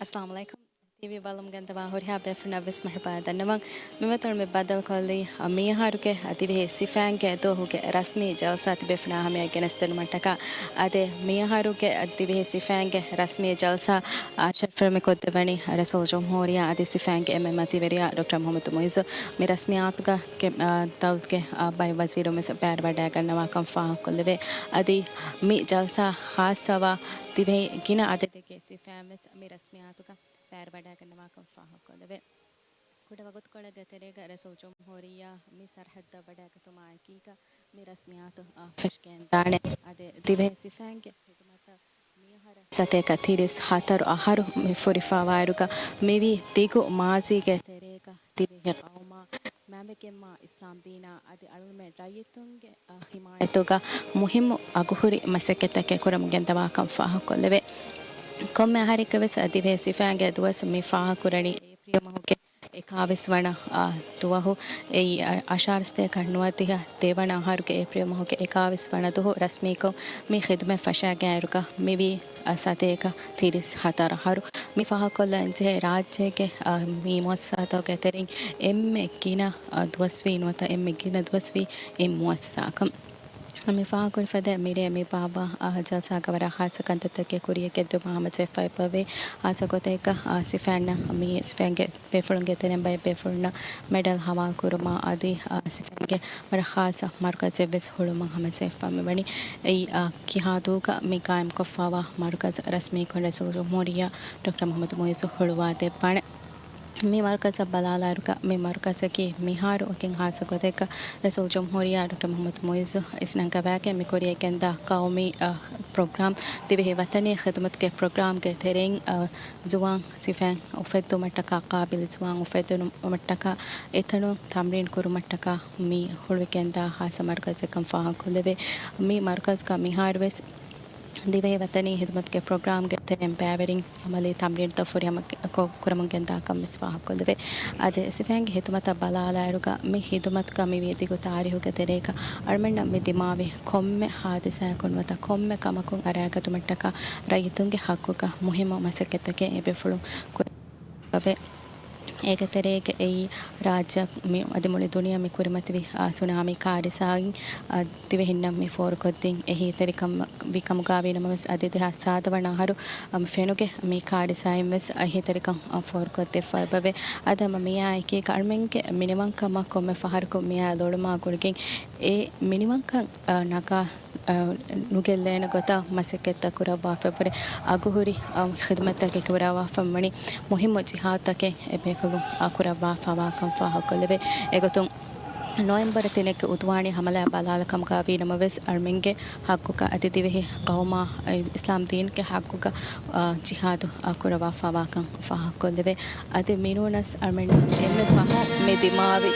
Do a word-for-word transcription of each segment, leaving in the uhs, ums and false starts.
އައްސަލާމު ޢަލައިކުމް. ޓީވީ ބަލަމުން ގެންދަވާ ހުރިހާ ބޭފުޅުންނަށް ވެސް މަރުޙަބާ ދަންނަވަން. މި ވަތުން މި ބައްދަލުކޮށްލީ، މިއަހަރުގެ ދިވެހި ސިފައިންގެ ދުވަހުގެ ރަސްމީ ޖަލްސާ ތިބޭފުޅުންނާ ހަމަޔަށް ގެނެސްދިނުމަށްޓަކާ. އަދި މިއަހަރުގެ ދިވެހި ސިފައިންގެ ރަސްމީ ޖަލްސާ، އާ، ޝަރަފްވެރިކޮށްދެއްވަނީ ރައީސުލްޖުމްހޫރިއްޔާ އަދި ސިފައިންގެ އެންމެ މަތިވެރިޔާ ޑޮކްޓަރ މުޙައްމަދު މުޢިއްޒު. މި ރަސްމިއްޔާތުގަ، އާ، ދައުލަތުގެ، އާ، ބައެއް ވަޒީރުން ވެސް ބައިވެރިވަޑައިގަންނަވާކަން ފާހަގަކޮށްލެވޭ. އަދި މި ޖަލްސާ ޚާއްޞަވާ ދިވެހި ގިނަ އަދަދެއްގެ ސިފައިން ވެސް މި ރަސްމިއްޔާތުގަ ބައިވެރިވަޑައިގަންނަވާކަން ފާހަގަކޮށްލެވޭ. ކުޑަ ވަގުތުކޮޅެއްގެ ތެރޭގަ ރައީސުލްޖުމްހޫރިއްޔާ މި ސަރަހައްދަށް ވަޑައިގަތުމާ އެކީގަ މި ރަސްމިއްޔާތު، އާ، ފެށިގެންދާނެ. އަދި ދިވެހި ސިފައިންގެ ހިދުމަތަށް މިއަހަރަށް ސަތޭކަ ތިރީސް ހަތަރު އަހަރު މި ފުރިފައިވާއިރުގަ މިވީ ދިގު މާޒީގެ ތެރޭގަ ދިވެހި ޤައުމާ މައިންބަފައިންނާ އިސްލާމް ދީނާ އަދި އަޅުގަނޑުމެން ރައްޔިތުންގެ، އާ، ހިމާޔަތުގަ މުހިއްމު އަގުހުރި މަސައްކަތްތަކެއް ކުރަމުން ގެންދަވާކަން ފާހަގަކޮށްލެވޭ. ކޮންމެ އަހަރެއްގަ ވެސް ދިވެހި ސިފައިންގެ ދުވަސް މި ފާހަގަކުރަނީ އޭޕްރީލް މަހުގެ އެކާވީސް ވަނަ، އާ، ދުވަހު. އެއީ، އަށާރަ ސަތޭކަ ނުވަދިހަ ދެވަނަ އަހަރުގެ އޭޕްރީލް މަހުގެ އެކާވީސް ވަނަ ދުވަހު ރަސްމީކޮށް މި ޚިދުމަތް ފަށާގެން އިރުގަ މިވީ، އާ، ސަތޭކަ ތިރީސް ހަތަރު އަހަރު. މި ފާހަގަކޮށްލަން ޖެހޭ ރާއްޖޭގެ، އާ، މި މުއައްސަސާތަކުގެ ތެރެއިން އެންމެ ގިނަ، އާ، ދުވަސްވީ ނުވަތަ އެންމެ ގިނަ ދުވަސްވީ އެ މުއައްސަސާކަން. މި ފާހަގަކުރި ފަދަ މިރޭ މި ބާއްވާ، އާ، ޖަލްސާގަ ވަރަށް ޚާއްޞަ ކަންތައްތަކެއް ކުރިޔަށް ގެންދިއުމަށް ހަމަޖެހިފައި އެބަވޭ. ޚާއްޞަ ގޮތެއްގަ، އާ، ސިފައިންނަށް މި ސިފައިންގެ ބޭފުޅުންގެ ތެރެއިން ބައެއް ބޭފުޅުންނަށް މެޑަލް ހަވާލު ކުރުމާ އަދި، އާ، ސިފައިންގެ ވަރަށް ޚާއްޞަ މަރުކަޒެއް ވެސް ހުޅުވުމަށް ހަމަޖެހިފަ މިވަނީ. އެއީ، އާ، ކިހާދޫގަ މި ޤާއިމްކޮށްފައިވާ މަރުކަޒް ރަސްމީކޮށް ރައީސުލްޖުމްހޫރިއްޔާ ޑޮކްޓަރ މުޙައްމަދު މުޢިއްޒު ހުޅުވާ ދެއްވާނެ. މި މަރުކަޒަށް ބަލާލާއިރުގަ މި މަރުކަޒަކީ މިހާރު ވަކިން ޚާއްޞަ ގޮތެއްގަ ރައީސުލްޖުމްހޫރިއްޔާ ޑޮކްޓަރ މުޙައްމަދު މުޢިއްޒު އިސްނަންގަވާގެން މި ކުރިޔަށް ގެންދާ ޤައުމީ، އަ، ޕްރޮގްރާމް، ދިވެހި ވަޠަނީ ޚިދުމަތުގެ ޕްރޮގްރާމްގެ ތެރެއިން، އަ، ޒުވާން ސިފައިން އުފެއްދުމަށްޓަކާ، ޤާބިލު ޒުވާން އުފެއްދުމަށްޓަކާ، އެތަނުން ތަމްރީން ކުރުމަށްޓަކާ މި ހުޅުވިގެންދާ ޚާއްޞަ މަރުކަޒެއްކަން ފާހަގަކޮށްލެވޭ. މި މަރުކަޒުގަ މިހާރުވެސް ދިވެހި ވަޠަނީ ޚިދުމަތުގެ ޕްރޮގްރާމްގެ ތެރެއިން ބައިވެރިން ޢަމަލީ ތަމްރީނުތައް ފުރިހަމަ ކޮ-، ކުރަމުން ގެންދާކަން ވެސް ފާހަގަކޮށްލެވޭ. އަދި ސިފައިންގެ ޚިދުމަތަށް ބަލާލާއިރުގަ މި ޚިދުމަތުގަ މިވީ ދިގު ތާރީޚުގެ ތެރޭގަ އަޅުމެންނަށް މި ދިމާވި ކޮންމެ ޙާދިސާއަކުން ނުވަތަ ކޮންމެ ކަމަކުން އަރާގަތުމަށްޓަކާ ރައްޔިތުންގެ ޙައްޤުގަ މުހިއްމު މަސައްކަތްތަކެއް އެބޭފުޅުން ކުރައްވާފައެވެ. އޭގެ ތެރޭގަ އެއީ ރާއްޖެ މި-، އަދި މުޅި ދުނިޔެ މި ކުރިމަތިވި، އާ، ސުނާމީ ކާރިސާއިން، އާ، ދިވެހިންނަށް މި ފޯރުކޮށްދިން އެހީތެރިކަން ވި ކަމުގައިވީ ނަމަވެސް، އަދި ދެހާސް ސާދަ ވަނަ އަހަރު، އަ، ފެނުގެ މި ކާރިސާއިން ވެސް އެހީތެރިކަން، އަ، ފޯރުކޮށްދެއްވައި އެބަވޭ. އަދި ހަމަ މިއާއެކީގަ އަޅުމެންގެ މިނިވަންކަމަށް ކޮންމެ ފަހަރަކު މިއާ ލޮޅުމާ ގުޅިގެން އެ މިނިވަންކަން، އަ، ނަގާ، އަ، ނުގެއްލޭނެ ގޮތަށް މަސައްކަތްތައް ކުރައްވާފައި އެބަހުރި އަގުހުރި، އަ، ޚިދުމަތްތަކެއް ކުރައްވާފައި ވަނީ މުހިއްމު ޖިހާދުތަކެއް އެބޭފުޅުން، އަ، ކުރައްވާފައިވާކަން ފާހަގަކޮށްލެވޭ. އެގޮތުން ނޮވެމްބަރު ތިނެއްގެ އުދުވާނީ ހަމަލާ ބަލާލާކަމުގައިވީ ނަމަވެސް، އަޅުމެންގެ ޙައްޤުގަ އަދި ދިވެހި ޤައުމާ އިސްލާމް ދީންގެ ޙައްޤުގަ، އާ، ޖިހާދު، އާ، ކުރައްވާފައިވާކަން ފާހަގަކޮށްލެވޭ. އަދި މިނޫނަސް އަޅުމެންނަށް އެންމެ ފަހުން މި ދިމާވި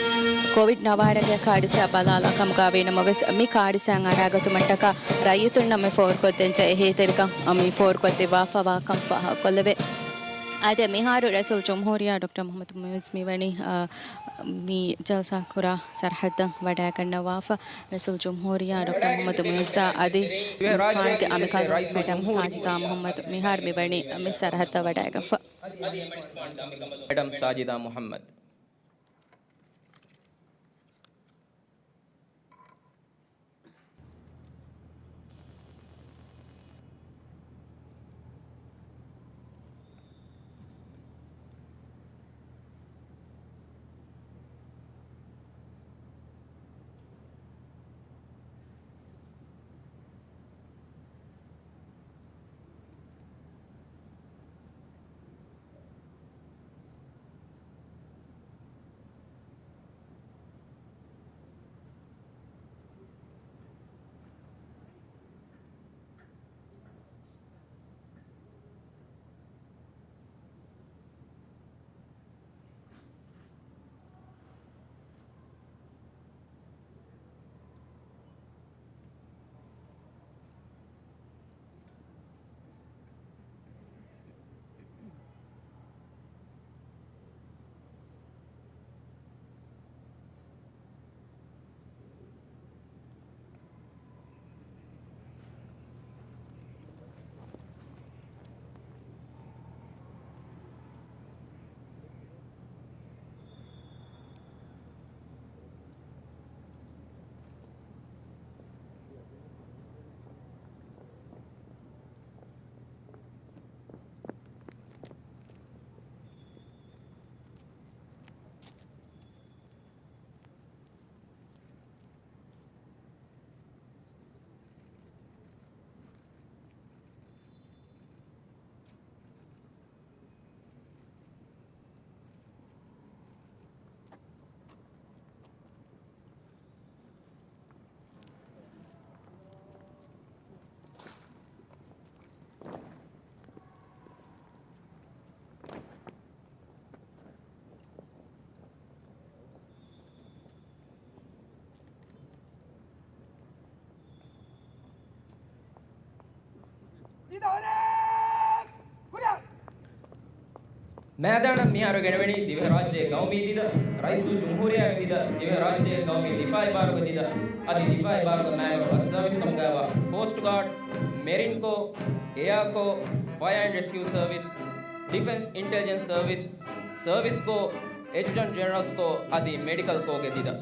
ކޮވިޑް ނަވާރަގެ ކާރިސާ ބަލާލާކަމުގައިވީ ނަމަވެސް، މި ކާރިސާއިން އަރާގަތުމަށްޓަކާ ރައްޔިތުންނަށް މި ފޯރުކޮށްދޭންޖެހޭ އެހީތެރިކަން މި ފޯރުކޮށްދެއްވާފައިވާކަން ފާހަގަކޮށްލެވޭ. އަދި މިހާރު ރައީސުލްޖުމްހޫރިއްޔާ ޑޮކްޓަރ މުޙައްމަދު މުޢިއްޒު މިވަނީ، އާ، މި ޖަލްސާ ކުރާ ސަރަހައްދަށް ވަޑައިގަންނަވާފަ. ރައީސުލްޖުމްހޫރިއްޔާ ޑޮކްޓަރ މުޙައްމަދު މުޢިއްޒާ އަދި ފާންގެ އަނބިކަނބަލު މެޑަމް ސާޖިދާ މުޙައްމަދު މިހާރު މިވަނީ މި ސަރަހައްދަށް ވަޑައިގަންފަ. މެޑަމް ސާޖިދާ މުޙައްމަދު. މައިދާނަށް މިހާރު ގެނެވެނީ ދިވެހިރާއްޖޭގެ ގައުމީ ދިދަ، ރައީސުލްޖުމްހޫރިއްޔާގެ ދިދަ، ދިވެހިރާއްޖޭގެ ގައުމީ ދިފާއީ ބާރުގެ ދިދަ، އަދި ދިފާއީ ބާރުގެ މައިގަނޑު އަށް ސަރވިސް ކަމުގައިވާ ކޯސްޓް ގާޑް، މެރިން ކޯ، އެއާ ކޯ، ފަޔާ އެންޑް ރެސްކިއު ސަރވިސް، ޑިފެންސް އިންޓެލިޖެންސް ސަރވިސް، ސަރވިސް ކޯ، އެޑްޖުޓަންޓް ޖެނެރަލްސް ކޯ އަދި މެޑިކަލް ކޯގެ ދިދަ.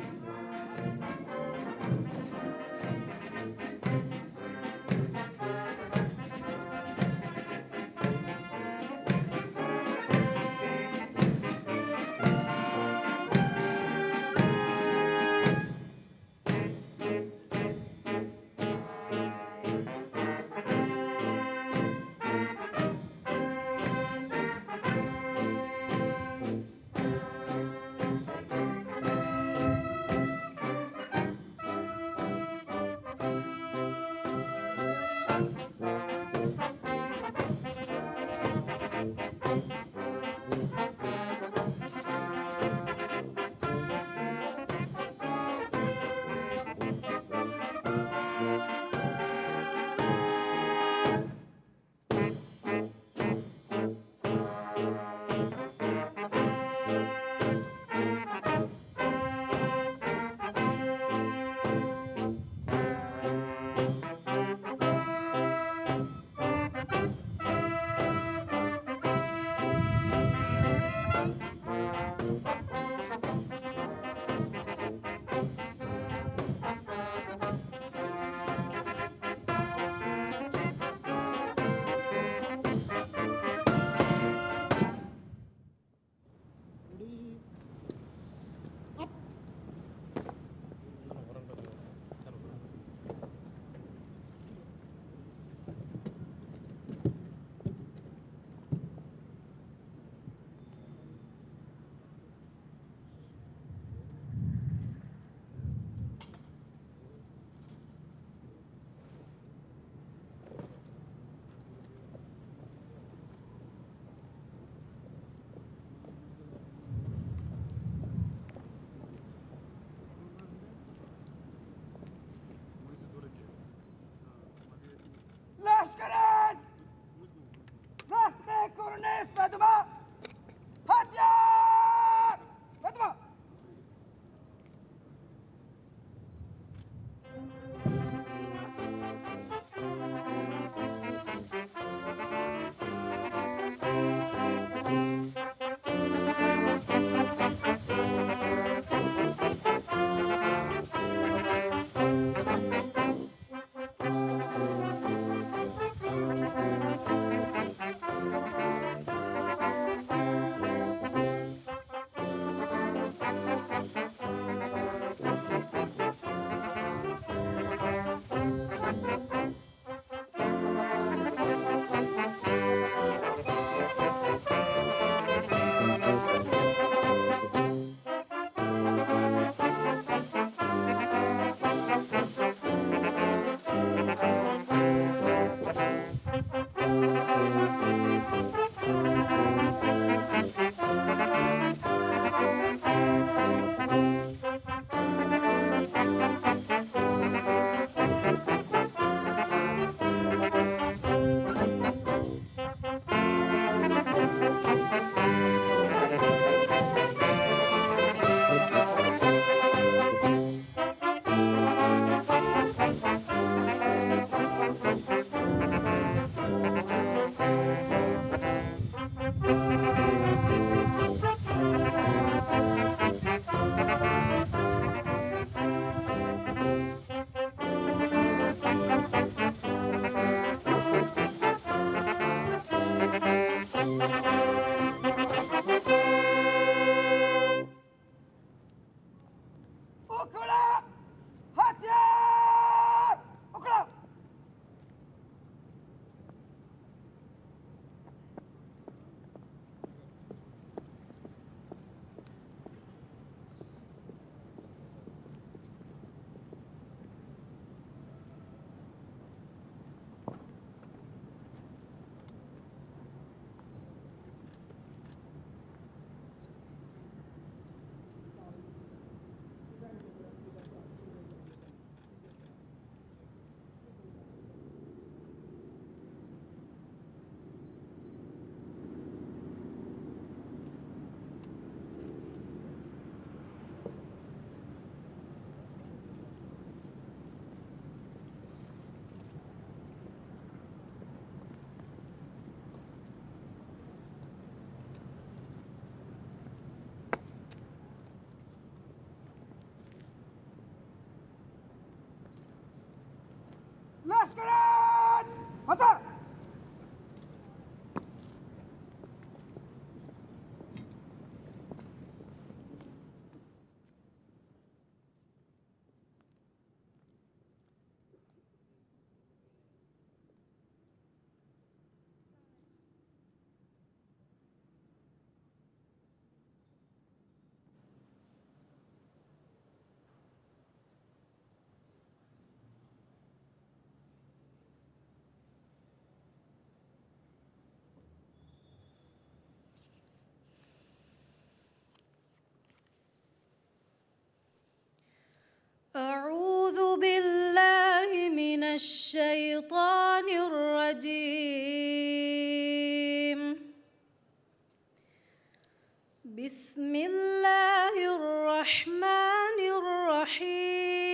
الشيطان الرجيم. بسم الله الرحمن الرحيم.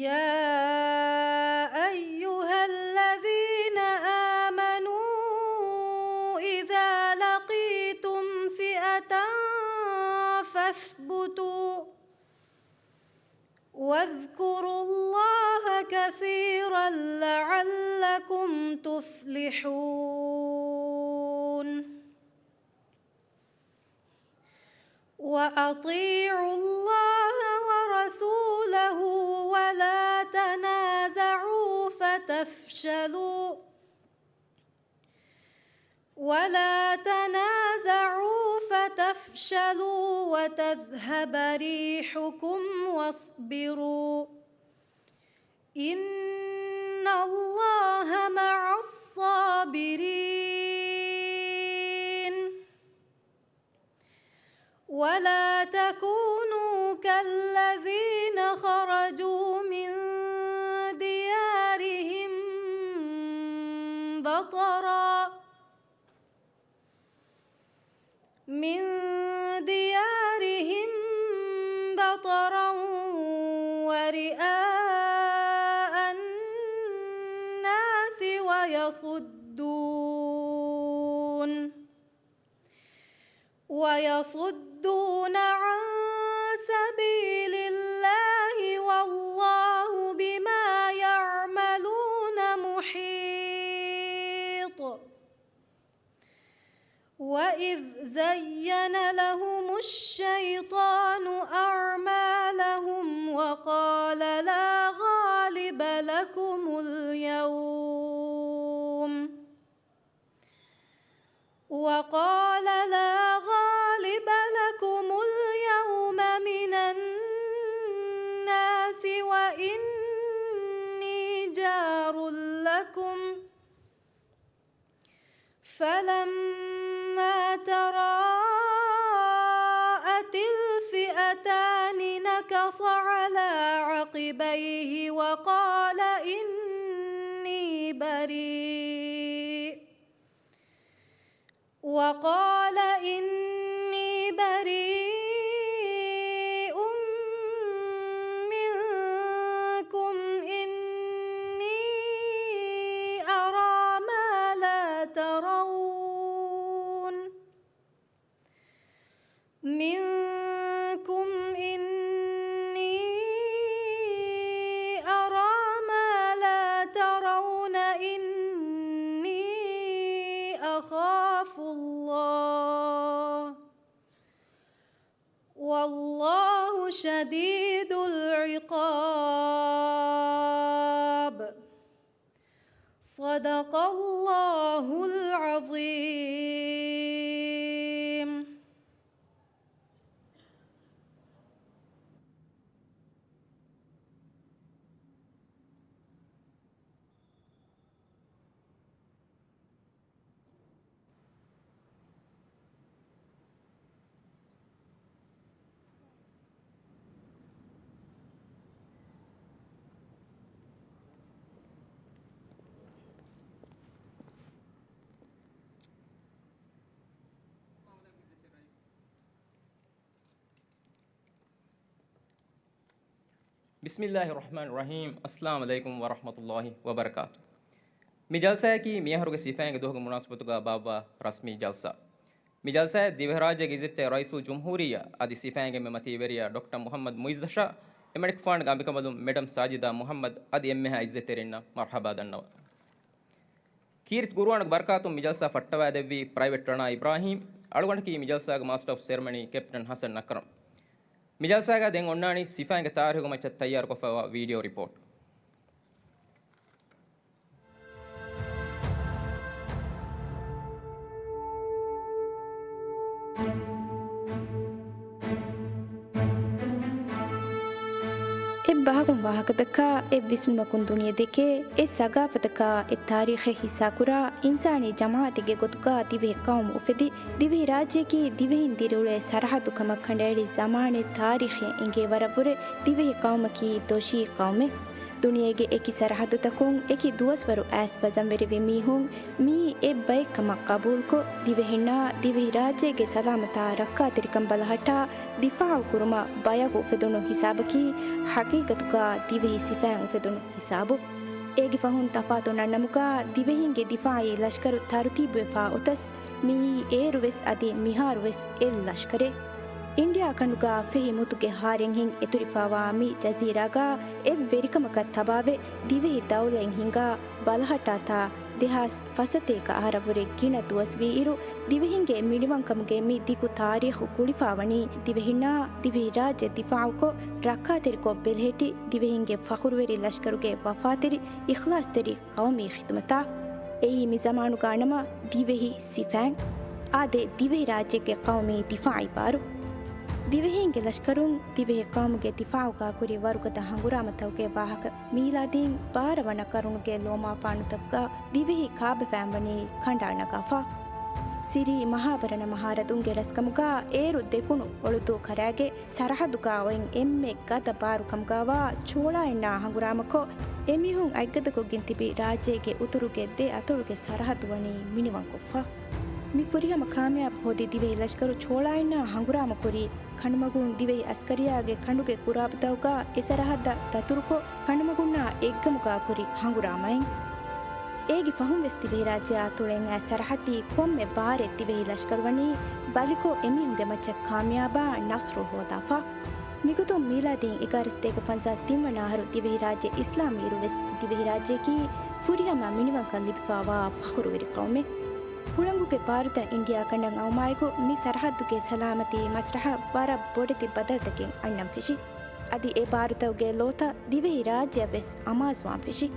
يا أيها الذين آمنوا إذا لقيتم فئة فاثبتوا واذكروا الله كثيرا لعلكم تفلحون. وأطيعوا الله ورسوله ولا تنازعوا فتفشلوا، ولا تنازعوا فتفشلوا وتذهب ريحكم واصبروا، إن الله مع الصابرين. ولا تكونوا كالذين خرجوا من ديارهم بطرا، من ديارهم بطرا ورئاء الناس ويصدون، ويصدون عن سبيل الله والله بما يعملون محيط. وإذ زين لهم الشيطان أعمالهم وقال لا غالب لكم اليوم، وقال لا غالب لكم اليوم من الناس وإني جار لكم، فلما تراءت الفئتان نكص على عقبيه وقال إني بريء، وقال إني بريء منكم إني أرى ما لا ترون، منكم إني أرى ما لا ترون إني أخاف الله والله شديد العقاب. صدق الله العظيم. ބިސްމިއްލާހި ރަޙްމާނި ރަޙީމް. އައްސަލާމު ޢަލައިކުމް ވަރަޙްމަތުﷲި ވަބަރަކާތު. މި ޖަލްސާއަކީ މިއަހަރުގެ ސިފައިންގެ ދުވަހުގެ މުނާސަބަތުގަ ބާއްވާ ރަސްމީ ޖަލްސާ. މި ޖަލްސާއަށް ދިވެހިރާއްޖޭގެ ޢިއްޒަތްތެރި ރައީސުލްޖުމްހޫރިއްޔާ އަދި ސިފައިންގެ އެންމެ މަތީވެރިޔާ ޑޮކްޓަރ މުޙައްމަދު މުޢިއްޒަށާ، އެމަނިކުފާނުގެ އަނބިކަނބަލުން މެޑަމް ސާޖިދާ މުޙައްމަދު އަދި އެންމެހާ ޢިއްޒަތްތެރިންނަށް މަރުޙަބާ ދަންނަވަން. ކީރިތި ޤުރުއާނުގެ ބަރަކާތުން މި ޖަލްސާ ފައްޓަވައިދެއްވީ ޕްރައިވެޓް ރަނާ އިބްރާހީމް، އަޅުގަނޑަކީ މި ޖަލްސާގެ މާސްޓަރ އޮފް ސެރެމަނީ ކެޕްޓަން ޙަސަން އަކްރަމް. މި ޖަލްސާގަ ދެން އޮންނާނީ ސިފައިންގެ ތާރީޚު މައްޗަށް ތައްޔާރުކޮށްފައިވާ ވީޑިއޯ ރިޕޯޓް. އެ ބަހަކުން ވާހަކަދައްކާ އެއް ވިސްނުމަކުން ދުނިޔެ ދެކޭ އެއް ސަގާފަތަކާ އެއް ތާރީޚެއް ހިއްސާކުރާ އިންސާނީ ޖަމާއަތެއްގެ ގޮތުގަ ދިވެހި ޤައުމު އުފެދި، ދިވެހި ރާއްޖެއަކީ ދިވެހިން ދިރިއުޅޭ ސަރަހައްދު ކަމަށް ކަނޑައެޅި ޒަމާނެއް ތާރީޚީ އެނގޭ ވަރަށްވުރެ ދިވެހި ޤައުމަކީ ދޮށީ ޤައުމެއް. ދުނިޔޭގެ އެކި ސަރަހައްދުތަކުން އެކި ދުވަސްވަރު އައިސް ވަޒަންވެރިވި މީހުން މިއީ އެއްބައެއް ކަމަށް ޤަބޫލުކޮށް، ދިވެހިންނާ ދިވެހިރާއްޖޭގެ ސަލާމަތާ ރައްކާތެރިކަން ބަލަހައްޓާ ދިފާޢު ކުރުމަށް ބަޔަކު އުފެދުނު ހިސާބަކީ ޙަޤީޤަތުގަ ދިވެހި ސިފައިން އުފެދުނު ހިސާބު. އޭގެ ފަހުން ތަފާތު ނަންނަމުގަ ދިވެހިންގެ ދިފާޢީ ލަޝްކަރު ތަރުތީބުވެފާ އޮތަސް، މިއީ އޭރުވެސް އަދި މިހާރުވެސް އެއް ލަޝްކަރެއް. އިންޑިއާ ކަނޑުގަ ފެހި މުތުގެ ހާރެއްހެން އެތުރިފާވާ މި ޖަޒީރާގަ އެއް ވެރިކަމަކަށް ތަބާވެ، ދިވެހި ދައުލައެއް ހިންގާ ބަލަހައްޓާތާ ދެހާސް ފަސްސަތޭކަ އަހަރަށްވުރެ ގިނަ ދުވަސްވީއިރު، ދިވެހިންގެ މިނިވަންކަމުގެ މި ދިގު ތާރީޚު ގުޅިފާވަނީ ދިވެހިންނާ ދިވެހިރާއްޖެ ދިފާޢުކޮށް، ރައްކާތެރިކޮށް ބެލެހެއްޓި ދިވެހިންގެ ފަޚުރުވެރި ލަޝްކަރުގެ ވަފާތެރި، އިޚްލާޞްތެރި ޤައުމީ ޚިދުމަތާ. އެއީ މި ޒަމާނުގަ ނަމަ ދިވެހި ސިފައިން. އާދެ، ދިވެހިރާއްޖެއެއްގެ ޤައުމީ ދިފާޢީ ބާރު. ދިވެހީންގެ ލަޝްކަރުން ދިވެހި ޤައުމުގެ ދިފާޢުގަ ކުރި ވަރުގަދަ ހަނގުރާމަތަކުގެ ވާހަކަ. މީލާދީން ބާރަ ވަނަ ޤަރުނުގެ ލޯމާފާނުތަކުގަ ދިވެހި ކާބަފައިން ވަނީ ކަނޑާ ނަގާފަ. ސިރީ މަހާބަރަނަ މަހާރަދުންގެ ރަސްކަމުގަ އޭރު ދެކުނު އޮޅުދޫ ކަރާގެ ސަރަހައްދުގަ އޮތް އެންމެ ގަދަ ބާރު ކަމުގަވާ ޗޯޅާއިންނާ ހަނގުރާމަކޮށް، އެމީހުން އަތްގަދަކޮށްގެން ތިބި ރާއްޖޭގެ އުތުރުގެ ދެ އަތޮޅުގެ ސަރަހައްދު ވަނީ މިނިވަންކޮށްފަ. މި ފުރިހަމަ ކާމިޔާބު ހޯދި ދިވެހި ލަޝްކަރު ޗޯޅާއިންނާ ހަނގުރާމަކުރީ، ކަނޑުމަގުން ދިވެހި އަސްކަރިއްޔާގެ ކަނޑުގެ ގުރާބުތަކުގަ އެ ސަރަހައްދަށް ދަތުރުކޮށް، ކަނޑުމަގުންނާ އެއްގަމުގަ ކުރި ހަނގުރާމައިން. އޭގެ ފަހުން ވެސް ދިވެހިރާއްޖެ އަތޮޅެއް އައި ސަރަހައްދީ ކޮންމެ ބާރެއް ދިވެހި ލަޝްކަރު ވަނީ ބަލިކޮށް، އެމީހުންގެ މައްޗަށް ކާމިޔާބާ ނަޞްރު ހޯދާފަ. މިގޮތުން މީލާދީން އެގާރަ ސަތޭކަ ފަންސާސް ތިން ވަނަ އަހަރު ދިވެހިރާއްޖެ އިސްލާމްވިއިރު ވެސް ދިވެހިރާއްޖެއަކީ ފުރިހަމަ މިނިވަންކަން ލިބިފާވާ ފަޚުރުވެރި ޤައުމެއް. ހުޅަނގުގެ ބާރުތައް އިންޑިއާ ކަނޑަށް އައުމާއެކު މި ސަރަހައްދުގެ ސަލާމަތީ މަސްރަޙަ ވަރަށް ބޮޑެތި ބަދަލުތަކެއް އަންނަން ފެށި. އަދި އެ ބާރުތަކުގެ ލޯތައް ދިވެހިރާއްޖެއަށް ވެސް އަމާޒުވާން ފެށި.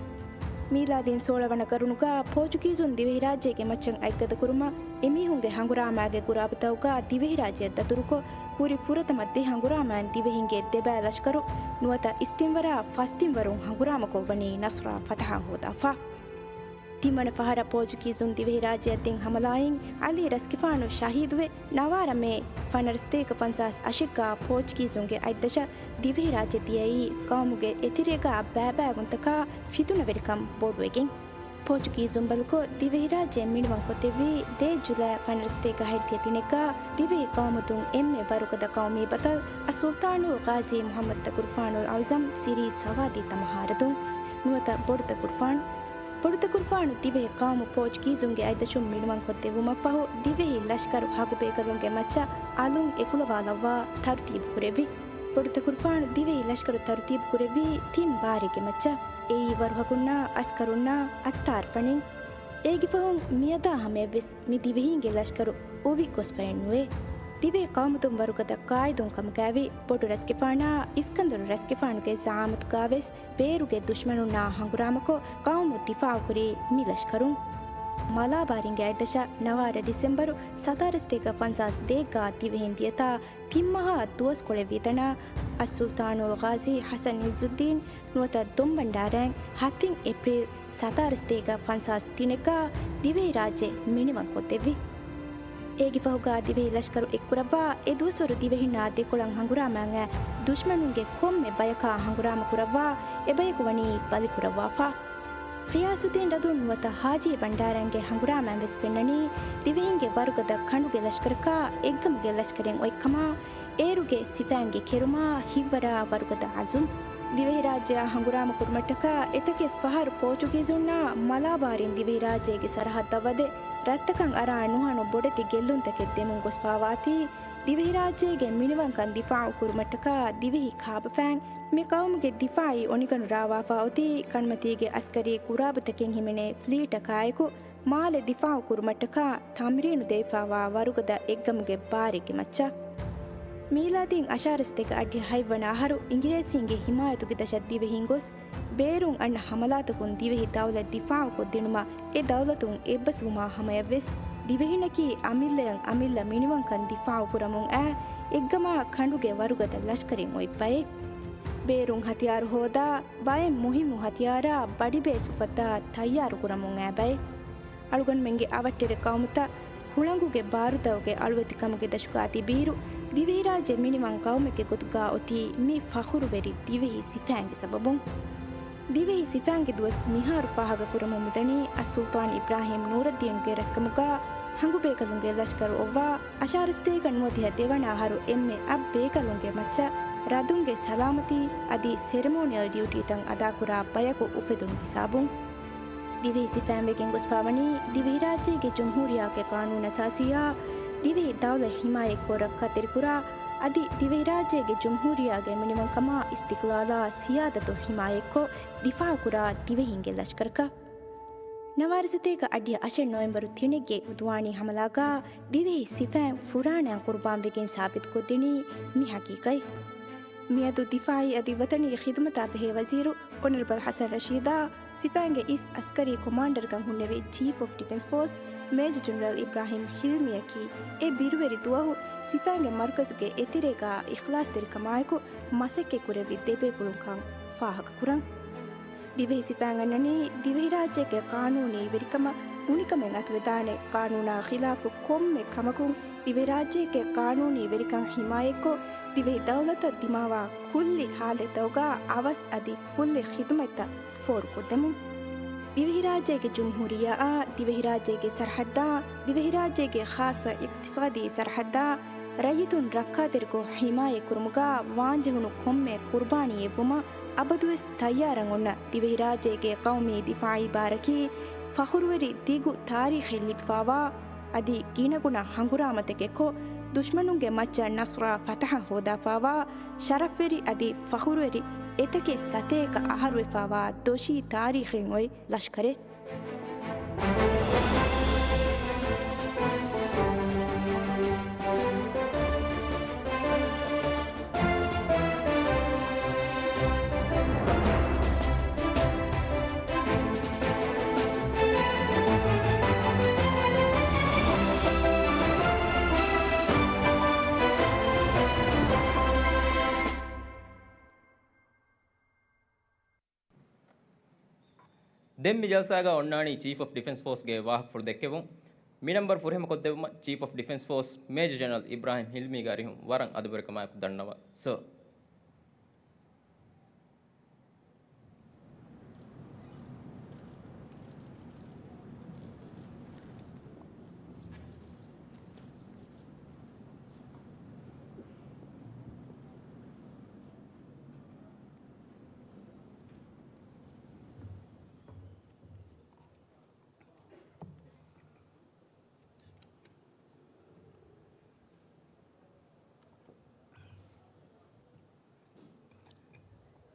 މީލާދީން ސޯޅަ ވަނަ ޤަރުނުގަ ޕޯޗުގީޒުން ދިވެހިރާއްޖޭގެ މައްޗަށް އަތްގަދަކުރުމަށް އެމީހުންގެ ހަނގުރާމާގެ ގުރާބުތަކުގަ ދިވެހިރާއްޖެއަށް ދަތުރުކޮށް، ކުރި ފުރަތަމަ ދެ ހަނގުރާމައިން ދިވެހިންގެ ދެބައި ލަޝްކަރު ނުވަތަ އިސްތިންވަރާ ފަސްތިންވަރުން ހަނގުރާމަކޮށް ވަނީ ނަޞްރާ ފަތަޙާ ހޯދާފަ. ތިންވަނަ ފަހަރަށް ޕޯޗުގީޒުން ދިވެހިރާއްޖެއަށް ދިން ހަމަލާއިން ޢަލީ ރަސްގެފާނު ޝަހީދުވެ، ނަވާރަ މޭ ފަނަރަ ސަތޭކަ ފަންސާސް އަށެއްގަ ޕޯޗުގީޒުންގެ އަތްދަށަށް ދިވެހިރާއްޖެ ދިޔައީ ޤައުމުގެ އެތެރޭގަ ބައިބައިވުންތަކާ ފިތުނަވެރިކަން ބޮޑުވެގެން. ޕޯޗުގީޒުން ބަލިކޮށް، ދިވެހިރާއްޖެ މިނިވަންކޮށްދެއްވީ ދޭއް ޖުލައި ފަނަރަ ސަތޭކަ ހަތްދިހަ ތިނެއްގަ ދިވެހި ޤައުމުތުން އެންމެ ވަރުގަދަ ޤައުމީ ބަޠަލް އައްސުލްޠާނުލް ޣާޒީ މުޙައްމަދު ދަކުރުފާނުލް އަޢުޒަމް ސިރީ ސަވާދީ ތަމަހާރަދުން ނުވަތަ ބޮޑުދަކުރުފާނު. ބޮޑުދަކުރުފާނު ދިވެހި ޤައުމު ޕޯޗުގީޒުންގެ އަތްދަށުން މިނިވަންކޮށްދެއްވުމަށްފަހު، ދިވެހި ލަޝްކަރު ހަގުބޭކަލުންގެ މައްޗަށް އަލުން އެކުލަވާލައްވާ ތަރުތީބު ކުރެއްވި. ބޮޑުދަކުރުފާނު ދިވެހި ލަޝްކަރު ތަރުތީބު ކުރެއްވީ ތިން ބާރެއްގެ މައްޗަށް. އެއީ ވަރުހަކުންނާ، އަސްކަރުންނާ، އައްތާރުފަނިން. އޭގެ ފަހުން މިއަދާ ހަމަޔަށްވެސް މި ދިވެހީންގެ ލަޝްކަރު އުވި ގޮސްފައެއް ނުވޭ. ދިވެހި ޤައުމުތުން ވަރުގަދަ ޤާއިދުން ކަމުގައިވި ބޮޑު ރަސްގެފާނާ އިސްކަންދަރު ރަސްގެފާނުގެ ޒަޢާމަތުގައިވެސް ބޭރުގެ ދުޝްމަނުންނާ ހަނގުރާމަކޮށް، ޤައުމު ދިފާޢުކުރީ މި ލަޝްކަރުން. މަލާބާރީންގެ އަތްދަށަށް ނަވާރަ ޑިސެމްބަރު ސަތާރަ ސަތޭކަ ފަންސާސް ދޭއްގަ ދިވެހިން ދިޔަތާ ތިން މަހާ ދުވަސްކޮޅެއް ވީތަނާ، އައްސުލްޠާނުލް ޣާޒީ ޙަސަން ޢިއްޒުއްދީން ނުވަތަ ދޮންބަންޑާރައިން ހަތިން އޭޕްރީލް ސަތާރަ ސަތޭކަ ފަންސާސް ތިނެއްގަ ދިވެހިރާއްޖެ މިނިވަންކޮށްދެއްވި. އޭގެ ފަހުގަ ދިވެހި ލަޝްކަރު އެއްކުރައްވާ އެ ދުވަސްވަރު ދިވެހިންނާ ދެކޮޅަށް ހަނގުރާމައަށް އައި، ދުޝްމަނުންގެ ކޮންމެ ބަޔަކާ ހަނގުރާމަ ކުރައްވާ އެބަޔަކު ވަނީ ބަލިކުރައްވާފަ. ޣިޔާސުއްދީން ރަދުން ނުވަތަ ހާޖީ ބަންޑާރައިންގެ ހަނގުރާމައިން ވެސް ފެންނަނީ ދިވެހިންގެ ވަރުގަދަ ކަނޑުގެ ލަޝްކަރަކާ އެއްގަމުގެ ލަޝްކަރެއް އޮތްކަމާ، އޭރުގެ ސިފައިންގެ ކެރުމާ ހިތްވަރާ ވަރުގަދަ އަޒުމް. ދިވެހިރާއްޖެއާ ހަނގުރާމަ ކުރުމަށްޓަކާ އެތަކެއް ފަހަރު ޕޯޗުގީޒުންނާ މަލާބާރީން ދިވެހިރާއްޖޭގެ ސަރަހައްދަށް ވަދެ، ރަށްތަކަށް އަރާ ނުހަނު ބޮޑެތި ގެއްލުންތަކެއް ދެމުން ގޮސްފާވާތީ، ދިވެހިރާއްޖޭގެ މިނިވަންކަން ދިފާޢު ކުރުމަށްޓަކާ ދިވެހި ކާބަފައިން މި ޤައުމުގެ ދިފާޢީ އޮނިގަނޑު ރާވާފާ އޮތީ ކަނޑުމަތީގެ އަސްކަރީ ގުރާބުތަކެއް ހިމެނޭ ފްލީޓަކާއެކު، މާލެ ދިފާޢު ކުރުމަށްޓަކާ ތަމްރީނު ދެވިފާވާ ވަރުގަދަ އެއްގަމުގެ ބާރެއްގެ މައްޗަށް. މީލާދީން އަށާރަ ސަތޭކަ އަށްޑިހަ ހަތްވަނަ އަހަރު އިނގިރޭސީންގެ ހިމާޔަތުގެ ދަށަށް ދިވެހިން ގޮސް، ބޭރުން އަންނަ ހަމަލާތަކުން ދިވެހި ދައުލަތް ދިފާޢުކޮށްދިނުމަށް އެ ދައުލަތުން އެއްބަސްވުމާ ހަމަޔަށްވެސް، ދިވެހިންނަކީ އަމިއްލަޔަށް އަމިއްލަ މިނިވަންކަން ދިފާޢުކުރަމުން އައި، އެއްގަމާ ކަނޑުގެ ވަރުގަދަ ލަޝްކަރެއް އޮތް ބައެއް. ބޭރުން ހަތިޔާރު ހޯދާ، ބައެއް މުހިއްމު ހަތިޔާރާ ބަޑިބޭސް އުފައްދާ ތައްޔާރު ކުރަމުން އައި ބައެއް. އަޅުގަނޑުމެންގެ އަވަށްޓެރި ޤައުމުތައް ހުޅަނގުގެ ބާރުދައުގެ އަޅުވެތިކަމުގެ ދަށުގާ ތިބިއިރު، ދިވެހިރާއްޖެ މިނިވަން ޤައުމެއްގެ ގޮތުގާ އޮތީ މި ފަޚުރުވެރި ދިވެހި ސިފައިންގެ ސަބަބުން. ދިވެހި ސިފައިންގެ ދުވަސް މިހާރު ފާހަގަކުރަމުން މިދަނީ އައްސުލްޠާން އިބްރާހީމް ނޫރައްދީނުގެ ރަސްކަމުގާ ހަނގުބޭކަލުންގެ ލަޝްކަރު އޮއްވާ، އަށާރަ ސަތޭކަ ނުވަދިހަ ދެވަނަ އަހަރު އެންމެ އަށް ބޭކަލުންގެ މައްޗަށް ރަދުންގެ ސަލާމަތީ އަދި ސެރެމޯނިއަލް ޑިއުޓީތައް އަދާކުރާ ބަޔަކު އުފެދުނު ހިސާބުން. ދިވެހި ސިފައިން ވެގެން ގޮސްފާވަނީ ދިވެހިރާއްޖޭގެ ޖުމްހޫރިއްޔާގެ ޤާނޫނު އަސާސީއާ، ދިވެހި ދައުލަތް ޙިމާޔަތްކޮށް ރައްކާތެރިކުރާ، އަދި ދިވެހިރާއްޖޭގެ ޖުމްހޫރިއްޔާގެ މިނިވަންކަމާ އިސްތިޤްލާލާ ސިޔާދަތު ޙިމާޔަތްކޮށް ދިފާޢުކުރާ ދިވެހީންގެ ލަޝްކަރަކަށް. ނަވާރަ ސަތޭކަ އައްޑިހަ އަށެއް ނޮވެމްބަރު ތިނެއްގެ އުދުވާނީ ޙަމަލާގާ ދިވެހި ސިފައިން ފުރާނައިން ޤުރުބާންވެގެން ސާބިތުކޮށްދިނީ މި ޙަޤީޤަތް. މިއަދު ދިފާޢީ އަދި ވަޠަނީ ޚިދުމަތާ ބެހޭ ވަޒީރު އޮނަރަބަލް ޙަސަން ރަޝީދާ، ސިފައިންގެ އިސް ޢަސްކަރީ ކޮމާންޑަރުކަން ހުންނެވި ޗީފް އޮފް ޑިފެންސް ފޯސް މޭޖަ ޖެނެރަލް އިބްރާހީމް ޙިލްމީއަކީ އެ ބިރުވެރި ދުވަހު ސިފައިންގެ މަރުކަޒުގެ އެތެރޭގާ އިޚްލާޞްތެރިކަމާއެކު މަސައްކަތްކުރެއްވި ދެބޭފުޅުންކަން ފާހަގަކުރަން. ދިވެހި ސިފައިން އަންނަނީ ދިވެހިރާއްޖޭގެ ޤާނޫނީ ވެރިކަމަށް އުނިކަމެއް އަތުވެދާނެ ޤާނޫނާ ޚިލާފު ކޮންމެ ކަމަކުން ދިވެހިރާއްޖޭގެ ޤާނޫނީ ވެރިކަން ޙިމާޔަތްކޮށް، ދިވެހި ދައުލަތަށް ދިމާވާ ކުއްލި ޙާލަތްތަކުގާ އަވަސް އަދި ކުއްލި ޚިދުމަތްތައް ފޯރުކޮށްދެމުން. ދިވެހިރާއްޖޭގެ ޖުމްހޫރިއްޔާއާ، ދިވެހިރާއްޖޭގެ ސަރަޙައްދާ، ދިވެހިރާއްޖޭގެ ޚާއްޞަ އިޤްތިޞާދީ ސަރަޙައްދާ ރައްޔިތުން ރައްކާތެރިކޮށް ޙިމާޔަތްކުރުމުގާ ވާންޖެހުނު ކޮންމެ ޤުރުބާނީއެއްވުމަށް އަބަދުވެސް ތައްޔާރަށް އޮންނަ ދިވެހިރާއްޖޭގެ ޤައުމީ ދިފާޢީ ބާރަކީ ފަޚުރުވެރި ދިގު ތާރީޚެއް ލިބިފާވާ، އަދި ގިނަގުނަ ހަނގުރާމަތަކެއްކޮށް، ދުޝްމަނުންގެ މައްޗަށް ނަޞްރާ ފަތަޙަ ހޯދާފާވާ، ޝަރަފްވެރި އަދި ފަޚުރުވެރި އެތަކެއް ސަތޭކަ އަހަރުވެފާވާ ދޮށީ ތާރީޚެއް އޮތް ލަޝްކަރެއް. ދެން މި ޖަލްސާގަ އޮންނާނީ ޗީފް އޮފް ޑިފެންސް ފޯސްގެ ވާހަކަފުޅު ދެއްކެވުން. މި ނަންބަރު ފުރިހަމަކޮށްދެއްވުމަށް ޗީފް އޮފް ޑިފެންސް ފޯސް މޭޖަ ޖެނެރަލް އިބްރާހިމް ހިލްމީގެ އަރިހުން ވަރަށް އަދަބުވެރިކަމާއެކު ދަންނަވަން. ސާ.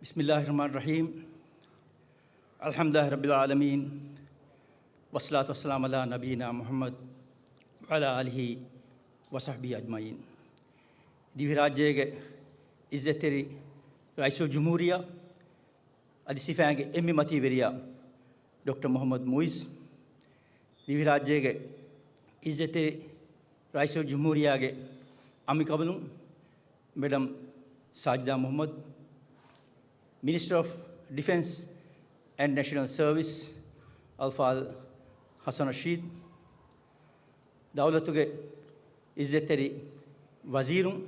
بسم الله الرحمن الرحيم. الحمد لله رب العالمين. والصلاة والسلام على نبينا محمد وعلى آله وصحبه أجمعين. ދިވެހިރާއްޖޭގެ އިއްޒަތްތެރި ރައީސުލްޖުމްހޫރިއްޔާ އަދި ސިފައިންގެ އެންމެ މަތީވެރިޔާ ޑޮކްޓަރ މުޙައްމަދު މުޢިއްޒު، ދިވެހިރާއްޖޭގެ އިއްޒަތްތެރި ރައީސުލްޖުމްހޫރިއްޔާގެ އަނބިކަނބަލުން މެޑަމް ސާޖިދާ މުޙައްމަދު، މިނިސްޓަރ އޮފް ޑިފެންސް އެންޑް ނޭޝަނަލް ސަރވިސް އަލްފާޟިލް ޙަސަން ރަޝީދު، ދައުލަތުގެ އިއްޒަތްތެރި ވަޒީރުން،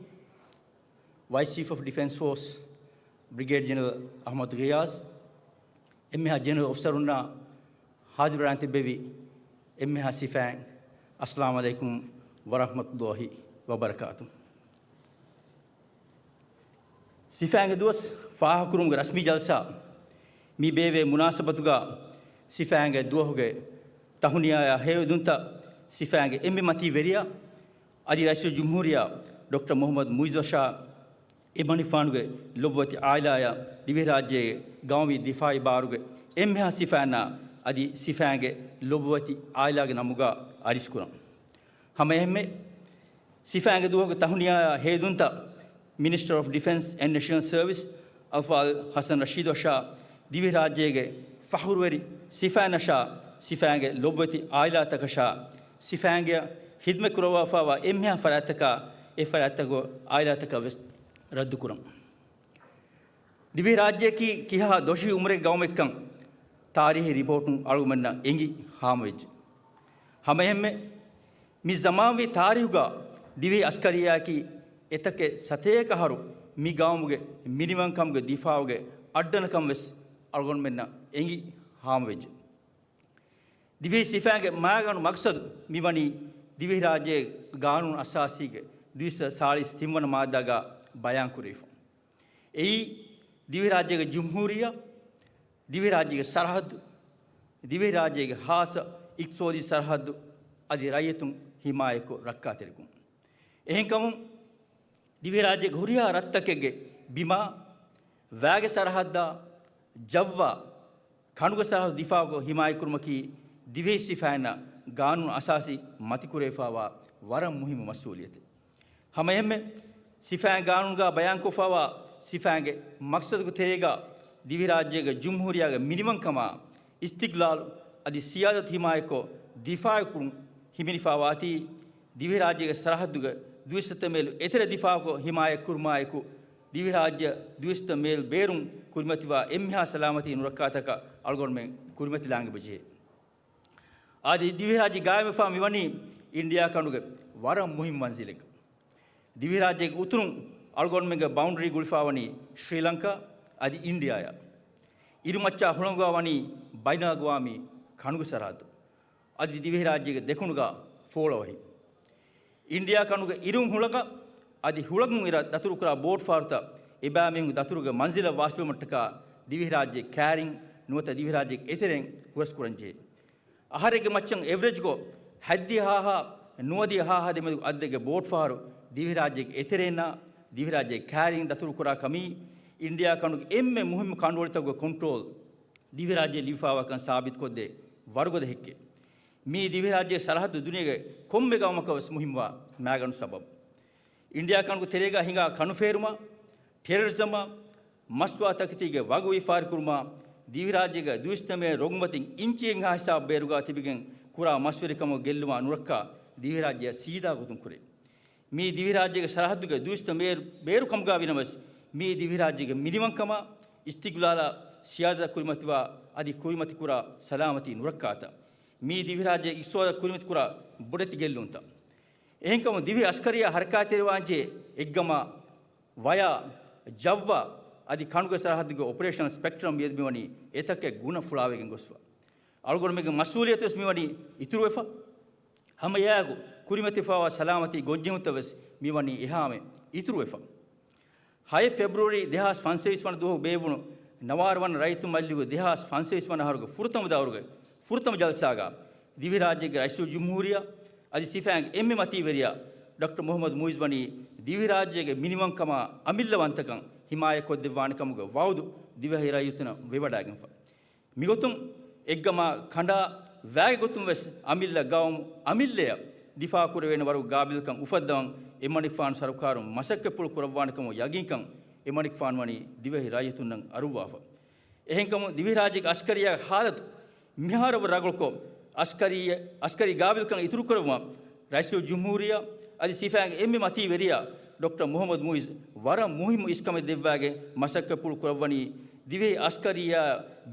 ވައިސް ޗީފް އޮފް ޑިފެންސް ފޯސް ބްރިގޭޑް ޖެނެރަލް އަޙްމަދު ޣިޔާސް، އެންމެހާ ޖެނެރަލް އޮފިސަރުންނާ ޙާޟިރުވެރިވާން ތިއްބެވި އެންމެހާ ސިފައިން، އައްސަލާމު ޢަލައިކުމް ވަރަޙްމަތުﷲި ވަބަރަކާތު. ސިފައިންގެ ދުވަސް ފާހަގަކުރުމުގެ ރަސްމީ ޖަލްސާ މި ބޭއްވޭ މުނާސަބަތުގަ ސިފައިންގެ ދުވަހުގެ ތަހުނިޔާއާ ހެޔޮއެދުންތައް ސިފައިންގެ އެންމެ މަތީ ވެރިޔާ އަދި ރައީސުލްޖުމްހޫރިއްޔާ ޑޮކްޓަރ މުޙައްމަދު މުޢިއްޒުއަށާ އެމަނިކުފާނުގެ ލޮބުވެތި ޢާއިލާއަށް ދިވެހިރާއްޖޭގެ ގައުމީ ދިފާޢީ ބާރުގެ އެންމެހާ ސިފައިންނާ އަދި ސިފައިންގެ ލޮބުވެތި ޢާއިލާގެ ނަމުގަ އަރިސްކުރަން. ހަމައެހެންމެ، ސިފައިންގެ ދުވަހުގެ ތަހުނިޔާއާ ހެޔޮއެދުންތައް މިނިސްޓަރ އޮފް ޑިފެންސް އެންޑް ނޭޝަނަލް ސަރވިސް އަލްފާޟިލް ޙަސަން ރަޝީދުއަށާ ދިވެހިރާއްޖޭގެ ފަޚުރުވެރި ސިފައިންނަށާ ސިފައިންގެ ލޮބުވެތި ޢާއިލާތަކަށާ ސިފައިންގެ ޚިދުމަތް ކުރައްވާފާވާ އެންމެހާ ފަރާތްތަކާ އެ ފަރާތްތަކުގެ ޢާއިލާތަކަށް ވެސް ރައްދުކުރަން. ދިވެހިރާއްޖެއަކީ ކިހާ ދޮށީ އުމުރެއްގެ ގައުމެއްކަން ތާރީހީ ރިޕޯޓުން އަޅުގަނޑުމެންނަށް އެނގި ހާމަވެއްޖެ. ހަމައެހެންމެ، މި ޒަމާންވީ ތާރީހުގަ ދިވެހި އަސްކަރިއްޔާއަކީ އެތަކެއް ސަތޭކަ އަހަރު މި ގައުމުގެ މިނިވަންކަމުގެ ދިފާއުގެ އައްޑަނަކަން ވެސް އަޅުގަނޑުމެންނަށް އެނގި ހާމަވެއްޖެ. ދިވެހި ސިފައިންގެ މާގަނޑު މަގްސަދު މިވަނީ ދިވެހިރާއްޖޭގެ ގާނޫނު އަސާސީގެ ދުއިސައްތަ ސާޅީސް ތިންވަނަ މާއްދާގަ ބަޔާންކުރެވިފަ. އެއީ، ދިވެހިރާއްޖޭގެ ޖުމްހޫރިއްޔާ، ދިވެހިރާއްޖޭގެ ސަރަހައްދު، ދިވެހިރާއްޖޭގެ ހާއްސަ އިޤްތިޞާދީ ސަރަހައްދު އަދި ރައްޔިތުން ހިމާޔަތްކޮށް ރައްކާތެރިކުން. އެހެންކަމުން، ދިވެހިރާއްޖޭގެ ހުރިހާ ރަށްތަކެއްގެ ބިމާ، ވައިގެ ސަރަހައްދާ، ޖައްވާ، ކަނޑުގެ ސަރަހައްދު ދިފާއުކޮށް ހިމާޔަތްކުރުމަކީ ދިވެހި ސިފައިންނަށް ގާނޫނު އަސާސީ މަތިކުރެވިފައިވާ ވަރަށް މުހިއްމު މަސްއޫލިއްޔަތެއް. ހަމައެހެންމެ، ސިފައިން ގާނޫނުގަ ބަޔާންކޮށްފައިވާ ސިފައިންގެ މަގްސަދުގެ ތެރޭގަ ދިވެހިރާއްޖޭގެ ޖުމްހޫރިއްޔާގެ މިނިވަންކަމާ، އިސްތިޤްލާލު އަދި ސިޔާދަތު ހިމާޔަތްކޮށް ދިފާއުކުރުން ހިމެނިފައިވާތީ، ދިވެހިރާއްޖޭގެ ސަރަހައްދުގެ ދުއިސައްތަ މޭލު އެތެރެ ދިފާއުކޮށް ހިމާޔަތްކުރުމާއެކު، ދިވެހިރާއްޖެ ދުއިސައްތަ މޭލު ބޭރުން ކުރިމަތިވާ އެންމެހާ ސަލާމަތީ ނުރައްކާތަކަށް އަޅުގަނޑުމެން ކުރިމަތިލާން އެބަޖެހޭ. އަދި ދިވެހިރާއްޖެ ގާއިމްވެފަ މިވަނީ އިންޑިއާ ކަނޑުގެ ވަރަށް މުހިންމު މަންޒިލެއްގަ. ދިވެހިރާއްޖޭގެ އުތުރުން އަޅުގަނޑުމެންގެ ބައުންޑަރީ ގުޅިފައިވަނީ ޝްރީލަންކާ އަދި އިންޑިއާއާ. އިރުމައްޗާ ހުޅަނގުވާވަނީ ބައިނަލްއަގްވާމީ ކަނޑުގެ ސަރަހައްދު. އަދި ދިވެހިރާއްޖޭގެ ދެކުނުގަ ފޯޅަވަހި. އިންޑިއާ ކަނޑުގެ އިރުން ހުޅަނގަށް އަދި ހުޅަނގުން އިރަށް ދަތުރުކުރާ ބޯޓް ފަހަރުތައް އެބައިމީހުންގެ ދަތުރުގެ މަންޒިލަށް ވާސިލުވުމަށްޓަކާ ދިވެހިރާއްޖޭގެ ކައިރިން ނުވަތަ ދިވެހިރާއްޖޭގެ އެތެރެއިން ހުރަސްކުރަންޖެހޭ. އަހަރެއްގެ މައްޗަށް އެވްރެޖްކޮށް ހަތްދިހަ ހާހާ ނުވަދިހަ ހާހާ ދެމެދު އަދަދެއްގެ ބޯޓް ފަހަރު ދިވެހިރާއްޖޭގެ އެތެރެއިންނާ ދިވެހިރާއްޖޭގެ ކައިރިން ދަތުރުކުރާ ކަމީ އިންޑިއާ ކަނޑުގެ އެންމެ މުހިއްމު ކަނޑުއޮޅިތަކުގެ ކޮންޓްރޯލް ދިވެހިރާއްޖެ ލިބިފައިވާކަން ސާބިތުކޮށްދޭ ވަރުގަދަ ހެއްކެއް. މިއީ ދިވެހިރާއްޖޭގެ ސަރަހައްދު ދުނިޔޭގެ ކޮންމެ ގައުމަކަށް ވެސް މުހިއްމުވާ މާގަނޑު ސަބަބު. އިންޑިއާ ކަނޑުގެ ތެރޭގަ ހިނގާ ކަނުފޭރުމާ، ޓެރަރިޒަމާ، މަސްތުވާތަކެތީގެ ވަގު ވިޔަފާރިކުރުމާ، ދިވެހިރާއްޖޭގެ ދުއިސައްތަ މޭލު ރޮނގުމަތިން އިންޗީއެއްހާ ހިސާބު ބޭރުގަ ތިބިގެން ކުރާ މަސްވެރިކަމުގެ ގެއްލުމާ ނުރައްކާ ދިވެހިރާއްޖެއަށް ސީދާ ގޮތުން ކުރޭ. މިއީ ދިވެހިރާއްޖޭގެ ސަރަހައްދުގެ ދުއިސައްތަ މޭލު ބޭރު ކަމުގަ ވިނަމަވެސް، މިއީ ދިވެހިރާއްޖޭގެ މިނިވަންކަމާ، އިސްތިޤްލާލާ، ސިޔާދަތަށް ކުރިމަތިވާ އަދި ކުރިމަތިކުރާ ސަލާމަތީ ނުރައްކާތައް. މިއީ ދިވެހިރާއްޖޭގެ އިޤްތިޞާދަށް ކުރިމަތިކުރާ ބޮޑެތި ގެއްލުންތައް. އެހެންކަމުން ދިވެހި އަސްކަރިއްޔާ ހަރަކާތްތެރިވާންޖެހޭ އެއްގަމާ ވަޔާ، ޖައްވާ އަދި ކަނޑުގެ ސަރަހައްދުގެ އޮޕަރޭޝަނަލް ސްޕެކްޓްރަމް މިއަދު މިވަނީ އެތަކެއް ގުނަ ފުޅާވެގެން ގޮސްފަ. އަޅުގަނޑުމެންގެ މަސްއޫލިއްޔަތު ވެސް މިވަނީ އިތުރުވެފަ. ހަމައެއާއެކު ކުރިމަތިވެފައިވާ ސަލާމަތީ ގޮންޖެހުންތައް ވެސް މިވަނީ އެހާމެ އިތުރުވެފަ. ހައެއް ފެބްރުއަރީ ދެހާސް ފަންސަވީސް ވަނަ ދުވަހު ބޭއްވުނު ނަވާރަ ވަނަ ރައްޔިތު މަޖިލީހުގެ ދެހާސް ފަންސަވީސް ވަނަ އަހަރުގެ ފުރަތަމަ ދައުރުގެ ފުރަތަމަ ޖަލްސާގަ ދިވެހިރާއްޖޭގެ ރައީސުލްޖުމްހޫރިއްޔާ އަދި ސިފައިންގެ އެންމެ މަތީވެރިޔާ ޑޮކްޓަރ މުޙައްމަދު މުޢިއްޒު ވަނީ ދިވެހިރާއްޖޭގެ މިނިވަންކަމާ އަމިއްލަވަންތަކަން ހިމާޔަތްކޮށްދެއްވާނެ ކަމުގެ ވަޢުދު ދިވެހި ރައްޔިތުންނަށް ވެވަޑައިގެންފަ. މިގޮތުން އެއްގަމާ ކަނޑާ ވައިގެ ގޮތުން ވެސް އަމިއްލަ ގައުމު އަމިއްލަޔަށް ދިފާޢުކުރެވޭނެ ވަރުގެ ގާބިލްކަން އުފައްދަވަން އެމަނިކުފާނު ސަރުކާރުން މަސައްކަތްޕުޅު ކުރައްވާނެ ކަމަށް ޔަގީންކަން އެމަނިކުފާނު ވަނީ ދިވެހި ރައްޔިތުންނަށް އަރުއްވާފަ. އެހެންކަމުން ދިވެހިރާއްޖޭގެ އަސްކަރިއްޔާގެ ޙާލަތު މިހާރަށްވުރެ ރަނގަޅުކޮށް، އަސްކަރީ، އަސްކަރީ ގާބިލްކަން އިތުރުކުރައްވުމަށް ރައީސުލްޖުމްހޫރިއްޔާ އަދި ސިފައިންގެ އެންމެ މަތީވެރިޔާ ޑޮކްޓަރ މުޙައްމަދު މުޢިއްޒު ވަރަށް މުހިއްމު އިސްކަމެއް ދެއްވާގެން މަސައްކަތްޕުޅު ކުރައްވަނީ، ދިވެހި އަސްކަރިއްޔާ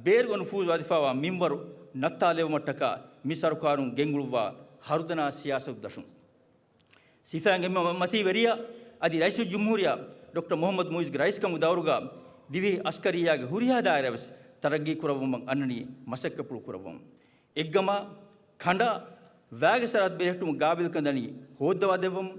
ބޭރުގަ ނުފޫޒު ވަދެފައިވާ މިންވަރު ނައްތާލެވުމަށްޓަކާ މި ސަރުކާރުން ގެންގުޅުއްވާ ހަރުދަނާ ސިޔާސަތު ދަށުން. ސިފައިންގެ މަ-، މަތީވެރިޔާ އަދި ރައީސުލްޖުމްހޫރިއްޔާ ޑޮކްޓަރ މުޙައްމަދު މުޢިއްޒުގެ ރައީސްކަމުގެ ދައުރުގަ ދިވެހި އަސްކަރިއްޔާގެ ހުރިހާ ދާއިރާ ވެސް ތަރައްގީ ކުރައްވުމަށް އަންނަނީ މަސައްކަތްޕުޅު ކުރައްވަމުން. އެއްގަމާ ކަނޑާ ވައިގެ ސަރަހައްދު ބެލެހެއްޓުމުގެ ގާބިލްކަން ދަނީ ހޯއްދަވާ ދެއްވަމުން.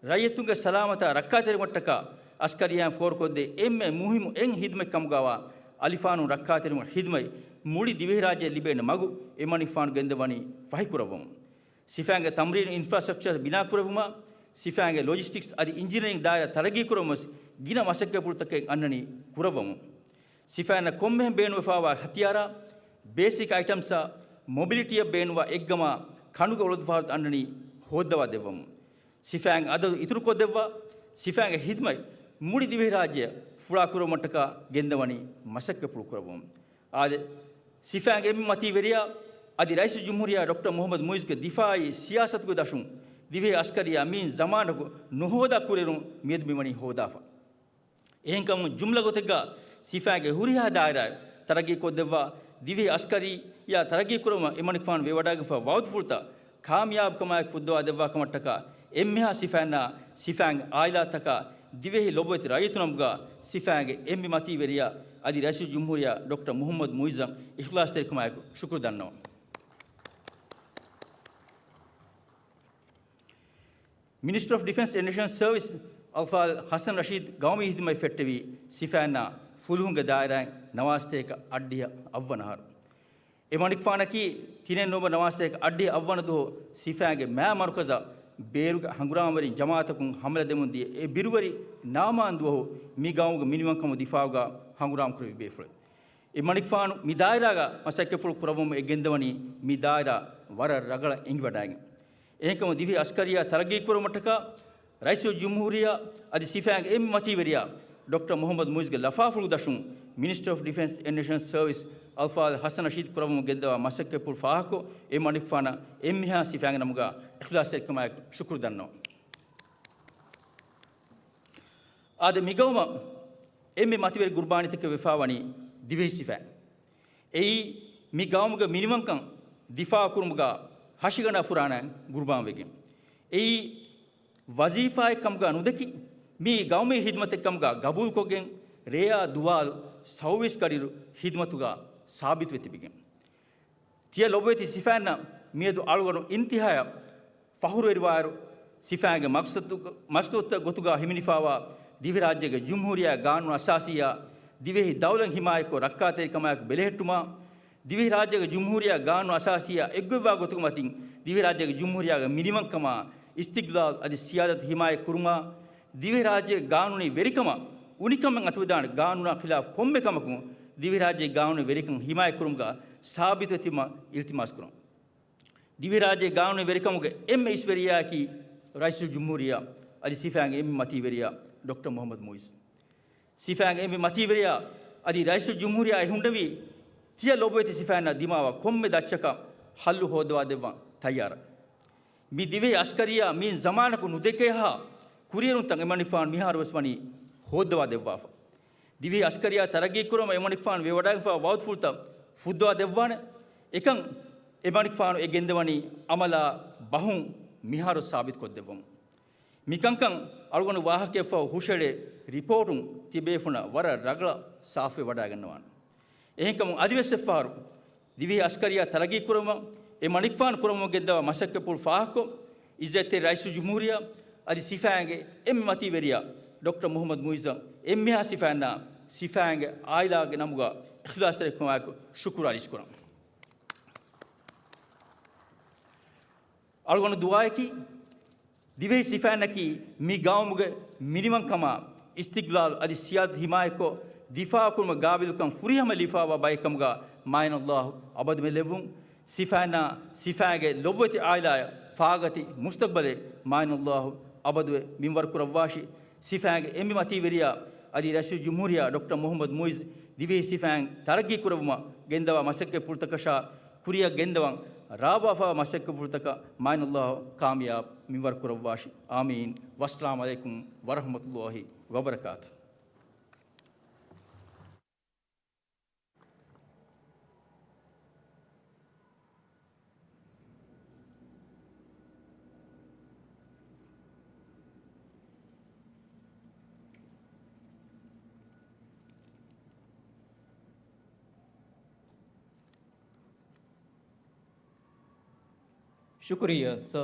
ރައްޔިތުންގެ ސަލާމަތާ ރައްކާތެރިވުމަށްޓަކާ އަސްކަރިއްޔާއިން ފޯރުކޮށްދޭ އެންމެ މުހިއްމު އެއް ހިދުމަތް ކަމުގަވާ އަލިފާނުން ރައްކާތެރިވުމަށް ހިދުމަތް މުޅި ދިވެހިރާއްޖެއަށް ލިބޭނެ މަގު އެމަނިކުފާނު ގެންދަވަނީ ފަހިކުރައްވަމުން. ސިފައިންގެ ތަމްރީނު އިންފްރާސްޓްރަކްޗާ ބިނާކުރެއްވުމާ، ސިފައިންގެ ލޮޖިސްޓިކްސް އަދި އިންޖިނިއަރިން ދާއިރާ ތަރައްގީކުރުމަށް ވެސް ގިނަ މަސައްކަތްޕުޅުތަކެއް އަންނަނީ ކުރައްވަމުން. ސިފައިންނަށް ކޮންމެހެން ބޭނުންވެފައިވާ ހަތިޔާރާ، ބޭސިކް އައިޓަމްސްއާ، މޮބިލިޓީއަށް ބޭނުންވާ އެއްގަމާ ކަނޑުގެ އޮޅުދުފަހަރުތައް އަންނަނީ ހޯއްދަވާ ދެއްވަމުން. ސިފައިންގެ އަދަދު އިތުރުކޮށްދެއްވާ، ސިފައިންގެ ހިދުމަތް މުޅި ދިވެހިރާއްޖެއަށް ފުޅާކުރެއްވުމަށްޓަކާ ގެންދަވަނީ މަސައްކަތްޕުޅު ކުރައްވަމުން. އާދެ، ސިފައިންގެ އެންމެ މަތީވެރިޔާ އަދި ރައީސުލްޖުމްހޫރިއްޔާ ޑޮކްޓަރ މުޙައްމަދު މުޢިއްޒުގެ ދިފާޢީ ސިޔާސަތުގެ ދަށުން ދިވެހި އަސްކަރިއްޔާ މިއިން ޒަމާނަކު ނުހޯދާ ކުރިއެރުން މިއަދު މިވަނީ ހޯދާފަ. އެހެންކަމުން ޖުމްލަ ގޮތެއްގަ ސިފައިންގެ ހުރިހާ ދާއިރާއެއް ތަރައްގީ ކޮށްދެއްވާ، ދިވެހި އަސްކަރިއްޔާ ތަރައްގީ ކުރުމަށް އެމަނިކުފާނު ވެވަޑައިގެންފަ ވައުދުފުޅުތައް ކާމިޔާބުކަމާއެކު ފުއްދަވާ ދެއްވާ ކަމަށްޓަކާ، އެންމެހާ ސިފައިންނާ ސިފައިންގެ އާއިލާތަކާ ދިވެހި ލޮބުވެތި ރައްޔިތުން ނަމުގާ ސިފައިންގެ އެންމެ މަތީވެރިޔާ އަދި ރައީސުލްޖުމްހޫރިއްޔާ ޑޮކްޓަރ މުހައްމަދު މުއިއްޒަށް އިޚްލާޞްތެރިކަމާއެކު ޝުކުރު ދަންނަވަން. މިނިސްޓްރީ އޮފް ޑިފެންސް އެންޑް ނޭޝަނަލް ސަރވިސް އަލްފާޟިލް ޙަސަން ރަޝީދު ގައުމީ ޚިދުމަތް ފެއްޓެވި ސިފައިންނާ ފުލުހުންގެ ދާއިރާއިން ނަވާސްތޭކަ އަށްޑިހަ އަށްވަނަ އަހަރު. އެމަނިކުފާނަކީ ތިނެއް ނުވަ ނަވާސްތޭކަ އަށްޑިހަ އަށްވަނަ ދުވަހު ސިފައިންގެ މާ މަރުކަޒަށް ބޭރުގެ ހަނގުރާމަވެރިން ޖަމާޢަތަކުން ހަމަލަ ދެމުން ދިޔަ އެ ބިރުވެރި ނާމާން ދުވަހު މި ގައުމުގެ މިނިވަންކަމުގެ ދިފާޢުގަ ހަނގުރާމަކުރެއްވި ބޭފުޅެއް. އެމަނިކުފާނު މި ދާއިރާގަ މަސައްކަތްފުޅު ކުރައްވަމުން އެ ގެންދަވަނީ މި ދާއިރާ ވަރަށް ރަގަޅަށް އެނގިވަޑައިގެން. އެހެންކަމުން ދިވެހި އަސްކަރިއްޔާ ތަރައްގީކުރުމަށްޓަކާ ރައީސުލްޖުމްހޫރިއްޔާ އަދި ސިފައިންގެ އެންމެ މަތީވެރިޔާ ޑޮކްޓަރ މުހައްމަދު މުއިއްޒުގެ ލަފާފުޅު ދަށުން މިނިސްޓްރީ އޮފް ޑިފެންސް އެންޑް ނޭޝަނަލް ސަރވިސް އަލްފާޟިލް ޙަސަން ރަޝީދު ކުރައްވަމުން ގެންދަވާ މަސައްކަތްފުޅު ފާހަގަކޮށް، އެމަނިކުފާނަށް އެންމެހާ ސިފައިންގެ ނަމުގަ އިޚްލާޞްތެރިކަމާއެކު ޝުކުރު ދަންނަވަން. އާދެ، މިގައުމަށް އެންމެ މަތިވެރި ގުރުބާނީތަކެއް ވެފާވަނީ ދިވެހި ސިފައިން. އެއީ، މި ގައުމުގެ މިނިވަންކަން ދިފާޢުކުރުމުގަ ހަށިގަނޑާ ފުރާނައިން ގުރުބާންވެގެން. އެއީ، ވަޒީފާއެއްކަމުގަ ނުދެކި، މީ ގައުމީ ޚިދުމަތެއްކަމުގަ ގަބޫލުކޮށްގެން، ރެޔާ ދުވާލު ސައުވީސް ކަޑިރު ޚިދުމަތުގަ ސާބިތުވެ ތިބިގެން. ތިޔަ ލޮބުވެތި ސިފައިންނަށް މިއަދު އަޅުގަނޑު އިންތިހާޔަށް ފަޚުރުވެރިވާއިރު، ސިފައިންގެ މަޤްޞަދު، މަޤްޞަދުތައް ގޮތުގަ ހިމެނިފާވާ ދިވެހިރާއްޖޭގެ ޖުމްހޫރިއްޔާ ގާނޫނު އަސާސީއާ ދިވެހި ދައުލަތް ހިމާޔަތްކޮށް ރައްކާތެރިކަމާއެކު ބެލެހެއްޓުމާ، ދިވެހިރާއްޖޭގެ ޖުމްހޫރިއްޔާ ގާނޫނު އަސާސީއާ އެއްގޮތްވާ ގޮތުގެ މަތިން ދިވެހިރާއްޖޭގެ ޖުމްހޫރިއްޔާގެ މިނިވަންކަމާ، އިސްތިޤްލާލް އަދި ސިޔާދަތު ހިމާޔަތް ކުރުމާ، ދިވެހިރާއްޖޭގެ ގާނޫނީ ވެރިކަމަށް އުނިކަމެއް އަތުވެދާނެ ގާނޫނާ ޚިލާފު ކޮންމެ ކަމަކުން ދިވެހިރާއްޖޭގެ ގާނޫނީ ވެރިކަން ހިމާޔަތްކުރުމުގަ ސާބިތުވެތިވުމަށް އިލްތިމާސްކުރަން. ދިވެހިރާއްޖޭގެ ގާނޫނީ ވެރިކަމުގެ އެންމެ އިސްވެރިޔާއަކީ ރައީސުލްޖުމްހޫރިއްޔާ އަދި ސިފައިންގެ އެންމެ މަތީވެރިޔާ ޑޮކްޓަރ މުހައްމަދު މުއިއްޒު. ސިފައިންގެ އެންމެ މަތީވެރިޔާ އަދި ރައީސުލްޖުމްހޫރިއްޔާ އެ ހުންނެވީ، ތިޔަ ލޮބުވެތި ސިފައިންނަށް ދިމާވާ ކޮންމެ ދައްޗަކަށް ހައްލު ހޯއްދަވާ ދެއްވަން ތައްޔާރަށް. މި ދިވެހި އަސްކަރިއްޔާ މިއިން ޒަމާނަކު ނުދެކޭހާ ކުރިއެރުންތައް އެމަނިކުފާނު މިހާރުވެސް ވަނީ ހޯއްދަވާ ދެއްވާފަ. ދިވެހި އަސްކަރިއްޔާ ތަރައްގީކުރުމަށް އެމަނިކުފާނު ވެވަޑައިގެންފާ ވައުދުފުޅުތައް ފުއްދަވާ ދެއްވާނެ. އެކަން އެމަނިކުފާނު އެ ގެންދަވަނީ އަމަލާ ބަހުން މިހާރު ސާބިތުކޮށްދެއްވަމުން. މިކަންކަން އަޅުގަނޑު ވާހަކައެއްފަހު ހުށައެޅޭ ރިޕޯޓުން ތިބޭފުޅުންނަށް ވަރަށް ރަގަޅަށް ސާފުވެވަޑައިގަންނަވާނެ. އެހެންކަމުން އަދިވެސް އެއްފަހަރު ދިވެހި އަސްކަރިއްޔާ ތަރައްގީކުރައްވަން އެމަނިކުފާނު ކުރަމުން ގެންދަވާ މަސައްކަތްޕުޅު ފާހަގަކޮށް، އިއްޒަތްތެރި ރައީސުލްޖުމްހޫރިއްޔާ އަދި ސިފައިންގެ އެންމެ މަތީވެރިޔާ ޑޮކްޓަރ މުހައްމަދު މުއިއްޒަށް އެންމެހާ ސިފައިންނާ ސިފައިންގެ އާއިލާގެ ނަމުގަ އިޚްލާޞްތެރިކަމާއެކު ޝުކުރު އަރިސްކުރަން. އަޅުގަނޑު ދުޢާއަކީ، ދިވެހި ސިފައިންނަކީ މި ގައުމުގެ މިނިވަންކަމާ، އިސްތިޤްލާލު އަދި ސިޔާދަތު ހިމާޔަތްކޮށް، ދިފާޢުކުރުމަށް ގާބިލުކަން ފުރިހަމަ ލިބިފާވާ ބައެއްކަމުގަ މާތް ﷲ އަބަދުމެ ލެއްވުން. ސިފައިންނާ ސިފައިންގެ ލޮބުވެތި ޢާއިލާއަށް ފާގަތި މުސްތަޤްބަލެއް މާތް ﷲ އަބަދުވެ މިންވަރު ކުރައްވާށި. ސިފައިންގެ އެންމެ މަތީވެރިޔާ އަދި ރައީސުލްޖުމްހޫރިއްޔާ ޑޮކްޓަރ މުޙައްމަދު މުޢިއްޒު ދިވެހި ސިފައިން ތަރައްގީ ކުރެއްވުމަށް ގެންދަވާ މަސައްކަތްޕުޅުތަކަށާ ކުރިއަށް ގެންދަވަން ރާވާފައިވާ މަސައްކަތްޕުޅުތަކަށް މާތް ﷲ ކާމިޔާބު މިންވަރު ކުރައްވާށި. އާމީން. ވައްސަލާމު ޢަލައިކުމް ވަރަޙްމަތުﷲ ވަބަރަކާތު. ޝުކުރިއްޔާ، ސާ.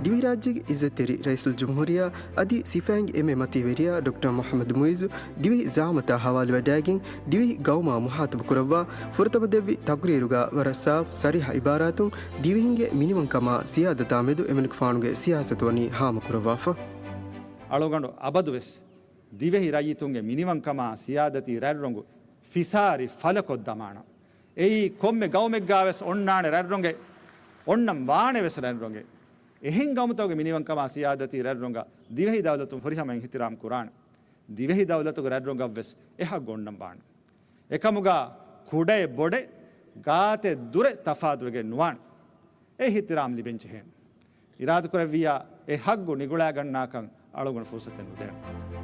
ދިވެހިރާއްޖޭގެ އިއްޒަތްތެރި ރައީސުލްޖުމްހޫރިއްޔާ އަދި ސިފައިންގެ އެންމެ މަތީވެރިޔާ ޑޮކްޓަރ މުޙައްމަދު މުޢިއްޒު ދިވެހި ޒަޢާމަތާ ހަވާލުވެވަޑައިގެން، ދިވެހި ގައުމާ މުޚާޠަބު ކުރައްވާ ފުރަތަމަ ދެއްވި ތަޤްރީރުގަ ވަރަށް ސާފު ޞަރީޙަ ޢިބާރާތުން ދިވެހިންގެ މިނިވަންކަމާ ސިޔާދަތާ މެދު އެމަނިކުފާނުގެ ސިޔާސަތު ވަނީ ހާމަކުރައްވާފަ. އަޅުގަނޑު އަބަދުވެސް ދިވެހި ރައްޔިތުންގެ މިނިވަންކަމާ ސިޔާދަތީ ރަތްރޮނގު ފިސާރި ފަލަކޮށްދަމާނަން. އެއީ ކޮންމެ ގައުމެއްގާވެސް އޮންނާނެ ރަތްރޮނގެއް، އޮންނަން ވާނެވެސް ރަތްރޮނގެއް. އެހެން ގައުމުތަކުގެ މިނިވަންކަމާ ސިޔާދަތީ ރަތްރޮނގަށް ދިވެހި ދައުލަތުން ފުރިހަމަ އިޙްތިރާމް ކުރާނެ. ދިވެހި ދައުލަތުގެ ރަތްރޮނގަށްވެސް އެ ޙައްޤު އޮންނަން ވާނެ. އެކަމުގާ ކުޑައެއް ބޮޑެއް ގާތެއް ދުރެއް ތަފާތުވެގެން ނުވާނެ. އެ އިޙްތިރާމް ލިބެންޖެހޭނެ. އިރާދަކުރެއްވިއްޔާ އެ ހައްގު ނިގުޅާގަންނާކަން އަޅުގަނޑު ފުރުސަތެއް ނުދޭނެ.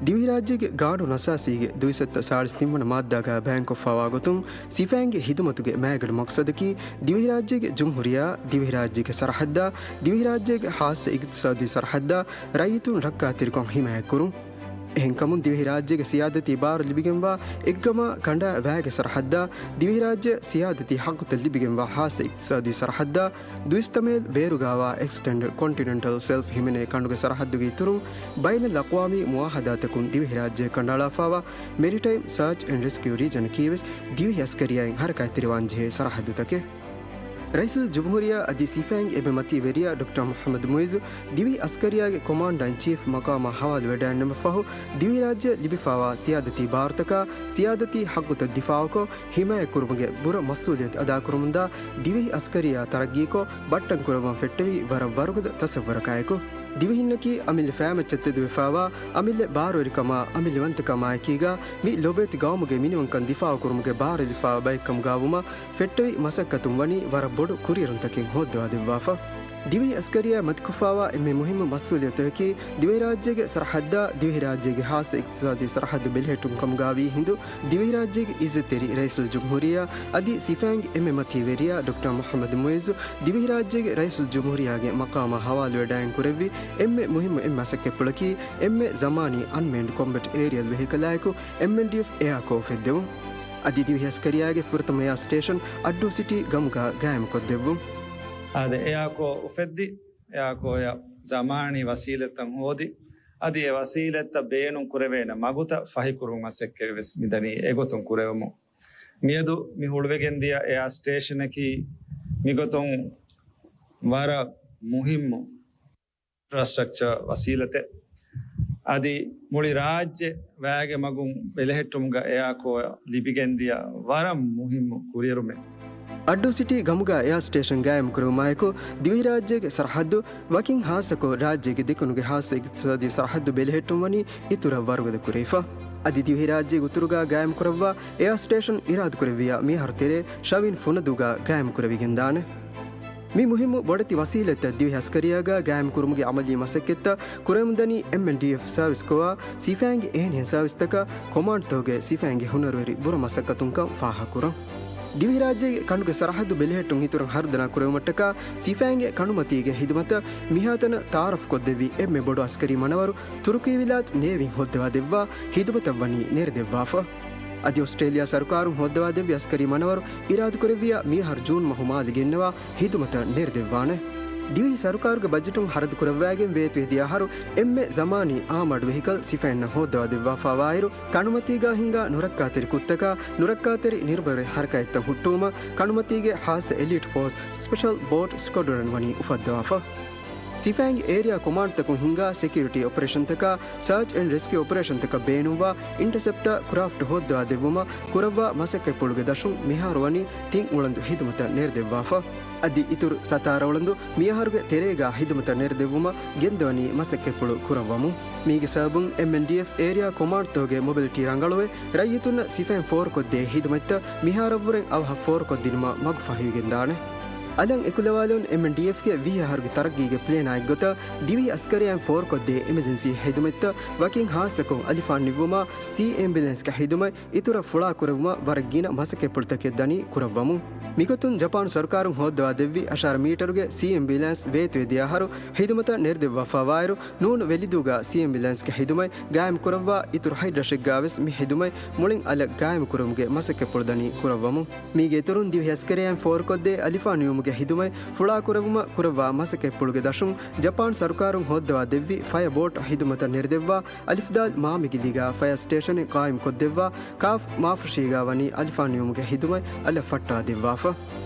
ދިވެހިރާއްޖޭގެ ގާނޫނު އަސާސީގެ ދުއިސައްތަ ސާޅީސް ތިންވަނަ މާއްދާގަ ބަޔާންކޮށްފާވާ ގޮތުން، ސިފައިންގެ ހިދުމަތުގެ މައިގަނޑު މަޤްޞަދަކީ، ދިވެހިރާއްޖޭގެ ޖުމްހޫރިއްޔާ، ދިވެހިރާއްޖޭގެ ސަރަޙައްދާ، ދިވެހިރާއްޖޭގެ ޚާއްޞަ އިޤްތިޞާދީ ސަރަޙައްދާ، ރައްޔިތުން ރައްކާތެރިކޮށް ހިމާޔަތްކުރުން. އެހެންކަމުން، ދިވެހިރާއްޖޭގެ ސިޔާދަތީ ބާރު ލިބިގެންވާ އެއްގަމާ ކަނޑާ ވައިގެ ސަރަޙައްދާ، ދިވެހިރާއްޖެ ސިޔާދަތީ ޙައްޤުތައް ލިބިގެންވާ ޚާއްޞަ އިޤްތިޞާދީ ސަރަޙައްދާ، ދުއިސައްތަ މޭލް ބޭރުގާވާ އެކްސްޓެންޑް ކޮންޓިނެންޓަލް ޝެލްފް ހިމެނޭ ކަނޑުގެ ސަރަޙައްދުގެ އިތުރުން، ބައިނަލްއަޤްވާމީ މުޢާހަދާތަކުން ދިވެހިރާއްޖެ ކަނޑައަޅާފާވާ މެރިޓައިމް ސާޗް އެންޑް ރެސްކިއު ރީޖަނަކީވެސް ދިވެހި އަސްކަރިއްޔާއިން ޙަރަކާތްތެރިވާންޖެހޭ ސަރަޙައްދުތަކެއް. ރައީސުލްޖުމްހޫރިއްޔާ އަދި ސިފައިންގެ އެންމެ މަތީވެރިޔާ ޑޮކްޓަރ މުޙައްމަދު މުޢިއްޒު ދިވެހި އަސްކަރިއްޔާގެ ކޮމާންޑާ އިން ޗީފް މަޤާމާ ޙަވާލުވެޑައިންނެވިފަހު، ދިވެހިރާއްޖެ ލިބިފާވާ ސިޔާދަތީ ބާރުތަކާ، ސިޔާދަތީ ޙައްޤުތައް ދިފާޢުކޮށް، ހިމާޔަތްކުރުމުގެ ބުރަ މަސްއޫލިއްޔަތު އަދާކުރުމުންދާ ދިވެހި އަސްކަރިއްޔާ ތަރައްގީކޮށް، ބައްޓަންކުރައްވަން ފެއްޓެވީ ވަރަށް ވަރުގަދަ ތަޞައްވަރަކާއެކު. ދިވެހިންނަކީ އަމިއްލަ ފައިމައްޗަށް ތެދުވެފާވާ، އަމިއްލަ ބާރުވެރިކަމާ، އަމިއްލަވަންތަކަމާއެކީގާ، މި ލޮބުވެތި ގައުމުގެ މިނިވަންކަން ދިފާޢުކުރުމުގެ ބާރުލިފާ ބައެއްކަމުގާވުމަށް، ފެއްޓެވި މަސައްކަތުން ވަނީ ވަރަށް ބޮޑު ކުރިއެރުންތަކެއް ހޯއްދަވާދެއްވާފަ. ދިވެހި އަސްކަރިއްޔާ މަތިކޮށްފާވާ އެންމެ މުހިއްމު މަސްއޫލިއްޔަތަކީ، ދިވެހިރާއްޖޭގެ ސަރަޙައްދާ، ދިވެހިރާއްޖޭގެ ޚާއްޞަ އިޤްތިޞާދީ ސަރަޙައްދު ބެލެހެއްޓުން ކަމުގާވީ ހިނދު، ދިވެހިރާއްޖޭގެ އިއްޒަތްތެރި ރައީސުލްޖުމްހޫރިއްޔާ އަދި ސިފައިންގެ އެންމެ މަތީވެރިޔާ ޑޮކްޓަރ މުޙައްމަދު މުޢިއްޒު ދިވެހިރާއްޖޭގެ ރައީސުލްޖުމްހޫރިއްޔާގެ މަޤާމާ ޙަވާލުވެޑައިން ކުރެއްވި އެންމެ މުހިއްމު އެއް މަސައްކަތްޕުޅަކީ، އެންމެ ޒަމާނީ އަންމޭންޑް ކޮމްބެޓް އޭރިއަލް ވެހިކަލާއެކު އެމްއެންޑީއެފް އެއާކޯ އުފެއްދެވުން. އަދި ދިވެހި އަސްކަރިއްޔާގެ ފުރަތަމަ އެއާ ސްޓޭޝަން އައްޑޫ ސިޓީ ގަމުގަ ގާއިމުކޮށްދެއްވުން. އާދެ، އެއާކޯ އުފެއްދި، އެއާކޯއަށް ޒަމާނީ ވަސީލަތްތައް ހޯދި، އަދި އެ ވަސީލަތްތައް ބޭނުން ކުރެވޭނެ މަގުތައް ފަހިކުރުމުގެ މަސައްކަތް ވެސް މިދަނީ އެގޮތުން ކުރެވެމުން. މިއަދު މި ހުޅުވިގެންދިޔަ އެއާ ސްޓޭޝަނަކީ މިގޮތުން ވަރަށް މުހިއްމު އިންފްރާސްޓްރަކްޗަރ ވަސީލަތެއް. އަދި މުޅި ރާއްޖެ ވައިގެ މަގުން ބެލެހެއްޓުމުގަ އެއާކޯއަށް ލިބިގެންދިޔަ ވަރަށް މުހިއްމު ކުރިއެރުމެއް. އައްޑޫ ސިޓީ ގަމުގަ އެއާ ސްޓޭޝަން ގާއިމުކުރެވުމާއެކު، ދިވެހިރާއްޖޭގެ ސަރަހައްދު ވަކިން ހާއްސަކޮށް، ރާއްޖޭގެ ދެކުނުގެ ހާއްސަ އިޤްތިޞާދީ ސަރަހައްދު ބެލެހެއްޓުން ވަނީ އިތުރަށް ވަރުގަދަ ކުރެވިފަ. އަދި ދިވެހިރާއްޖޭގެ އުތުރުގަ ގާއިމްކުރައްވާ އެއާ ސްޓޭޝަން އިރާދަކުރެއްވިއްޔާ މިއަހަރު ތެރޭ ޝަވިން ފުނަދޫގަ ގާއިމްކުރެވިގެންދާނެ. މި މުހިއްމު ބޮޑެތި ވަސީލަތްތައް ދިވެހި އަސްކަރިއްޔާގަ ގާއިމްކުރުމުގެ އަމަލީ މަސައްކަތްތައް ކުރެވެމުންދަނީ އެމްއެންޑީއެފް ސަރވިސްކޮއާ ސިފައިންގެ އެހެނިހެން ސަރވިސްތަކަށް ކޮމާންޑްތަކުގެ ސިފައިންގެ ހުނަރުވެރި ބުރަ މަސައްކަތުންކަން ފާހަގަކުރަން. ދިވެހިރާއްޖޭގެ ކަނޑުގެ ސަރަހައްދު ބެލެހެއްޓުން އިތުރަށް ހަރުދަނާ ކުރެވުމަށްޓަކާ ސިފައިންގެ ކަނޑުމަތީގެ ހިދުމަތަށް މިހާތަނަށް ތަޢާރަފްކޮށްދެއްވި އެންމެ ބޮޑު އަސްކަރީ މަނަވަރު ތުރުކީވިލާތު ނޭވީން ހޯއްދަވާދެއްވާ ހިދުމަތަށް ވަނީ ނެރެދެއްވާފަ. އަދި އޮސްޓްރޭލިޔާ ސަރުކާރުން ހޯއްދަވާދެއްވި އަސްކަރީ މަނަވަރު އިރާދަކުރެއްވިއްޔާ މިއަހަރު ޖޫން މަހު މާލެ ގެންނަވާ ހިދުމަތަށް ނެރެދެއްވާނެ. ދިވެހި ސަރުކާރުގެ ބަޖެޓުން ހަރަދުކުރައްވައިގެން ވޭތުވެދިޔަ އަހަރު އެންމެ ޒަމާނީ އާމާޑް ވެހިކަލް ސިފައިންނަށް ހޯއްދަވާދެއްވާފާވާއިރު، ކަނޑުމަތީގާ ހިންގާ ނުރައްކާތެރި ކުށްތަކާ ނުރައްކާތެރި ނިރުބަރެއް ހަރަކާތްތައް ހުއްޓުވުމަށް ކަނޑުމަތީގެ ހާއްސަ އެލީޓް ފޯސް ސްޕެޝަލް ބޯޓް ސްކޮޑްރަން ވަނީ އުފައްދަވާފަ. ސިފައިންގެ އޭރިއާ ކޮމާންޑްތަކުން ހިންގާ ސެކިއުރިޓީ އޮޕަރޭޝަންތަކާ ސާޗް އެންޑް ރެސްކިއު އޮޕަރޭޝަންތަކަށް ބޭނުންވާ އިންޓަސެޕްޓާ ކްރާފްޓް ހޯއްދަވާދެއްވުމަށް ކުރައްވާ މަސައްކަތްޕުޅުގެ ދަށުން މިހާރު ވަނީ ތިން އުޅަނދު ހިދުމަތަށް ނެރެދެއްވާފަ. އަދި އިތުރު ސަތާރަ އުޅަނދު މިއަހަރުގެ ތެރޭގާ ހިދުމަތަށް ނެރެދެއްވުމަށް ގެންދަވަނީ މަސައްކަތްޕުޅު ކުރައްވަމުން. މީގެ ސަބަބުން އެމްއެންޑީއެފް އޭރިއާ ކޮމާންޑްތަކުގެ މޮބިލިޓީ ރަނގަޅުވެ، ރައްޔިތުންނަށް ސިފައިން ފޯރުކޮށްދޭ ހިދުމަތްތައް މިހާރަށްވުރެން އަވަހަށް ފޯރުކޮށްދިނުމަށް މަގުފަހިވެގެންދާނެ. އަލަށް އެކުލަވާލުން އެމްއެންޑީއެފްގެ ވިހި އަހަރުގެ ތަރައްގީގެ ޕްލޭނާ އެއްގޮތަށް ދިވެހި އަސްކަރިއްޔާއިން ފޯރުކޮށްދޭ އެމަޖެންސީ ހިދުމަތްތައް ވަކިން ހާއްސަކޮށް އަލިފާން ނިއްވުމާ ސީ އެމްބިއުލެންސްގެ ހިދުމަތް އިތުރަށް ފުޅާކުރެއްވުމަށް ވަރަށް ގިނަ މަސައްކަތްޕުޅުތަކެއް ދަނީ ކުރައްވަމުން. މިގޮތުން ޖަޕާން ސަރުކާރުން ހޯއްދަވާދެއްވި އަށާރަ މީޓަރުގެ ސީ އެމްބިއުލެންސް ވޭތުވެދިޔަ އަހަރު ހިދުމަތަށް ނެރެދެއްވާފާވާއިރު، ނޫނު ވެލިދޫގަ ސީ އެމްބިއުލެންސްގެ ހިދުމަތް ގާއިމްކުރައްވާ އިތުރު ހަތް ރަށެއްގަވެސް މި ހިދުމަތް މުޅިން އަލަށް ގާއިމްކުރުމުގެ މަސައްކަތްޕުޅު ދަނީ ކުރައްވަމުން. މީގެ އިތުރުން ދިވެހި އަސްކަރިއްޔާއިން ފޯރުކޮށްދޭ އަލިފާން ނިއުމުގެ ހިދުމަތް ފުޅާކުރެއްވުމަށް ކުރައްވާ މަސައްކަތްޕުޅުގެ ދަށުން ޖަޕާން ސަރުކާރުން ހޯއްދަވާ ދެއްވި ފަޔަ ބޯޓް ހިދުމަތަށް ނެރެދެއްވާ އަލިފްދާލް މާމިގިލީގަ ފަޔަ ސްޓޭޝަނެއް ޤާއިމްކޮށްދެއްވާ ކާފް މާފުށީގަ ވަނީ އަލިފާން ނިއުމުގެ ހިދުމަތް އަލަށް ފައްޓާދެއްވާފަ.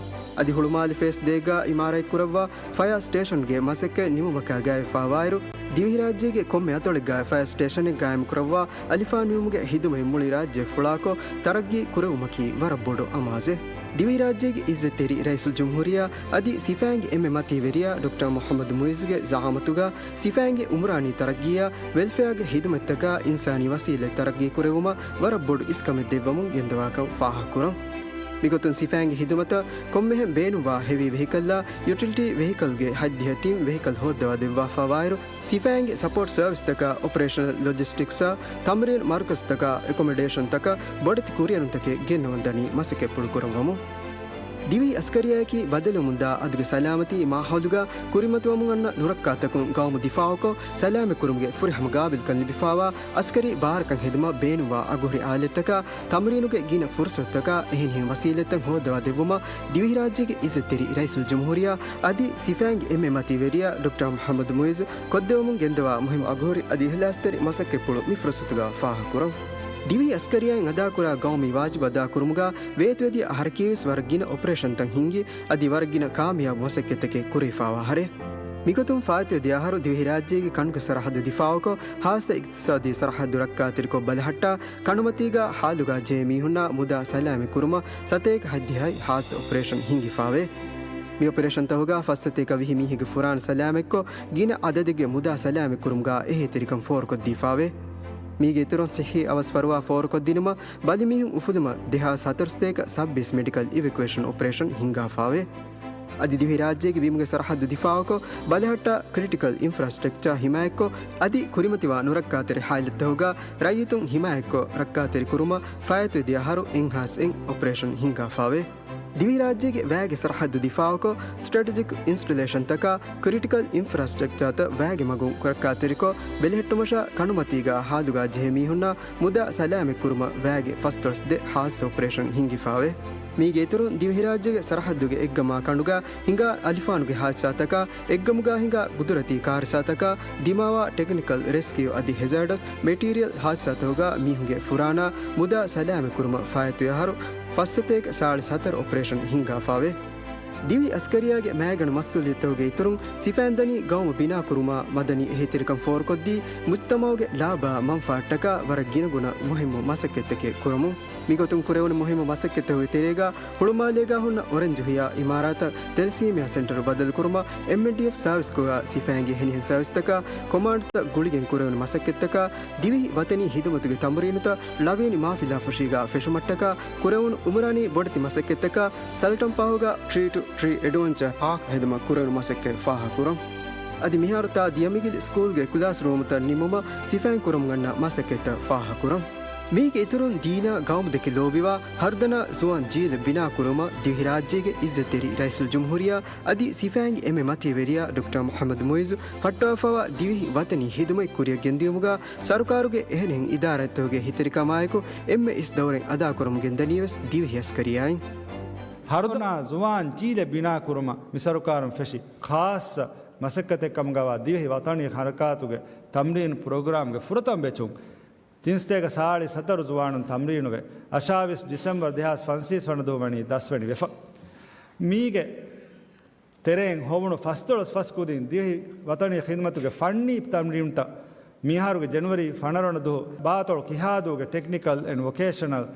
އަދި ހުޅުމާލެ ފޭސް ދޭއްގަ އިމާރާތްކުރައްވާ ފަޔާ ސްޓޭޝަންގެ މަސައްކަތް ނިމުމަކާ ގާތްވެފާވާއިރު، ދިވެހިރާއްޖޭގެ ކޮންމެ އަތޮޅެއްގައި ފަޔާ ސްޓޭޝަނެއް ގާއިމްކުރައްވާ އަލިފާން ނިއުމުގެ ހިދުމަތް މުޅި ރާއްޖެ ފުޅާކޮށް ތަރައްގީ ކުރެވުމަކީ ވަރަށް ބޮޑު އަމާޒެއް. ދިވެހިރާއްޖޭގެ އިއްޒަތްތެރި ރައީސުލްޖުމްހޫރިއްޔާ އަދި ސިފައިންގެ އެންމެ މަތީވެރިޔާ ޑޮކްޓަރ މުޙައްމަދު މުޢިއްޒުގެ ޒަޢާމަތުގަ ސިފައިންގެ އުމްރާނީ ތަރައްގީއާ ވެލްފެއާގެ ހިދުމަތްތަކާ އިންސާނީ ވަސީލަތް ތަރައްގީ ކުރެވުމަށް ވަރަށް ބޮޑު އިސްކަމެއް ދެއްވަމުން ގެންދަވާކަން ފާހަގަކުރަން. މިގޮތުން ސިފައިންގެ ހިދުމަތަށް ކޮންމެހެން ބޭނުންވާ ހެވީ ވެހިކަލްއާ ޔުޓިލިޓީ ވެހިކަލްގެ ހަތްދިހަ ތިން ވެހިކަލް ހޯއްދަވާ ދެއްވާފާވާއިރު، ސިފައިންގެ ސަޕޯޓް ސަރވިސްތަކާ އޮޕަރޭޝަނަލް ލޮޖިސްޓިކްސްއާ ތަމްރީން މަރުކަޒުތަކާ އެކޮމޮޑޭޝަންތަކަށް ބޮޑެތި ކުރިއެރުންތަކެއް ގެންނަވަން ދަނީ މަސައްކަތްޕުޅު ކުރަންވަމުން. ދިވެހި އަސްކަރިއްޔާއަކީ ބަދަލުވަމުންދާ އަދުގެ ސަލާމަތީ މާހައުލުގަ ކުރިމަތިވަމުން އަންނަ ނުރައްކާތަކުން ގައުމު ދިފާއުކޮށް، ސަލާމަތްކުރުމުގެ ފުރިހަމަ ގާބިލްކަން ލިބިފާވާ އަސްކަރީ ބާރަކަށް ހެދުމަށް ބޭނުންވާ އަގުހުރި އާލަތްތަކާ ތަމްރީނުގެ ގިނަ ފުރުސަތުތަކާ އެހެނިހެން ވަސީލަތްތައް ހޯއްދަވާ ދެއްވުމަށް ދިވެހިރާއްޖޭގެ އިއްޒަތްތެރި ރައީސުލްޖުމްހޫރިއްޔާ އަދި ސިފައިންގެ އެންމެ މަތީވެރިޔާ ޑޮކްޓަރ މުޙައްމަދު މުޢިއްޒު ކޮށްދެވުމުން ގެންދަވާ މުހިއްމު އަގުހުރި އަދި އިހްލާސްތެރި މަސައްކަތްޕުޅު މި ފުރުސަތުގަ ފާހަގަކުރަން. ދިވެހި އަސްކަރިއްޔާއިން އަދާކުރާ ގައުމީ ވާޖިބު އަދާކުރުމުގަ ވޭތުވެދިޔަ އަހަރަކީވެސް ވަރަށް ގިނަ އޮޕަރޭޝަންތައް ހިންގި، އަދި ވަރަށް ގިނަ ކާމިޔާބު މަސައްކަތްތަކެއް ކުރެވިފާވާ އަހަރެއް. މިގޮތުން ފާއިތުވެދިޔަ އަހަރު ދިވެހިރާއްޖޭގެ ކަނުގެ ސަރަހައްދު ދިފާއުކޮށް، ޚާއްޞަ އިގްތިސާދީ ސަރަހައްދު ރައްކާތެރިކޮށް ބަލަހައްޓާ، ކަނޑުމަތީގާ ހާލުގާ ޖެހޭ މީހުންނާ މުދާ ސަލާމަތް ކުރުމަށް ސަތޭކަ ހަތްދިހައި ޚާއްޞަ އޮޕަރޭޝަން ހިންގިފާވޭ. މި އޮޕަރޭޝަންތަކުގާ ފަސްސަތޭކަ ވިހި މީހެއްގެ ފުރާނަ ސަލާމަތްކޮށް، ގިނަ އަދަދެއްގެ މުދާ ސަލާމަތްކުރުމުގާ އެހީތެރިކަން ފޯރުކޮށްދީފާވޭ. މީގެ އިތުރުން ޞިއްޙީ އަވަސް ފަރުވާ ފޯރުކޮށްދިނުމަށް ބަލިމީހުން އުފުލުމަށް ދެހާސް ހަތަރުސަތޭކަ ސައްބީސް މެޑިކަލް އިވެކުއޭޝަން އޮޕަރޭޝަން ހިންގާފާވޭ. އަދި ދިވެހިރާއްޖޭގެ ބިމުގެ ސަރަހައްދު ދިފާއުކޮށް، ބަލަހައްޓާ ކްރިޓިކަލް އިންފްރާސްޓްރަކްޗާ ހިމާޔަތްކޮށް، އަދި ކުރިމަތިވާ ނުރައްކާތެރި ހާލަތްތަކުގާ ރައްޔިތުން ހިމާޔަތްކޮށް ރައްކާތެރިކުރުމަށް ފާއިތުވެދިޔަ އަހަރު އެންހާސް އެން އޮޕަރޭޝަން ހިންގާފާވޭ. ދިވެހިރާއްޖޭގެ ވައިގެ ސަރަހައްދު ދިފާއުކޮށް، ސްޓްރެޓެޖިކް އިންސްޓޮލޭޝަންތަކާ ކްރިޓިކަލް އިންފްރާސްޓްރަކްޗާތައް ވައިގެ މަގުން ރައްކާތެރިކޮށް، ބެލެހެއްޓުމަށާ ކަނޑުމަތީގާ ހާލުގާ ޖެހޭ މީހުންނާ މުދާ ސަލާމަތްކުރުމަށް ވައިގެ ފަސްދޮޅަސް ދެ ޚާއްޞަ އޮޕަރޭޝަން ހިންގިފާވޭ. މީގެ އިތުރުން، ދިވެހިރާއްޖޭގެ ސަރަހައްދުގެ އެއްގަމާ ކަނޑުގާ ހިނގާ އަލިފާނުގެ ހާދިސާތަކާ، އެއްގަމުގާ ހިނގާ ގުދުރަތީ ކާރިސާތަކާ، ދިމާވާ ޓެކްނިކަލް ރެސްކިއު އަދި ހެޒާޑަސް މެޓީރިއަލް ހާދިސާތަކުގާ މީހުންގެ ފުރާނާ މުދާ ސަލާމަތްކުރުމަށް ފާއިތުވި އަހަރު ފަސްސަތޭކަ ސާޅީސް ހަތަރު އޮޕަރޭޝަން ހިންގާފާވޭ. ދިވެހި އަސްކަރިއްޔާގެ މައިގަނޑު މަސްއޫލިއްޔަތުގެ އިތުރުން، ސިފައިން ދަނީ ގައުމު ބިނާކުރުމާ މަދަނީ އެހީތެރިކަން ފޯރުކޮށްދީ، މުޖުތަމަޢުގެ ލާބާ މަންފާއަށްޓަކާ ވަރަށް ގިނަގުނަ މުހިއްމު މަސައްކަތްތަކެއް ކުރަމުން. މިގޮތުން ކުރެވުނު މުހިއްމު މަސައްކަތްތަކުގެ ތެރޭގާ، ހުޅުމާލޭގާ ހުންނަ އޮރެންޖު ހިޔާ އިމާރާތަށް ތެލެސީމިއާ ސެންޓަރު ބަދަލުކުރުމަށް އެމްއެންޑީއެފް ސާވިސްކޮށް ސިފައިންގެ އެހެނިހެން ސާވިސްތަކާ ކޮމާންޑްތައް ގުޅިގެން ކުރެވުނު މަސައްކަތްތަކާ، ދިވެހި ވަތަނީ ހިދުމަތުގެ ތަމްރީނުތައް ޅަވިޔަނި މާފިލާފުށީގާ ފެށުމަށްޓަކާ ކުރެވުނު އުމުރާނީ ބޮޑެތި މަސައްކަތްތަކާ، ސަލްޓަން ޕާހުގާ ޓްރީ ޓު ޓްރީ އެޑްވެންޗާ ޕާކް ހެދުމަށް ކުރެވުނު މަސައްކަތް ފާހަގަކުރަން. އަދި މިހާރު ތާ ދިޔަމިގިލި ސްކޫލްގެ ކްލާސްރޫމުތައް ނިމުމަށް ސިފައިން ކުރަމުން އަންނަ މަސައްކަތްތައް ފާހަގަކުރަން. މީގެ އިތުރުން ދީނާ ގައުމުދެކެ ލޯބިވާ ހަރުދަނާ ޒުވާން ޖީލެއް ބިނާކުރުމަށް ދިވެހިރާއްޖޭގެ އިއްޒަތްތެރި ރައީސުލްޖުމްހޫރިއްޔާ އަދި ސިފައިންގެ އެންމެ މަތީވެރިޔާ ޑޮކްޓަރ މުޙައްމަދު މުޢިއްޒު ފައްޓަވާފައިވާ ދިވެހި ވަތަނީ ހިދުމަތް ކުރިއަށް ގެންދިޔުމުގާ ސަރުކާރުގެ އެހެނިހެން އިދާރާތަކުގެ ހިތެރިކަމާއެކު އެންމެ އިސް ދައުރެއް އަދާކުރަމުން ގެންދަނީވެސް ދިވެހި އަސްކަރިއްޔާއިން. ހަރުދަނާ ޒުވާން ޖީލެއް ބިނާކުރުމަށް މި ސަރުކާރުން ފެށި ޚާއްޞަ މަސައްކަތެއްކަމުގަވާ ދިވެހި ވަތަނީ ހަރަކާތުގެ ތަމްރީން ޕްރޮގްރާމްގެ ފުރަތަމަ ބެޗުން ތިންސަތޭކަ ސާޅީސް ހަތަރު ޒުވާނުން ތަމްރީނުވެ، އަށާވީސް ޑިސެމްބަރު ދެހާސް ފަންސަވީސް ވަނަ ދުވަހު ވަނީ ދަސްވަނި ވެފަ. މީގެ ތެރެއިން ހޮވުނު ފަސްދޮޅަސް ފަސް ކުދިން ދިވެހި ވަތަނީ ޚިދުމަތުގެ ފަންނީ ތަމްރީނުތައް މިހާރުގެ ޖެނުއަރީ ފަނަރަ ވަނަ ދުވަހު ބާތޮޅު ކިހާދޫގެ ޓެކްނިކަލް އެންޑް ވޮކޭޝަނަލް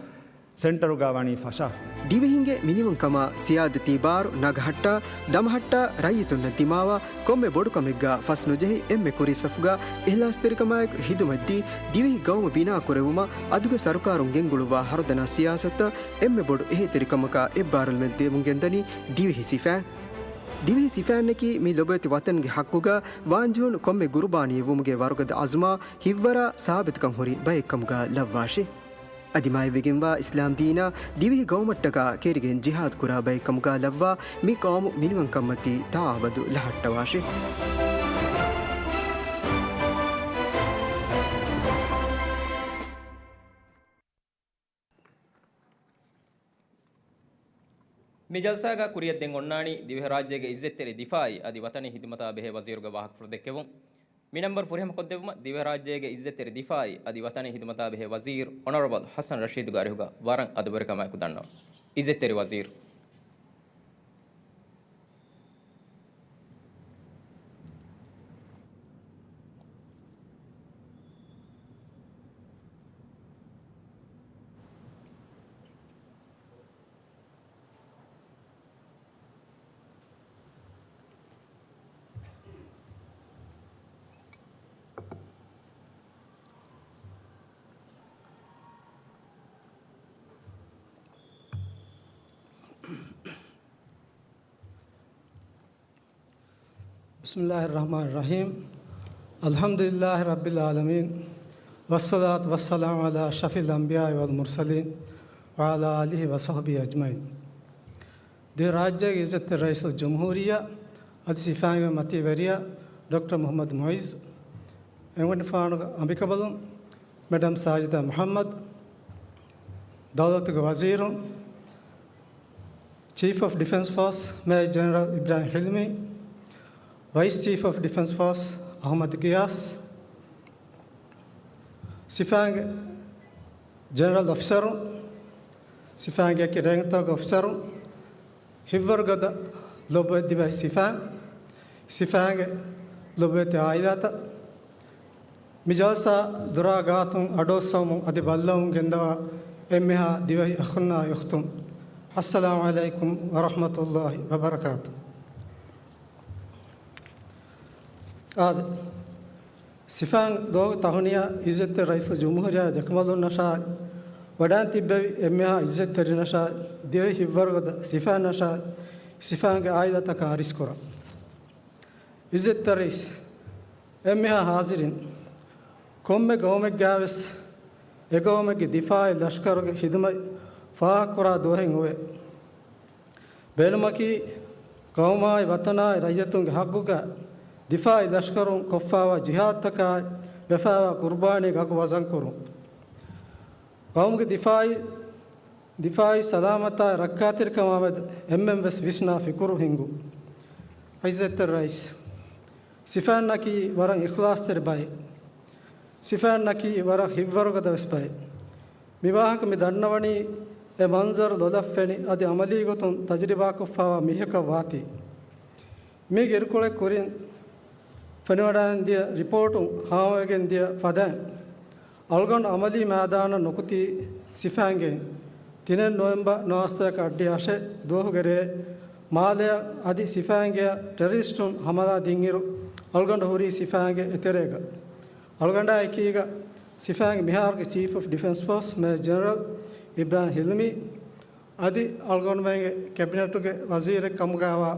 ސެންޓަރުގާ ވަނީ ފަށާފަ. ދިވެހިންގެ މިނިވަންކަމާ ސިޔާދަތީ ބާރު ނަގަހައްޓާ، ދަމަހައްޓާ، ރައްޔިތުންނަށް ދިމާވާ ކޮންމެ ބޮޑުކަމެއްގާ ފަސްނުޖެހި، އެންމެ ކުރީ ސަފުގާ އިހްލާސްތެރިކަމާއެކު ހިދުމަތްދީ، ދިވެހި ގައުމު ބިނާކުރެއްވުމަށް އަދުގެ ސަރުކާރުން ގެންގުޅުއްވާ ހަރުދަނާ ސިޔާސަތަށް އެންމެ ބޮޑު އެހީތެރިކަމަކާ އެއްބާރުލުމެއް ދެމުން ގެންދަނީ ދިވެހި ސިފައިން. ދިވެހި ސިފައިންނަކީ މި ލޮބުވެތި ވަތަންގެ ޙައްޤުގާ ވާންޖެހުނު ކޮންމެ ގުރުބާނީއެއްވުމުގެ ވަރުގަދަ ޢަޒުމާ ހިތްވަރާ ސާބިތުކަން ހުރި ބައެއްކަމުގާ ލައްވާށި. އަދި މާތްވެގެންވާ އިސްލާމް ދީނާ ދިވެހި ގައުމަށްޓަކާ ކެރިގެން ޖިހާދު ކުރާ ބައެއްކަމުގާ ލައްވާ މި ޤައުމު މިނިވަންކަންމަތީ ތާއަބަދު ލަހައްޓަވާށި. މި ޖަލްސާގަ ކުރިއަށް ދެން އޮންނާނީ ދިވެހިރާއްޖޭގެ އިއްޒަތްތެރި ދިފާއީ އަދި ވަތަނީ ހިދުމަތާ ބެހޭ ވަޒީރުގެ ވާހަކަފުޅު ދެއްކެވުން. މި ނަންބަރު ފުރިހަމަކޮށްދެއްވުމަށް ދިވެހިރާއްޖޭގެ އިއްޒަތްތެރި ދިފާއީ އަދި ވަތަނީ ހިދުމަތާ ބެހޭ ވަޒީރު އޮނަރަބަލް ޙަސަން ރަޝީދުގެ އަރިހުގަ ވަރަށް އަދަބުވެރިކަމާއެކު ދަންނަވަން. އިއްޒަތްތެރި ވަޒީރު. بسم الله الرحمن الرحيم. الحمد لله رب العالمين. والصلاة والسلام على أشرف الأنبياء والمرسلين وعلى آله وصحبه أجمعين. ދިވެހިރާއްޖޭގެ އިއްޒަތްތެރި ރައީސުލްޖުމްހޫރިއްޔާ އަދި ސިފައިންގެ މަތީވެރިޔާ ޑޮކްޓަރ މުޙައްމަދު މުޢިއްޒު، އެންގުނިފާނުގެ އަނބިކަނބަލުން، މެޑަމް ސާޖިދާ މުޙައްމަދު، ދައުލަތުގެ ވަޒީރުން، ޗީފް އޮފް ޑިފެންސް ފޯސް މޭޖަރ ޖެނެރަލް އިބްރާހިމް ހިލްމީ، ވައިސް ޗީފް އޮފް ޑިފެންސް ފޯސް އަޙްމަދު ގިޔާސް، ސިފައިންގެ ޖެނެރަލް އޮފިސަރުން، ސިފައިންގެ އެކި ރޭންކްތަކުގެ އޮފިސަރުން، ހިތްވަރުގަދަ ލޮބުވެތި ދިވެހި ސިފައިން، ސިފައިންގެ ލޮބުވެތި އާއިލާތައް، މި ޖަލްސާ ދުރާ ގާތުން އަޑުއައްސަވަމުން އަދި ބައްލަވަމުން ގެންދަވާ އެންމެހާ ދިވެހި އަޚުންނާ އުޚްތުން، އައްސަލާމު ޢަލައިކުމް ވަރަޙްމަތުﷲި ވަބަރަކާތު. އާދެ، ސިފައިން ދުވަހު ތަހުނިޔާ އިއްޒަތްތެރި ރައީސުލްޖުމްހޫރިއްޔާ ދެކަނބަލުންނަށާއި، ވަޑައިން ތިއްބެވި އެންމެހާ އިއްޒަތްތެރިންނަށާއި، ދިވެހި ހިތްވަރުގަދަ ސިފައިންނަށާއި، ސިފައިންގެ އާއިލާތަކަށް އަރިސްކުރަން. އިއްޒަތްތެރި ރައީސް، އެންމެހާ ހާޒިރިން، ކޮންމެ ގައުމެއްގައިވެސް އެގައުމެއްގެ ދިފާއީ ލަޝްކަރުގެ ޚިދުމަތް ފާހަގަކުރާ ދުވަހެއް އޮވޭ. ބޭނުމަކީ، ގައުމާއި ވަތަނާއި ރައްޔިތުންގެ ޙައްޤުގައި ދިފާއީ ލަޝްކަރުން ކޮށްފާވާ ޖިހާދުތަކާއި ވެފާވާ ޤުރުބާނީގެ އަގު ވަޒަންކުރުން. ގައުމުގެ ދިފާއީ، ދިފާއީ ސަލާމަތާއި ރައްކާތެރިކަމާމެދު އެންމެންވެސް ވިސްނާ ފިކުރު ހިންގުން. އިއްޒަތްތެރި ރައީސް، ސިފައިންނަކީ ވަރަށް އިޚްލާޞްތެރި ބައެއް. ސިފައިންނަކީ ވަރަށް ހިތްވަރުގަދަވެސް ބައެއް. މި ވާހަކަ މި ދަންނަވަނީ އެ މަންޒަރު ލޮލަށް ފެނި އަދި އަމަލީގޮތުން ތަޖުރިބާކޮށްފާވާ މީހަކަށް ވާތީ. މީގެ އިރުކޮޅެއް ކުރިން ފެނިވަޑައިގެން ދިޔަ ރިޕޯޓުން ހާމަވެގެން ދިޔަ ފަދައިން، އަޅުގަނޑު އަމަލީ މައިދާނަށް ނުކުތީ ސިފައިންގެއިން. ތިނެއް ނޮވެމްބަރ ނުވަސައްސަ އަށެއް ދުވަހުގެ ރޭ މާލެއަށް އަދި ސިފައިންގެއަށް ޓެރަރިސްޓުން ހަމަލާ ދިންއިރު، އަޅުގަނޑު ހުރީ ސިފައިންގެ އެތެރޭގަ. އަޅުގަނޑާ އެކީގަ ސިފައިންގެ މިހާރުގެ ޗީފް އޮފް ޑިފެންސް ފޯސް މޭޖަރ ޖެނެރަލް އިބްރާހިމް ހިލްމީ އަދި އަޅުގަނޑުމެންގެ ކެބިނެޓުގެ ވަޒީރެއް ކަމުގައިވާ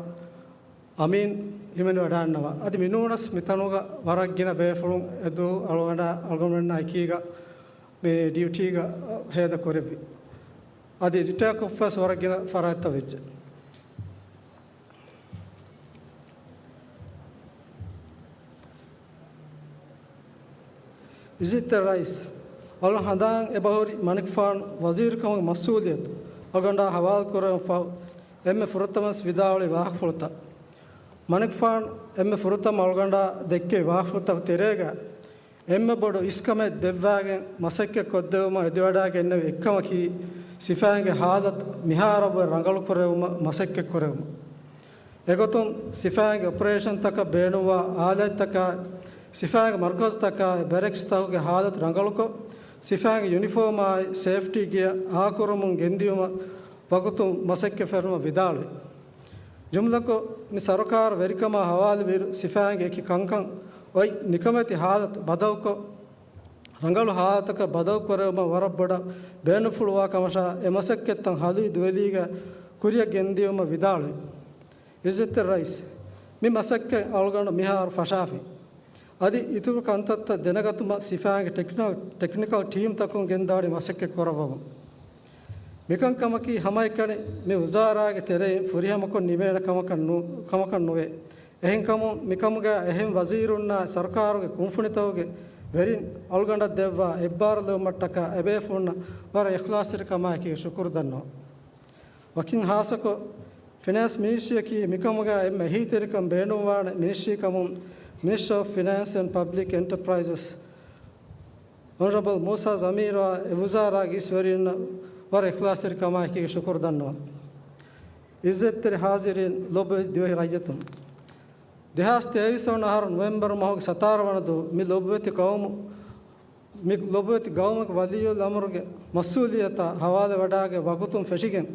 އަމީން ހިމެނިވަޑައިގަންނަވާ. އަދި މިނޫނަސް މިތަނުގަ ވަރަށް ގިނަ ބޭފުޅުން އެދުވަހު އަޅުގަނޑާ، އަޅުގަނޑުމެންނާ އެކީގަ މި ޑިއުޓީގަ ހޭދަ ކުރެއްވި. އަދި ރިޓަޔާ ކޮށްފަސް ވަރަށް ގިނަ ފަރާތްތައް ވެއްޖެ. އިއްޒަތްތެރި ރައީސް، އަޅު ހަނދާން އެބަހުރި މަނިކުފާނު ވަޒީރުކަމުގެ މަސްއޫލިއްޔަތު އަޅުގަނޑާ ހަވާލުކުރެވުން ފަހު، އެންމެ ފުރަތަމަސް ވިދާޅުވި ވާހަކަފުޅުތައް. މަނިކުފާނު އެންމެ ފުރަތަމަ އަޅުގަނޑާ ދެއްކެވި ވާހަކަފުޅުތަކުގެ ތެރޭގަ، އެންމެ ބޮޑު އިސްކަމެއް ދެއްވާގެން މަސައްކަތް ކޮށްދެއްވުމަށް އެދިވަޑައިގެންނެވި އެއްކަމަކީ، ސިފައިންގެ ހާލަތު މިހާރަށްވުރެ ރަނގަޅުކުރެއްވުމަށް މަސައްކަތްކުރެއްވުމަށް. އެގޮތުން، ސިފައިންގެ އޮޕަރޭޝަންތަކަށް ބޭނުންވާ އާލާތްތަކާއި، ސިފައިންގެ މަރުކަޒުތަކާއި، ބެރެކްސްތަކުގެ ހާލަތު ރަނގަޅުކޮށް، ސިފައިންގެ ޔުނިފޯމާއި، ސޭފްޓީ ގިޔަ އާކުރުމުން ގެންދިޔުމަށް ވަގުތުން މަސައްކަތް ފެށުމަށް ވިދާޅުވި. ޖުމްލަކޮށް، މި ސަރުކާރު ވެރިކަމާ ހަވާލުވިއިރު، ސިފައިންގެ އެކި ކަންކަން އޮތް ނިކަމެތި ހާލަތު ބަދަލުކޮށް، ރަނގަޅު ހާލަތަކަށް ބަދަލުކުރެވުމަށް ވަރަށް ބޮޑަށް ބޭނުންފުޅުވާ ކަމަށާ، އެ މަސައްކަތްތައް ހަލީ ދުވެލީގަ ކުރިއަށް ގެންދިޔުމަށް ވިދާޅުވި. އިއްޒަތްތެރި ރައީސް، މި މަސައްކަތް އަޅުގަނޑު މިހާރު ފަށާފި. އަދި އިތުރު ކަންތައްތައް ދެނެގަތުމަށް ސިފައިންގެ ޓެކްނިކަލް، ޓެކްނިކަލް ޓީމްތަކުން ގެންދަވާނީ މަސައްކަތް ކުރައްވަމުން. މިކަންކަމަކީ ހަމައެކަނި މި ވުޒާރާގެ ތެރެއިން ފުރިހަމަކޮށް ނިމޭނެ ކަމަކަށް ނު، ކަމަކަށް ނުވޭ. އެހެންކަމުން މިކަމުގައި އެހެން ވަޒީރުންނާ ސަރުކާރުގެ ކުންފުނިތަކުގެ ވެރިން އަޅުގަނޑަށް ދެއްވާ އެއްބާރުލެވުމަށްޓަކާ އެބޭފުޅުންނަށް ވަރަށް އިޚްލާޞްތެރިކަމާއެކީ ޝުކުރު ދަންނަވަން. ވަކިން ހާއްސަކޮށް، ފިނޭންސް މިނިސްޓްރީއަކީ މިކަމުގައި އެންމެ އެހީތެރިކަން ބޭނުންވާނެ މިނިސްޓްރީ ކަމުން، މިނިސްޓަރ އޮފް ފިނޭންސް އެންޑް ޕަބްލިކް އެންޓަޕްރައިޒަސް އޮނަރަބަލް މޫސާ ޒަމީރުއާ އެ ވުޒާރާގެ އިސް ވެރިންނަށް ވަރަށް އިޚްލާޞްތެރިކަމާއެކީ ޝުކުރު ދަންނަވަން. އިއްޒަތްތެރި ހާޒިރީން، ލޮބުވެތި ދިވެހި ރައްޔިތުން، ދެހާސް ތޭވީސް ވަނަ އަހަރު ނޮވެމްބަރު މަހުގެ ސަތާރަ ވަނަ ދުވަހު މި ލޮބުވެތި ގައުމު، މި ލޮބުވެތި ގައުމުގެ ވަލިއްޔުލްއަމުރުގެ މަސްއޫލިއްޔަތާ ހަވާލުވެވަޑައިގެން ވަގުތުން ފެށިގެން،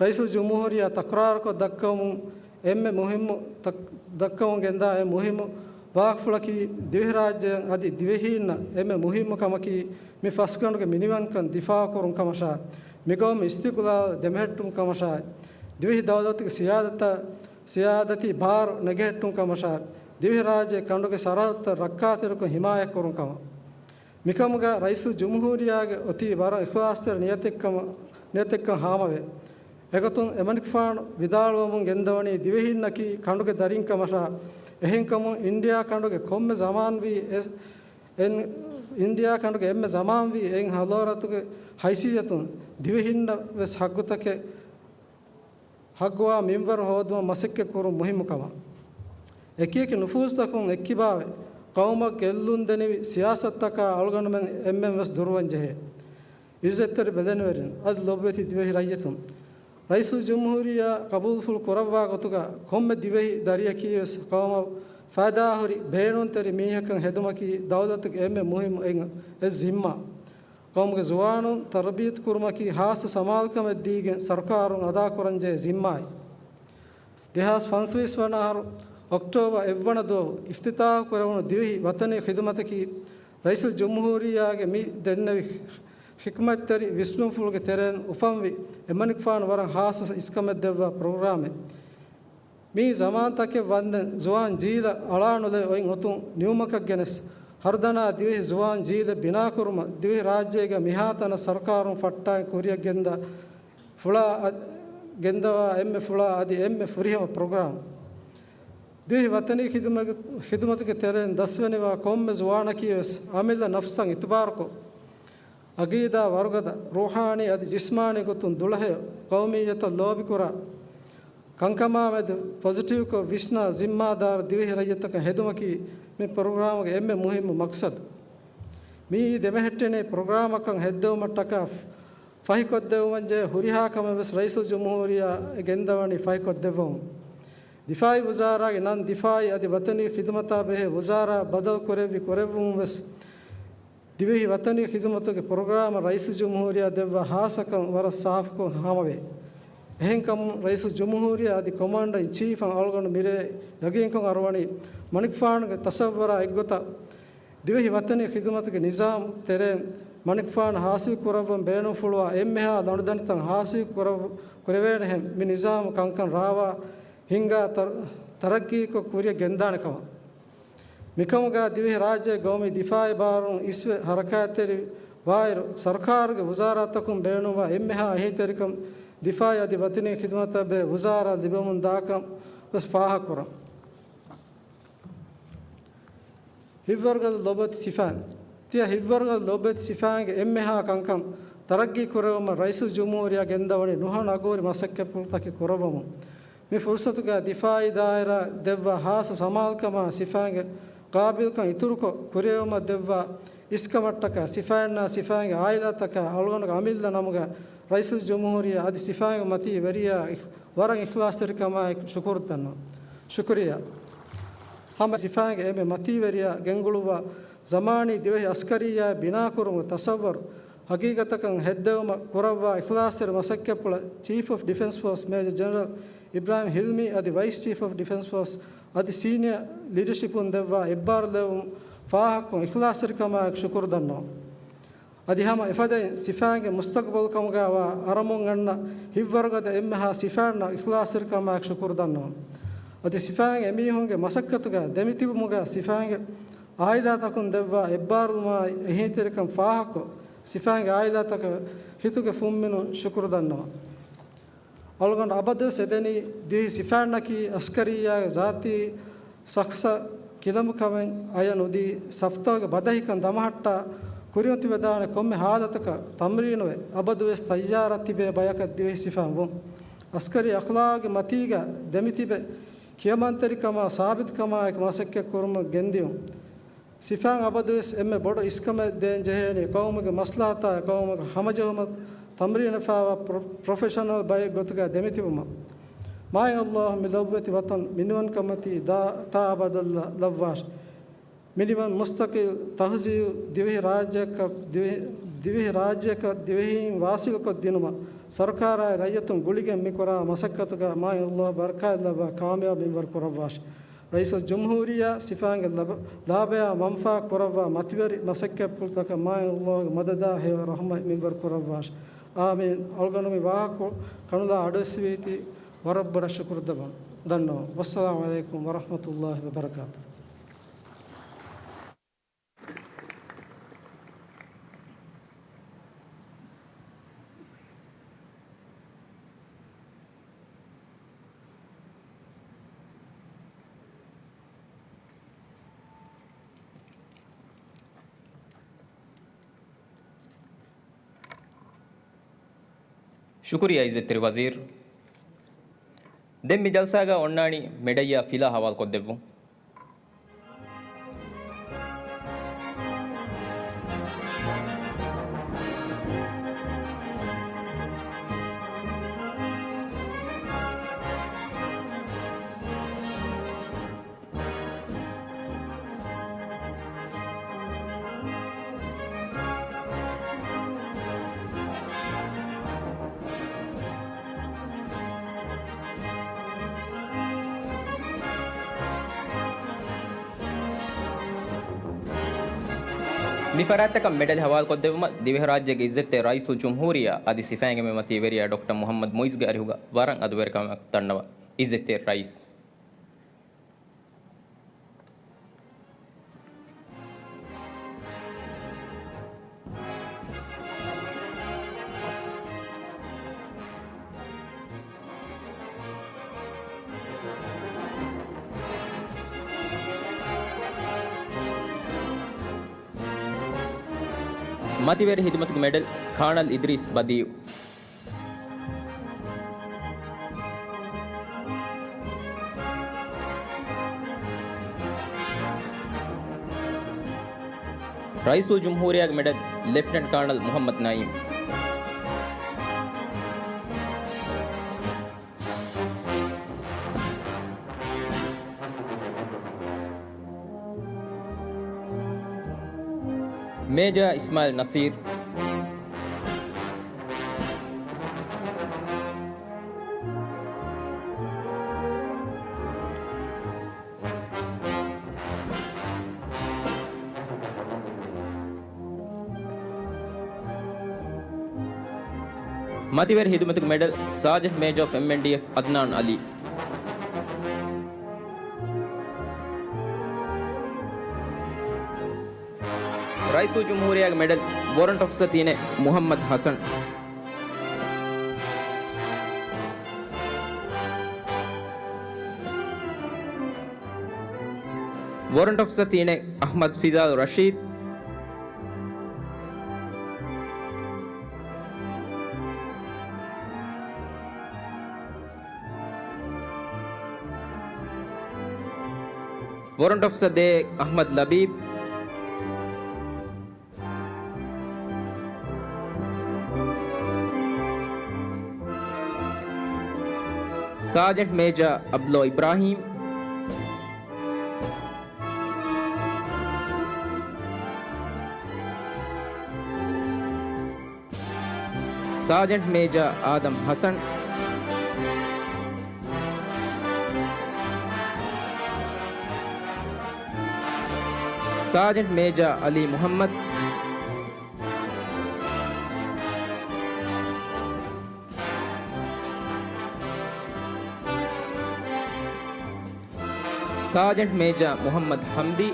ރައީސުލްޖުމްހޫރިއްޔާ ތަކުރާރުކޮށް ދައްކަވަމުން އެންމެ މުހިއްމު ތަކް، ދައްކަވަން ގެންދާ އެންމެ މުހިއްމު ވާހަކަފުޅަކީ، ދިވެހިރާއްޖެއަށް އަދި ދިވެހީންނަށް އެންމެ މުހިއްމު ކަމަކީ، މި ފަސްގަނޑުގެ މިނިވަންކަން ދިފާޢުކުރުން ކަމަށާ، މިގައުމު އިސްތިޤްލާލު ދެމެހެއްޓުން ކަމަށާ، ދިވެހި ދައުލަތުގެ ސިޔާދަތަށް، ސިޔާދަތީ ބާރު ނެގެހެއްޓުން ކަމަށާ، ދިވެހިރާއްޖެ ކަނޑުގެ ސަރަހައްދުތައް ރައްކާތެރިކޮށް ހިމާޔަތްކުރުން ކަމަށް. މިކަމުގަ ރައީސުލްޖުމްހޫރިއްޔާގެ އޮތީ ވަރަށް އިޚްލާޞްތެރި ނިޔަތެއްކަމަށް، ނިޔަތެއްކަން ހާމަވޭ. އެގޮތުން އެމަނިކުފާނު ވިދާޅުވަމުން ގެންދަވަނީ ދިވެހިންނަކީ ކަނޑުގެ ދަރިން ކަމަށާ، އެހެންކަމުން އިންޑިއާ ކަނޑުގެ ކޮންމެ ޒަމާންވީ އެ-، އެން-، އިންޑިއާ ކަނޑުގެ އެންމެ ޒަމާންވީ އެއް ހަޟާރަތުގެ ހައިސިއްޔަތުން ދިވެހިންނަށް ވެސް ހައްގުތަކެއް ހައްގުވާ މިންވަރު ހޯދުމަށް މަސައްކަތްކުރުން މުހިއްމު ކަމަށް. އެކިއެކި ނުފޫޒުތަކުން އެއްކިބާވެ، ޤައުމަށް ގެއްލުން ދެނިވި ސިޔާސަތުތަކާ އަޅުގަނޑުމެން އެންމެން ވެސް ދުރުވަން ޖެހޭ. އިއްޒަތްތެރި ބެލެނިވެރިން، އަދި ލޮބުވެތި ދިވެހި ރައްޔިތުން. ރައީސުލްޖުމްހޫރިއްޔާ ޤަބޫލުފުޅު ކުރައްވާ ގޮތުގަ ކޮންމެ ދިވެހި ދަރިއަކީ ވެސް ޤައުމަށް ފައިދާހުރި ބޭނުންތެރި މީހަކަށް ހެދުމަކީ ދައުލަތުގެ އެންމެ މުހިއްމު އެއް، އެއް ޒިންމާ. ޤައުމުގެ ޒުވާނުން ތަރުބިޔަތު ކުރުމަކީ ހާއްސަ ސަމާލުކަމެއް ދީގެން ސަރުކާރުން އަދާކުރަންޖެހޭ ޒިންމާއެއް. ދެހާސް ފަންސަވީސް ވަނަ އަހަރު އޮކްޓޯބަރ އެއްވަނަ ދުވަހު އިފްތިތާޙު ކުރެވުނު ދިވެހި ވަޠަނީ ޚިދުމަތަކީ ރައީސުލްޖުމްހޫރިއްޔާގެ މި ދެންނެވި ޙިކްމަތްތެރި ވިސްނުންފުޅުގެ ތެރެއިން އުފަންވި އެމަނިކުފާނު ވަރަށް ހާއްސަ އިސްކަމެއް ދެއްވާ ޕްރޮގްރާމެއް. މިއީ ޒަމާންތަކެއް ވަންދެން ޒުވާން ޖީލަށް އަޅާނުލެވި އޮތް އޮތުން ނިމުމަކަށް ގެނެސް، ހަރުދަނާ ދިވެހި ޒުވާން ޖީލެއް ބިނާކުރުމަށް ދިވެހިރާއްޖޭގެ މިހާތަނަށް ސަރުކާރުން ފައްޓާގެން ކުރިއަށް ގެންދާ ފުޅާ އަ-، ގެންދަވާ އެންމެ ފުޅާ އަދި އެންމެ ފުރިހަމަ ޕްރޮގްރާމް. ދިވެހި ވަޠަނީ ޚިދުމަތް-، ޚިދުމަތުގެ ތެރެއިން ދަސްވެނިވާ ކޮންމެ ޒުވާނަކީ ވެސް އަމިއްލަ ނަފްސަށް އިތުބާރުކޮށް، އަގީދާ ވަރުގަދަ، ރޫޙާނީ އަދި ޖިސްމާނީ ގޮތުން ދުޅަހެޔޮ، ޤައުމިއްޔަތަށް ލޯބިކުރާ، ކަންކަމާމެދު ޕޮޒިޓިވްކޮށް ވިސްނާ ޒިންމާދާރު ދިވެހި ރައްޔިތަކަށް ހެދުމަކީ މި ޕްރޮގްރާމުގެ އެންމެ މުހިއްމު މަޤްޞަދު. މިއީ ދެމެހެއްޓެނީ ޕްރޮގްރާމަކަށް ހެއްދެވުމަށްޓަކާ ފަހިކޮށްދެއްވުމަށްޖެހޭ ހުރިހާ ކަމެއް ވެސް ރައީސުލްޖުމްހޫރިއްޔާ ގެންދަވަނީ ފަހިކޮށްދެއްވަމުން. ދިފާޢީ ވުޒާރާގެ ނަން ދިފާޢީ އަދި ވަޠަނީ ޚިދުމަތާ ބެހޭ ވުޒާރާ ބަދަލު ކުރެއްވި ކުރެއްވުމުން ވެސް ދިވެހި ވަޠަނީ ޚިދުމަތުގެ ޕްރޮގްރާމަށް ރައީސުލްޖުމްހޫރިއްޔާ ދެއްވާ ހާއްސަކަން ވަރަށް ސާފުކޮށް ހާމަވޭ. އެހެންކަމުން ރައީސުލްޖުމްހޫރިއްޔާ އަދި ކޮމާންޑަރ އިން ޗީފަށް އަޅުގަނޑު މިރޭ ޔަގީންކޮށް އަރުވަނީ މަނިކުފާނުގެ ތަޞައްވަރާ އެއްގޮތަށް ދިވެހި ވަޠަނީ ޚިދުމަތުގެ ނިޒާމް ތެރެއިން މަނިކުފާނު ހާސިލް ކުރައްވަން ބޭނުންފުޅުވާ އެންމެހާ ލަނޑުދަނޑިތައް ހާސިލް ކުރައް-، ކުރެވޭނެހެން މި ނިޒާމު ކަންކަން ރާވާ ހިންގާ ތަރ-، ތަރައްގީކޮށް ކުރިއަށް ގެންދާނެ ކަމަށް. މިކަމުގަ ދިވެހި ރާއްޖޭގެ ގައުމީ ދިފާޢީ ބާރުން އިސްވެ ހަރަކާތްތެރިވާއިރު، ސަރުކާރުގެ ވުޒާރާތަކުން ބޭނުންވާ އެންމެހާ އެހީތެރިކަން ދިފާޢީ އަދި ވަޠަނީ ޚިދުމަތަށް ބެހޭ ވުޒާރާ ލިބެމުން ދާކަން ވެސް ފާހަގަކުރަން. ހިތްވަރުގަދަ ލޮބުވެތި ސިފައިން. ތިޔަ ހިތްވަރުގަދަ ލޮބުވެތި ސިފައިންގެ އެންމެހާ ކަންކަން ތަރައްގީ ކުރެވުމަށް ރައީސުލްޖުމްހޫރިއްޔާ ގެންދަވަނީ ނުހަނު އަގުހުރި މަސައްކަތްޕުޅުތަކެއް ކުރައްވަމުން. މި ފުރުޞަތުގަ ދިފާޢީ ދާއިރާ ދެއްވާ ހާއްސަ ސަމާލުކަމާ ސިފައިންގެ ޤާބިލްކަން އިތުރުކޮށް ކުރިއެރުމަށް ދެއްވާ އިސްކަމަށްޓަކާ ސިފައިންނާ ސިފައިންގެ ޢާއިލާތަކާ އަޅުގަނޑުގެ އަމިއްލަ ނަމުގަ ރައީސުލްޖުމްހޫރިއްޔާ އަދި ސިފައިންގެ މަތީވެރިޔާ ވަރަށް އިޚްލާޞްތެރިކަމާއެކު ޝުކުރު ދަންނަވަން. ޝުކުރިއްޔާ. ހަމަ ސިފައިންގެ އެންމެ މަތީވެރިޔާ ގެންގުޅުއްވާ ޒަމާނީ ދިވެހި އަސްކަރިއްޔާއެއް ބިނާކުރުމުގެ ތަޞައްވަރު ހަގީގަތަކަށް ހެއްދެވުމަށް ކުރައްވާ އިޚްލާޞްތެރި މަސައްކަތްޕުޅަށް ޗީފް އޮފް ޑިފެންސް ފޯސް މޭޖަރ ޖެނެރަލް އިބްރާހިމް ހިލްމީ އަދި ވައިސް ޗީފް އޮފް ޑިފެންސް ފޯސް އަދި ސީނިއަ ލީޑަޝިޕުން ދެއްވާ އެއްބާރުލެވުން ފާހަގަކޮށް އިޚްލާޞްތެރިކަމާއެކު ޝުކުރު ދަންނަވަން. އަދި ހަމަ އެފަދައިން ސިފައިންގެ މުސްތަޤުބަލް ކަމުގައިވާ އަރަމުން އަންނަ ހިތްވަރުގަދަ އެންމެހާ ސިފައިންނަށް އިޚްލާޞްތެރިކަމާއެކު ޝުކުރު ދަންނަވަން. އަދި ސިފައިން އެމީހުންގެ މަސައްކަތުގަ ދެމިތިބުމުގަ ސިފައިންގެ އާއިލާތަކުން ދެއްވާ އެއްބާރުލުމާއި އެހީތެރިކަން ފާހަގަކޮށް، ސިފައިންގެ އާއިލާތަކަށް ހިތުގެ ފުންމިނުން ޝުކުރު ދަންނަވަން. އަޅުގަނޑު އަބަދުވެސް އެދެނީ ދިވެހި ސިފައިންނަކީ އަސްކަރިއްޔާގެ ޒާތީ ޝަޚްޞަށް ކިލަނބުކަމެއް އަޔަށް ނުދީ، ސަފްތަކުގެ ބަދަހިކަން ދަމަހައްޓާ، ކުރިއަށް ތިބެދާނެ ކޮންމެ ހާލަތަކަށް ތަމްރީނުވެ، އަބަދުވެސް ތައްޔާރަށް ތިބޭ ބަޔަކަށް ދިވެހި ސިފައިން ވުން. އަސްކަރީ އަޚްލާގުގެ މަތީގަ ދެމިތިބެ، ކިޔަމަންތެރިކަމާ ސާބިތުކަމާއެކު މަސައްކަތްކުރުމަށް ގެންދިއުން. ސިފައިން އަބަދުވެސް އެންމެ ބޮޑު އިސްކަމެއް ދޭން ޖެހޭނީ، ޤައުމުގެ މަސްލަހަތާއި ޤައުމުގެ ހަމަޖެހުމަށް ތަމްރީނުފާވާ ޕްރޮ-، ޕްރޮފެޝަނަލް ބައެއް ގޮތުގަ ދެމިތިބުމަށް. މާތް ﷲ މި ލޮބުވެތި ވަޠަން މިނިވަންކަންމަތީ ދާ-، ތާ އަބަދަށް ލަ-، ލައްވާށި. މިނިވަން މުސްތަޤިލް ތަހުޒީބު ދިވެހި ރާއްޖެއަކަށް، ދިވެހި، ދިވެހި ރާއްޖެއަކަށް ދިވެހީން ވާސިލުކޮށް ދިނުމަށް ސަރުކާރާއި ރައްޔިތުން ގުޅިގެން މިކުރާ މަސައްކަތުގަ މާތް ﷲ ބަރަކާތްލައްވާ ކާމިޔާބު މިންވަރު ކުރައްވާށި. ރައީސުލްޖުމްހޫރިއްޔާ ސިފައިންގެ ލަބަ-، ލާބަޔާ މަންފާ ކުރައްވާ މަތިވެރި މަސައްކަތްޕުޅުތަކަށް މާތް ﷲގެ މަދަދާ ހެޔޮ ރަޙުމަތް މިންވަރު ކުރައްވާށި. އާމީން. އަޅުގަނޑު މި ވާހަކަ ކަނުލާ އަޑުއެއްސެވީތީ ވަރަށް ބޮޑަށް ޝުކުރު ދަންނަވަން. ވައްސަލާމު ޢަލައިކުމް ވަރަޙްމަތުﷲި ވަބަރަކާތު. ޝުކުރިއްޔާ އިއްޒަތްތެރި ވަޒީރު. ދެން މި ޖަލްސާގަ އޮންނާނީ މެޑަލްއާ ފިލާ ހަވާލުކޮށްދެއްވުން. މި ފަރާތްތަކަށް މެޑަލް ހަވާލުކޮށްދެއްވުމަށް ދިވެހިރާއްޖޭގެ އިއްޒަތްތެރި ރައީސުލްޖުމްހޫރިއްޔާ އަދި ސިފައިންގެ މޭމަތީވެރިޔާ ޑޮކްޓަރ މުޙައްމަދު މުޢިއްޒުގެ އަރިހުގަ ވަރަށް އަދުވެރިކަމެއް ދަންނަވަން. އިއްޒަތްތެރި ރައީސް. މަތިވެރި ހިދުމަތުގެ މެޑަލް، ކާނަލް އިދްރީސް ބަދީއު. ރައީސުލްޖުމްހޫރިއްޔާގެ މެޑަލް، ލެފްޓިނަންޓް ކާނަލް މުޙައްމަދު ނައީމް. މޭޖާ އިސްމާޢީލް ނަޞީރު. މަތިވެރި ހިދުމަތުގެ މެޑަލް، ސާޖެންޓް މޭޖާ އޮފް އެމްއެންޑީއެފް، އަދްނާން ޢަލީ. ރައީސުލްޖުމްހޫރިއްޔާގެ މެޑަލް، ވޮރަންޓް އޮފިސަރ ތިނެއް، މުޙައްމަދު ޙަސަން. ވޮރަންޓް އޮފިސަރ ތިނެއް، އަޙްމަދު ފިޒާލް ރަޝީދު. ވޮރަންޓް އޮފިސަރ ދޭއް، އަޙްމަދު ލަބީބް. ސާޖެންޓް މޭޖާ އަބްދުﷲ އިބްރާހީމް. ސާޖެންޓް މޭޖާ އާދަމް ޙަސަން. ސާޖެންޓް މޭޖާ ޢަލީ މުޙައްމަދު. ސާޖެންޓް މޭޖާ މުޙައްމަދު ޙަމްދީ.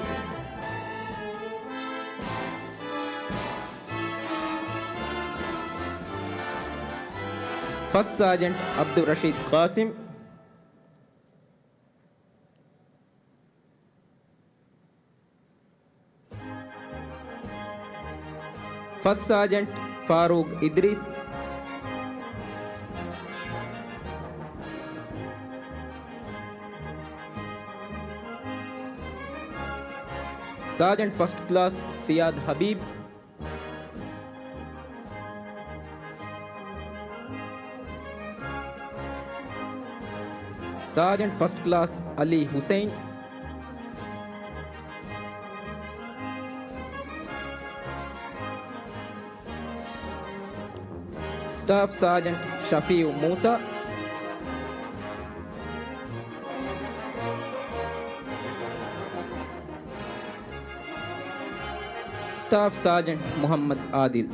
ފަސް ސާޖެންޓް ޢަބްދުއްރަޝީދު ޤާސިމް. ފަސް ސާޖެންޓް ފާރޫޤް އިދްރީސް. ސާޖެންޓް ފަސްޓް ކްލާސް ސިޔާދު ޙަބީބް. ސާޖެންޓް ފަސްޓް ކްލާސް ޢަލީ ޙުސައިން. ސްޓާފް ސާޖެންޓް ޝަފީޢު މޫސާ. ސްޓާފް ސާޖެންޓް މުޙައްމަދު އާދިލް.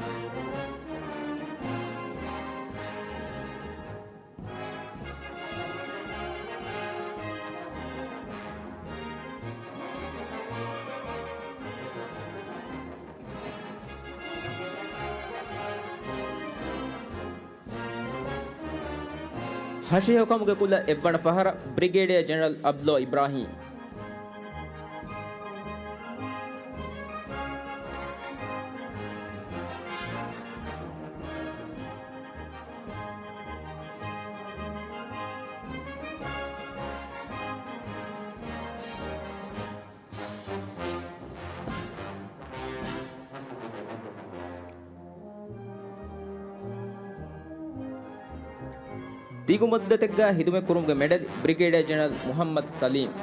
ހަށިހެޔޮކަމުގެ ކުލަ އެއްވަނަ ފަހަރަށް ބްރިގޭޑިއަރ ޖެނެރަލް އަބްދުﷲ އިބްރާހީމް. ދިގު މުއްދަތެއްގަ ހިދުމަތްކުރުމުގެ މެޑަލް، ބްރިގޭޑިއަރ ޖެނެރަލް މުޙައްމަދު ސަލީމް.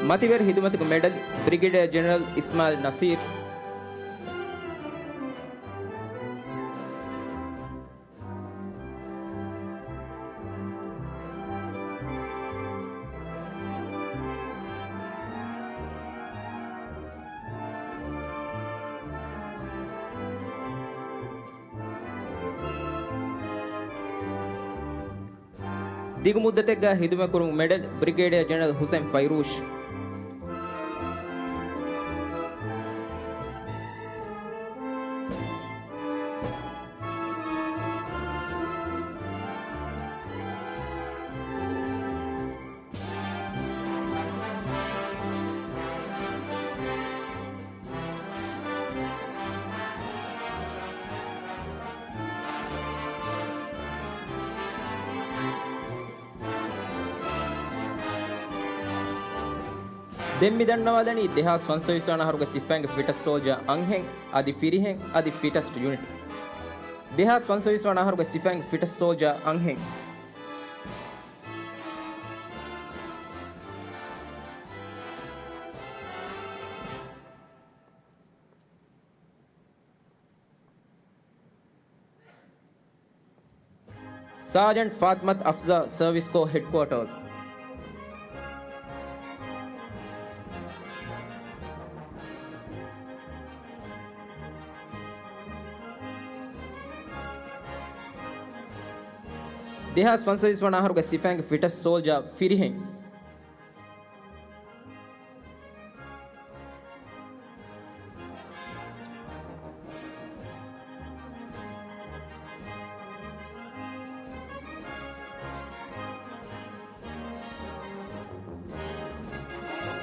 މަތިވެރި ހިދުމަތުގެ މެޑަލް، ބްރިގޭޑިއަރ ޖެނެރަލް އިސްމާއިލް ނަސީރު. ދިގު މުއްދަތެއްގަ ހިދުމަތްކުރުމުގެ މެޑަލް، ބްރިގޭޑިއަރ ޖެނެރަލް ހުސެން ފައިރޫޝް. ދެން މި ދަންނަވާލަނީ ދެހާސް ފަންސަވީސް ވަނަ އަހަރުގެ ސިފައިންގެ ފިޓަސްޓް ސޯލްޖާ އަންހެން، އަދި ފިރިހެން، އަދި ފިޓަސްޓް ޔުނިޓް. ދެހާސް ފަންސަވީސް ވަނަ އަހަރުގެ ސިފައިންގެ ފިޓަސްޓް ސޯލްޖާ އަންހެން. ސާޖަންޓް ފާތިމަތު އަފްޒާ، ސަރވިސް ކޯ ހެޑްކުއާޓާސް. ދެހާސް ފަންސަވީސް ވަނަ އަހަރުގެ ސިފައިންގެ ފިޓަސްޓް ސޯލްޖާ ފިރިހެން.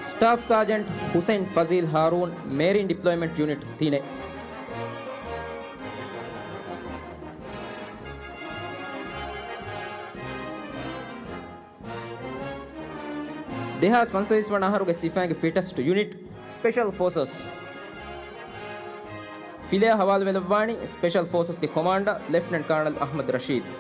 ސްޓާފް ސާޖަންޓް ހުސެން ފަޒީލް ހާރޫން، މޭރިން ޑިޕްލޮއިމަންޓް ޔުނިޓް ތިނެއް. ދެހާސް ފަންސަވީސް ވަނަ އަހަރުގެ ސިފައިންގެ ފިޓަސްޓް ޔުނިޓް، ސްޕެޝަލް ފޯސަސް. ފިލަޔާ ހަވާލުވެލައްވާނީ ސްޕެޝަލް ފޯސަސްގެ ކޮމާންޑަރ ލެފްޓިނަންޓް ކާނަލް އަޙްމަދު ރަޝީދު.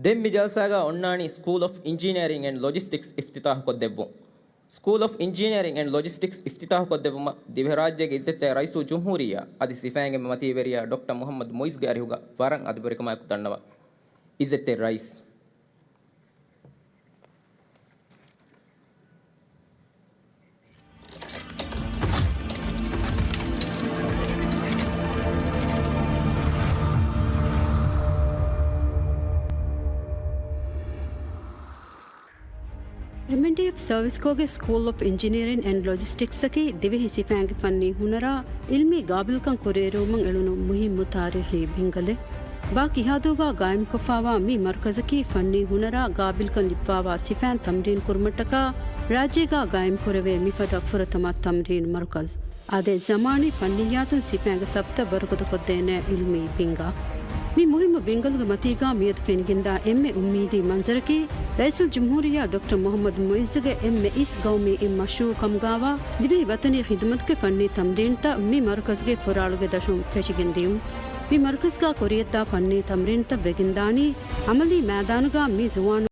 ދެން މި ޖަލްސާގަ އޮންނާނީ ސްކޫލް އޮފް އިންޖިނިއަރިން އެންޑް ލޮޖިސްޓިކްސް އިފްތިތާހުކޮށްދެއްވުން. ސްކޫލް އޮފް އިންޖިނިއަރިން އެންޑް ލޮޖިސްޓިކްސް އިފްތިތާހުކޮށްދެއްވުމަށް ދިވެހިރާއްޖޭގެ އިއްޒަތްތެރި ރައީސުލް ޖުމްހޫރިއްޔާ އަދި ސިފައިންގެ މަތީވެރިޔާ ޑޮކްޓަރ މުޙައްމަދު މުއިޒްގެ އަރިހުގަ ވަރަށް އަދުބެރިކަމާއެކު ދަންނަވަން. އިއްޒަތްތެރި ރައީސް. އެމްއެންޑީއެފް ސަރވިސްކޯގެ ސްކޫލް އޮފް އިންޖިނިއަރިން އެންޑް ލޮޖިސްޓިކްސްއަކީ ދިވެހި ސިފައިންގެ ފަންނީ ހުނަރާ، އިލްމީ ގާބިލްކަން ކުރިއެރުވުމަށް އެޅުނު މުހިއްމު ތާރީޚީ ބިންގަލެއް. ބާ ކިހާދޫގާ ގާއިމްކޮށްފާވާ މި މަރުކަޒަކީ ފަންނީ ހުނަރާ ގާބިލްކަން ލިބިފާވާ ސިފައިން ތަމްރީން ކުރުމަށްޓަކާ ރާއްޖޭގާ ގާއިމްކުރެވޭ މިފަދަ ފުރަތަމަ ތަމްރީން މަރުކަޒް. އާދެ، ޒަމާނީ ފަންނިއްޔާތުން ސިފައިންގެ ސަބްތައް ވަރުގަދަކޮށްދޭނެ އިލްމީ ބިންގާ. މި މުހިއްމު ބިންގަލުގެ މަތީގާ މިއަދު ފެނިގެންދާ އެންމެ އުއްމީދީ މަންޒަރަކީ، ރައީސުލްޖުމްހޫރިއްޔާ ޑޮކްޓަރ މުޙައްމަދު މުޢިއްޒުގެ އެންމެ އިސް ގައުމީ އެއް މަޝްރޫޢު ކަމުގާވާ ދިވެހި ވަތަނީ ޚިދުމަތުގެ ފަންނީ ތަމްރީންތައް މި މަރުކަޒުގެ ފުރާޅުގެ ދަށުން ފެށިގެން ދިޔުން. މި މަރުކަޒުގާ ކުރިޔަށްދާ ފަންނީ ތަމްރީންތައް ވެގެންދާނީ ޢަމަލީ މައިދާނުގާ މި ޒުވާނު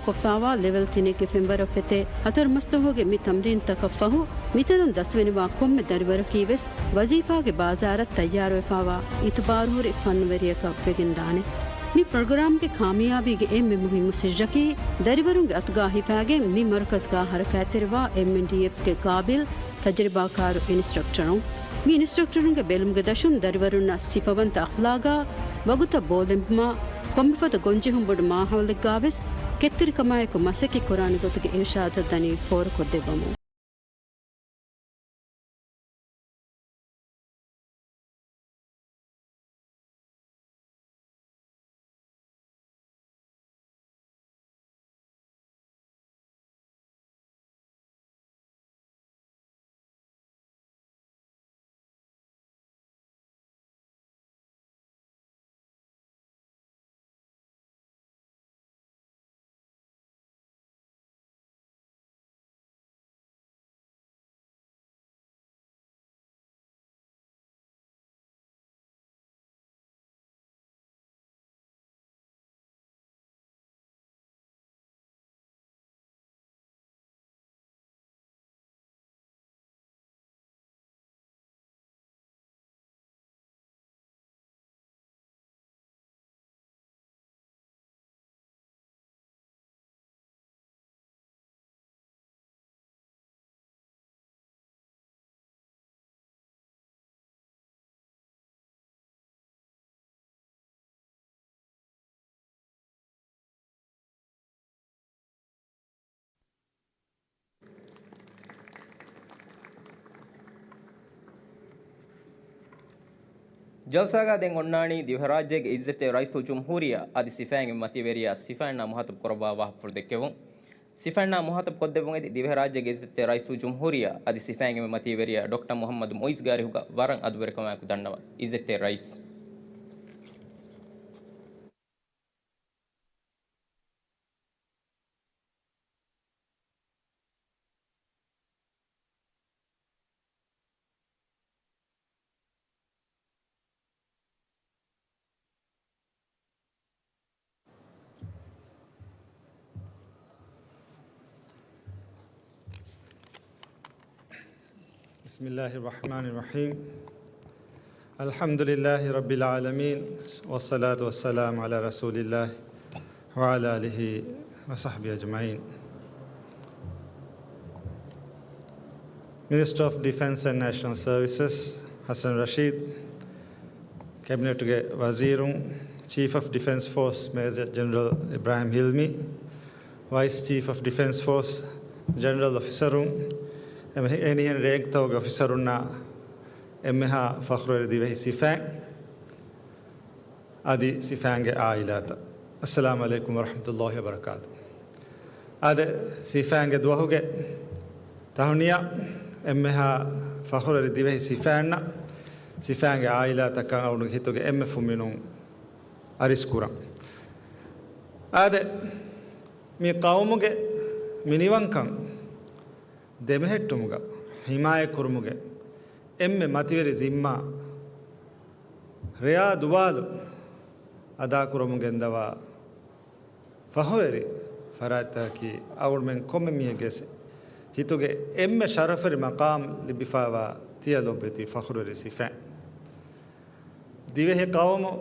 ކޮށްފާވާ ލެވެލް ތިނެއްގެ ފެންވަރަށް ފެތޭ ހަތަރު މަސްދުވަހުގެ މި ތަމްރީންތަކަށް ފަހު، މިތަނުން ދަސްވެނިވާ ކޮންމެ ދަރިވަރަކީ ވެސް ވަޒީފާގެ ބާޒާރަށް ތައްޔާރުވެފާވާ އިތުބާރުހުރި ފަންނުވެރިޔަކަށް ވެގެންދާނެ. މި ޕްރޮގްރާމްގެ ކާމިޔާބީގެ އެންމެ މުހިއްމު ސިއްރަކީ، ދަރިވަރުންގެ އަތުގާ ހިފާގެން މި މަރުކަޒުގާ ހަރަކާތްތެރިވާ އެމްއެންޑީއެފްގެ ގާބިލް ތަޖުރިބާކާރު އިންސްޓްރަކްޓަރުން. މި އިންސްޓްރަކްޓަރުންގެ ބެލުމުގެ ދަށުން ދަރިވަރުންނަށް ސިފަވަންތަ އަޚްލާގާ، ވަގުތަށް ބޯލެނބުމާ، ކޮންމެފަދަ ގޮންޖެހުން ބޮޑު މާހައުލެއްގާވެސް ކެތްތެރިކަމާއެކު މަސައްކަތް ކުރާނެ ގޮތުގެ އިރުޝާދުތައް ދަނީ ފޯރުކޮށްދެއްވަމުން. ޖަލްސާގަ ދެން އޮންނާނީ ދިވެހިރާއްޖޭގެ އިއްޒަތްތެރި ރައީސުލްޖުމްހޫރިއްޔާ އަދި ސިފައިންގެ މަތިވެރިޔާ ސިފައިންނާ މުހާތަބް ކުރައްވާ ވާހަކަފުޅު ދެއްކެވުން. ސިފައިންނާ މުހާތަބް ކޮށްދެއްވުން އެދި ދިވެހިރާއްޖޭގެ އިއްޒަތްތެރި ރައީސުލްޖުމްހޫރިއްޔާ އަދި ސިފައިންގެ މަތިވެރިޔާ ޑޮކްޓަރ މުޙައްމަދު މުޢިއްޒުގެ އަރިހުގަ ވަރަށް އަދުވެރިކަމާއެކު ދަންނަވަން. އިއްޒަތްތެރި ރައީސް. بسم الله الرحمن الرحيم. الحمد لله رب العالمين، والصلاة والسلام على رسول الله وعلى آله وصحبه أجمعين. Minister of Defence and National Services ހަސަން ރަޝީދު، ކެބިނެޓުގެ ވަޒީރުން، Chief of Defence Force Major General އިބްރާހިމް ހިލްމީ، Vice Chief of Defence Force ޖެނެރަލް އޮފިސަރުން، އެހެނިހެން ރޭންކްތަކުގެ އޮފިސަރުންނާ، އެންމެހާ ފަޚުރުވެރި ދިވެހި ސިފައިން އަދި ސިފައިންގެ އާއިލާތައް. އައްސަލާމު ޢަލައިކުމް ވަރަޙްމަތުﷲ ވަބަރަކާތު. އާދެ، ސިފައިންގެ ދުވަހުގެ ތަހުނިޔާ އެންމެހާ ފަޚުރުވެރި ދިވެހި ސިފައިންނަށް، ސިފައިންގެ އާއިލާތަކަށް އަޅުގަނޑުގެ ހިތުގެ އެންމެ ފުންމިނުން އަރިސްކުރަން. އާދެ، މި ޤައުމުގެ މިނިވަންކަން ދެމެހެއްޓުމުގަ، ޙިމާޔަތްކުރުމުގެ އެންމެ މަތިވެރި ޒިންމާ، ރެޔާ ދުވާލު އަދާކުރަމުން ގެންދަވާ ފަޚުރުވެރި ފަރާތްތަކަކީ، އަޅުގަނޑުމެން ކޮންމެ މީހެއްގެ ސި-، ހިތުގެ އެންމެ ޝަރަފުވެރި މަޤާމް ލިބިފާވާ ތިޔަ ލޮބުވެތި ފަޚުރުވެރި ސިފައިން. ދިވެހި ޤައުމު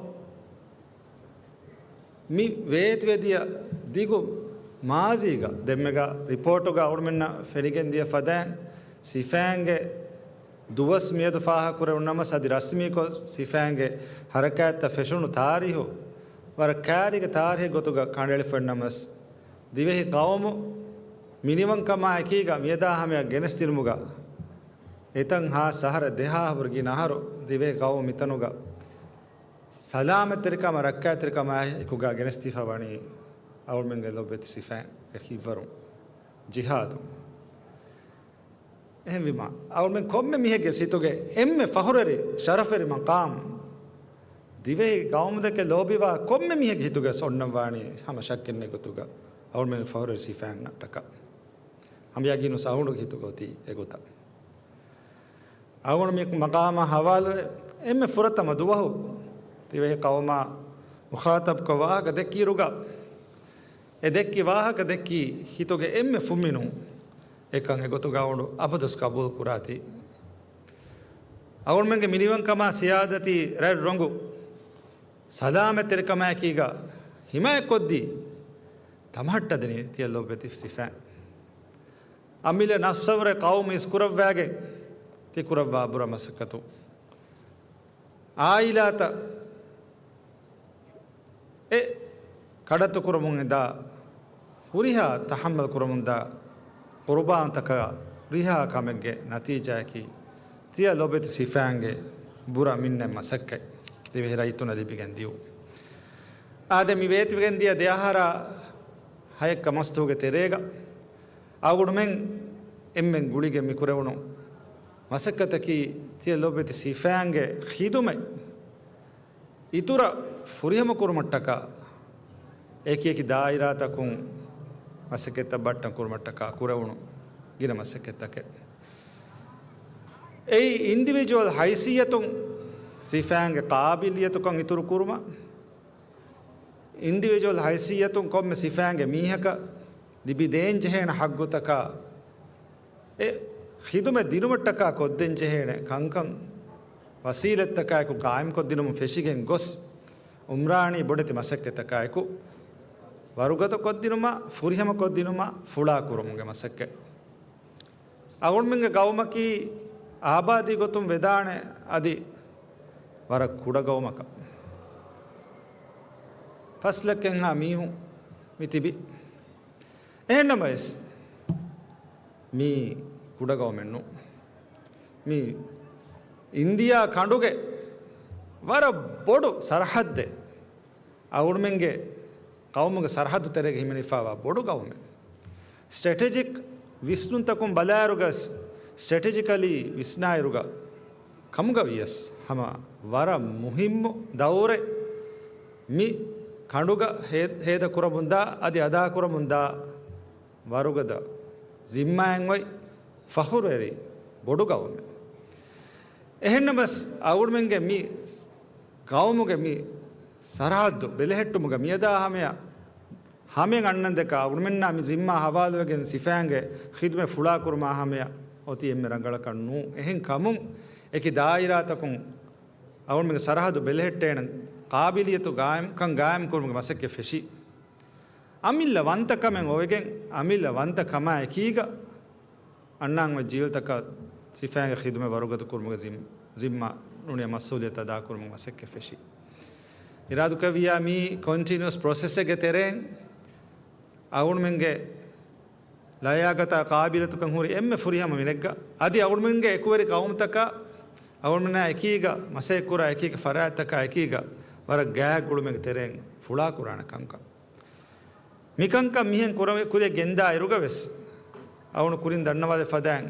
މި ވޭތުވެދިޔަ ދިގު މާޒީގަ ދެންމެގަ ރިޕޯޓުގަ އަޅުގަނޑުމެންނަށް ފެނިގެންދިޔަ ފަދައިން، ސިފައިންގެ ދުވަސް މިއަދު ފާހަގަކުރެވުނު ނަމަސް އަދި ރަސްމީކޮށް ސިފައިންގެ ހަރަކާތްތައް ފެށުނު ތާރީހު ވަރަށް ކައިރީގެ ތާރީހެއް ގޮތުގަ ކަނޑައެޅިފައި ނަމަސް، ދިވެހި ޤައުމު މިނިވަންކަމާ އެކީގަ މިއަދާ ހަމަޔަށް ގެނެސްދިނުމުގަ އެތަން ހާސް އަހަރަށް ދެހާހަ ވަރަށް ގިނަ އަހަރު ދިވެހި ޤައުމު މިތަނުގަ ސަލާމަތްތެރިކަމާ ރައްކާތެރިކަމާ އެކުގަ ގެނެސްދީފަ ވަނީ އަޅުމެންގެ ލޮބުވެތި ސިފައިންގެ ކިއްވަރުން ޖިހާދު. އެހެންވީމަ، އަޅުމެން ކޮންމެ މީހެއްގެ ހިތުގެ އެންމެ ފަހުރުވެރި ޝަރަފުވެރި މަޤާމް، ދިވެހި ޤައުމުދެކެ ލޯބިވާ ކޮންމެ މީހެއްގެ ހިތުގަ އޮންނަން ވާނީ ހަމަ ޝައްކެއްނެތް ގޮތުގަ އަޅުމެންގެ ފަހުރުވެރި ސިފައިންނަށްޓަކާ. ހަމަ ޔަގީނު ސަހުނުގެ ހިތުގަ އޮތީ އެގޮތަށް. އަޅުގަނޑު މި މަޤާމާ ހަވާލުވެ، އެންމެ ފުރަތަމަ ދުވަހު ދިވެހި ޤައުމާ މުޚާޠަބުކޮށް ވާހަކަ ދެއްކިއިރުގަ، އެ ދެއްކި ވާހަކަ ދެއްކީ ހިތުގެ އެންމެ ފުންމިނުން އެކަން އެގޮތުގަ އަޅުގަނޑު އަބަދުވެސް ޤަބޫލު ކުރާތީ. އަޅުގަނޑުމެންގެ މިނިވަންކަމާ ސިޔާދަތީ ރަތް ރޮނގު ސަލާމަތްތެރިކަމާއެކީގަ ހިމާޔަތްކޮށްދީ، ދަމަހައްޓަދެނީ ތިޔަ ލޮބުވެތި ސިފައިން. އަމިއްލަ ނަފްސަވަރެއް ޤައުމު އިސްކުރައްވާގެން ތި ކުރައްވާ ބުރަ މަސައްކަތު. އާއިލާތައް އެ ކަޑައްތު ކުރަމުން އެދާ، ހުރިހާ ތަޙައްމަލް ކުރަމުންދާ ޤުރުބާންތަކާ ހުރިހާ ކަމެއްގެ ނަތީޖާއަކީ، ތިޔަ ލޮބުވެތި ސިފައިންގެ ބުރަ މިންނަތް މަސައްކަތް ދިވެހި ރައްޔިތުންނަށް ލިބިގެން ދިޔުން. އާދެ، މި ވޭތިވެގެން ދިޔަ ދެ އަހަރާ ހައެއްކަ މަސްތުގެ ތެރޭގަ އަޅުގަނޑުމެން އެންމެން ގުޅިގެން މިކުރެވުނު މަސައްކަތަކީ، ތިޔަ ލޮބުވެތި ސިފައިންގެ ޚިދުމަތް އިތުރަށް ފުރިހަމަ ކުރުމަށްޓަކާ، އެކި އެކި ދާއިރާތަކުން މަސައްކަތްތައް ބައްޓަން ކުރުމަށްޓަކާ ކުރެވުނު ގިނަ މަސައްކަތްތަކެއް. އެއީ އިންޑިވިޖުއަލް ހައިސިއްޔަތުން ސިފައިންގެ ޤާބިލިއްޔަތުކަން އިތުރު ކުރުމަށް، އިންޑިވިޖުއަލް ހައިސިއްޔަތުން ކޮންމެ ސިފައިންގެ މީހަކަށް ލިބިދޭންޖެހޭނެ ޙައްޤުތަކާ އެ ޚިދުމަތް ދިނުމަށްޓަކާ ކޮށްދޭންޖެހޭނެ ކަންކަން ވަސީލަތްތަކާއެކު ޤާއިމްކޮށްދިނުމަށް ފެށިގެން ގޮސް، އުމްރާނީ ބޮޑެތި މަސައްކަތްތަކާއެކު ވަރުގަދަކޮށްދިނުމަށް، ފުރިހަމަކޮށްދިނުމަށް ފުޅާކުރުމުގެ މަސައްކަތް. އަޅުގަނޑުމެންގެ ޤައުމަކީ އާބާދީ ގޮތުން ވެދާނެ އަދި ވަރަށް ކުޑަ ޤައުމަކަށް. ފަސް ލައްކައެއްހާ މީހުން މި ތިބި. އެހެންނަމަވެސް، މީ ކުޑަ ޤައުމެއް ނޫން. މީ އިންޑިއާ ކަނޑުގެ ވަރަށް ބޮޑު ސަރަޙައްދެއް. އަޅުގަނޑުމެންގެ ޤައުމުގެ ސަރަޙައްދު ތެރޭގަ ހިމެނިފައިވާ ބޮޑު ޤައުމެއް. ސްޓްރެޓެޖިކް ވިސްނުންތަކުން ބަލާއިރުގަސް، ސްޓްރެޓެޖިކަލީ ވިސްނާއިރުގަ ކަމުގަ ވިޔަސް، ހަމަ ވަރަށް މުހިއްމު ދައުރެއް މި ކަނޑުގަ ހޭ-، ހޭދަކުރަމުންދާ އަދި އަދާކުރަމުންދާ ވަރުގަދަ ޒިންމާއެއް އޮތް ފަޚުރުވެރި ބޮޑު ޤައުމެއް. އެހެންނަމަވެސް، އަޅުގަނޑުމެންގެ މި ޤައުމުގެ މި ސަރަޙައްދު ބެލެހެއްޓުމުގަ މިއަދާ ހަމަޔަށް، ހަމަޔަށް އަންނަންދެކަ އަޅުގަނޑުމެންނާ މި ޒިންމާ ހަވާލުވެގެން ސިފައިންގެ ޚިދުމަތް ފުޅާކުރުމާ ހަމަޔަށް އޮތީ އެންމެ ރަނގަޅަކަށް ނޫން. އެހެން ކަމުން އެކި ދާއިރާތަކުން އަޅުގަނޑުމެންގެ ސަރަޙައްދު ބެލެހެއްޓޭނެ ޤާބިލިއްޔަތު ޤާއިމް، ކަން ޤާއިމް ކުރުމުގެ މަސައްކަތް ފެށި. އަމިއްލަ ވަންތަކަމެއް އޮވެގެން، އަމިއްލަ ވަންތަކަމާ އެކީގަ އަންނާން އޮތް ޖީލްތަކަށް ސިފައިންގެ ޚިދުމަތް ވަރުގަދަ ކުރުމުގެ ޒިން-، ޒިންމާ ނޫނީ މަސްއޫލިއްޔަތު އަދާކުރުމުގެ މަސައްކަތް ފެށި. އިރާދުކުރެއްވިއްޔާ މީ ކޮންޓިނިއުއަސް ޕްރޮސެސްއެއްގެ ތެރެއިން އަޅުގަނޑުމެންގެ ލަޔާގަތާ ޤާބިލިއްޔަތުކަން ހުރި އެންމެ ފުރިހަމަ މިނެއްގަ އަދި އަޅުގަނޑުމެންގެ އެކުވެރި ޤައުމުތަކާ އަޅުގަނޑުމެންނާ އެކީގަ މަސައްކަތްކުރާ އެކި އެކި ފަރާތްތަކާ އެކީގަ ވަރަށް ގާތް ގުޅުމެއްގެ ތެރެއިން ފުޅާކުރާނެ ކަންކަން. މިކަންކަން މިހެން ކުރެ-، ކުރިއަށް ގެންދާ އިރުގަވެސް، އަޅުގަނޑު ކުރިން ދަންނަވާލެއް ފަދައިން،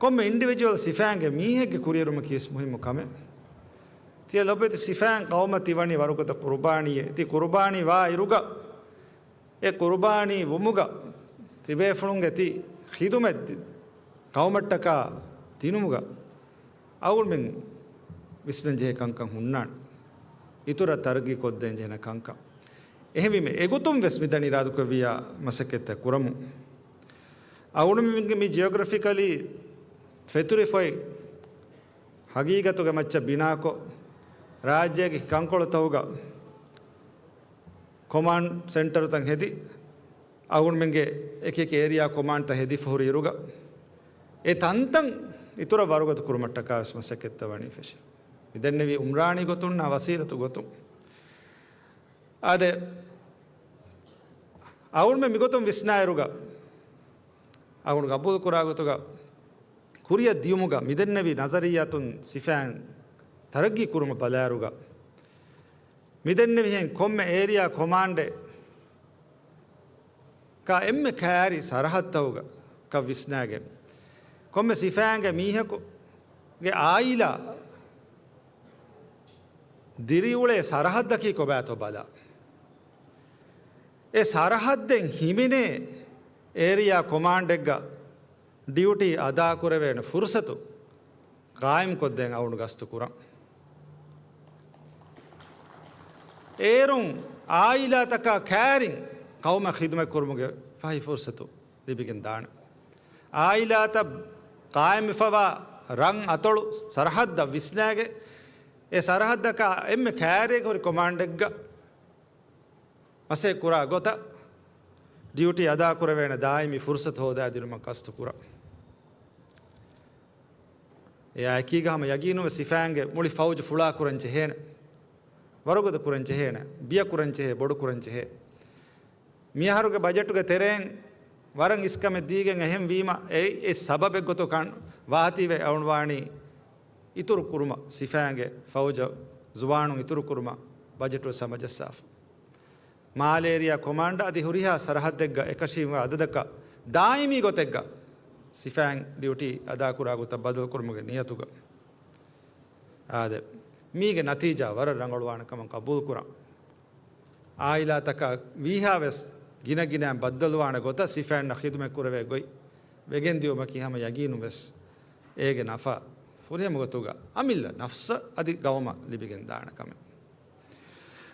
ކޮންމެ އިންޑިވިޖުއަލް ސިފައިންގެ މީހެއްގެ ކުރިއެރުމަކީވެސް މުހިއްމު ކަމެއް. ތިޔަ ލޮބުވެތި ސިފައިން ޤައުމަށް ތިވަނީ ވަރުގަދަ ޤުރުބާނީއެއް. ތި ޤުރުބާނީ ވާ އިރުގަ، އެ ޤުރުބާނީ ވުމުގަ، ތިބޭފުޅުންގެ ތި ޚިދުމަތް ދި-، ޤައުމަށްޓަކާ ދިނުމުގަ، އަޅުގަނޑުމެން ވިސްނަންޖެހޭ ކަންކަން ހުންނާނެ. އިތުރަށް ތަރައްގީ ކޮށްދޭންޖެހޭނެ ކަންކަން. އެހެންވީމަ، އެގޮތުން ވެސް މިދަނީ އިރާދުކުރެއްވިއްޔާ މަސައްކަތްތައް ކުރަމުން. އަޅުގަނޑުމެންގެ މި ޖިއޮގްރަފިކަލީ ފެތުރިފޮތް ހަގީގަތުގެ މައްޗަށް ބިނާކޮށް، ރާއްޖޭގެ ކަންކޮޅުތަކުގަ ކޮމާންޑް ސެންޓަރުތައް ހެދި، އަޅުގަނޑުމެންގެ އެކި އެކި އޭރިއާ ކޮމާންޑްތައް ހެދިފަ ހުރި އިރުގަ، އެ ތަންތަން އިތުރަށް ވަރުގަދަ ކުރުމަށްޓަކާ ވެސް މަސައްކަތްތައް ވަނީ ފެށި. މި ދެންނެވީ އުމްރާނީ ގޮތުންނާ ވަސީލަތު ގޮތުން. އާދެ، އަޅުގަނޑުމެން މިގޮތުން ވިސްނާއިރުގަ، އަޅުގަނޑު ގަބޫލު ކުރާ ގޮތުގަ، ކުރިއަށް ދިޔުމުގަ މިދެންނެވި ނަޒަރިއްޔާތުން ސިފައިން ތަރައްގީ ކުރުމަށް ބަލާއިރުގަ، މިދެންނެވިހެން ކޮންމެ އޭރިއާ ކޮމާންޑެއް ކާ އެންމެ ކައިރި ސަރަހައްދަކުގަ ކަށް ވިސްނާގެން، ކޮންމެ ސިފައިންގެ މީހަކުގެ އާއިލާ ދިރިއުޅޭ ސަރަހައްދަކީ ކޮބާތޯ ބަލާ. އެ ސަރަހައްދެއް ހިމެނޭ އޭރިއާ ކޮމާންޑެއްގަ ޑިއުޓީ އަދާކުރެވޭނެ ފުރުސަތު ގާއިމްކޮށްދޭން އަޅުގަނޑު ގަސްތު ކުރަން. އޭރުން އާއިލާތަކާ ކައިރިން ޤައުމަށް ޚިދުމަތްކުރުމުގެ ފަހި ފުރުސަތު ލިބިގެން ދާނެ. އާއިލާތައް ޤާއިމްވެފަވާ ރަށް އަތޮޅު ސަރަހައްދަށް ވިސްނާގެ، އެ ސަރަހައްދަކާ އެންމެ ކައިރިއަކަށް ހުރި ކޮމާންޑެއްގަ މަސައްކަތް ކުރާ ގޮތަށް ޑިއުޓީ އަދާކުރެވޭނެ ދާއިމީ ފުރުސަތު ހޯދާދިނުމަށް ގަސްތު ކުރަން. އެއާ އެކީގަ ހަމަ ޔަގީނުންވެސް ސިފައިންގެ މުޅި ފައުޖު ފުޅާކުރަން ޖެހޭނެ، ވަރުގަދަ ކުރަން ޖެހޭނެ، ބިޔަ ކުރަން ޖެހޭ، ބޮޑު ކުރަން ޖެހޭ. މިއަހަރުގެ ބަޖެޓުގެ ތެރެއިން ވަރަށް އިސްކަމެއް ދީގެން އެހެން ވީމަ، އެ، އެ ސަބަބެއް ގޮތުގަ ވާތީވެ އަޅުގަނޑު ވާނީ އިތުރު ކުރުމަށް، ސިފައިންގެ ފައުޖަށް ޒުވާނުން އިތުރު ކުރުމަށް ބަޖެޓު ސަމަޖައްސާފަ. މާލޭރިއާ ކޮމާންޑަށް އަދި ހުރިހާ ސަރަހައްދެއްގަ އެކަށީމު އަދަދަކަށް ދާއިމީ ގޮތެއްގަ ސިފައިން ޑިއުޓީ އަދާކުރާ ގޮތަށް ބަދަލުކުރުމުގެ ނިޔަތުގަ. އާދެ، މީގެ ނަތީޖާ ވަރަށް ރަނގަޅުވާނެ ކަމަށް ގަބޫލުކުރަން. އާއިލާތަކާ ވީހާވެސް ގިނަގިނައިން ބައްދަލުވާނެ ގޮތަށް ސިފައިންނަށް ޚިދުމަތް ކުރެވޭ ގޮތް ވެގެންދިއުމަކީ ހަމަ ޔަގީނުންވެސް އޭގެ ނަފާ ފުރިހަމަ ގޮތުގަ އަމިއްލަ ނަފްސަށް އަދި ގައުމަށް ލިބިގެން ދާނެ ކަމެއް.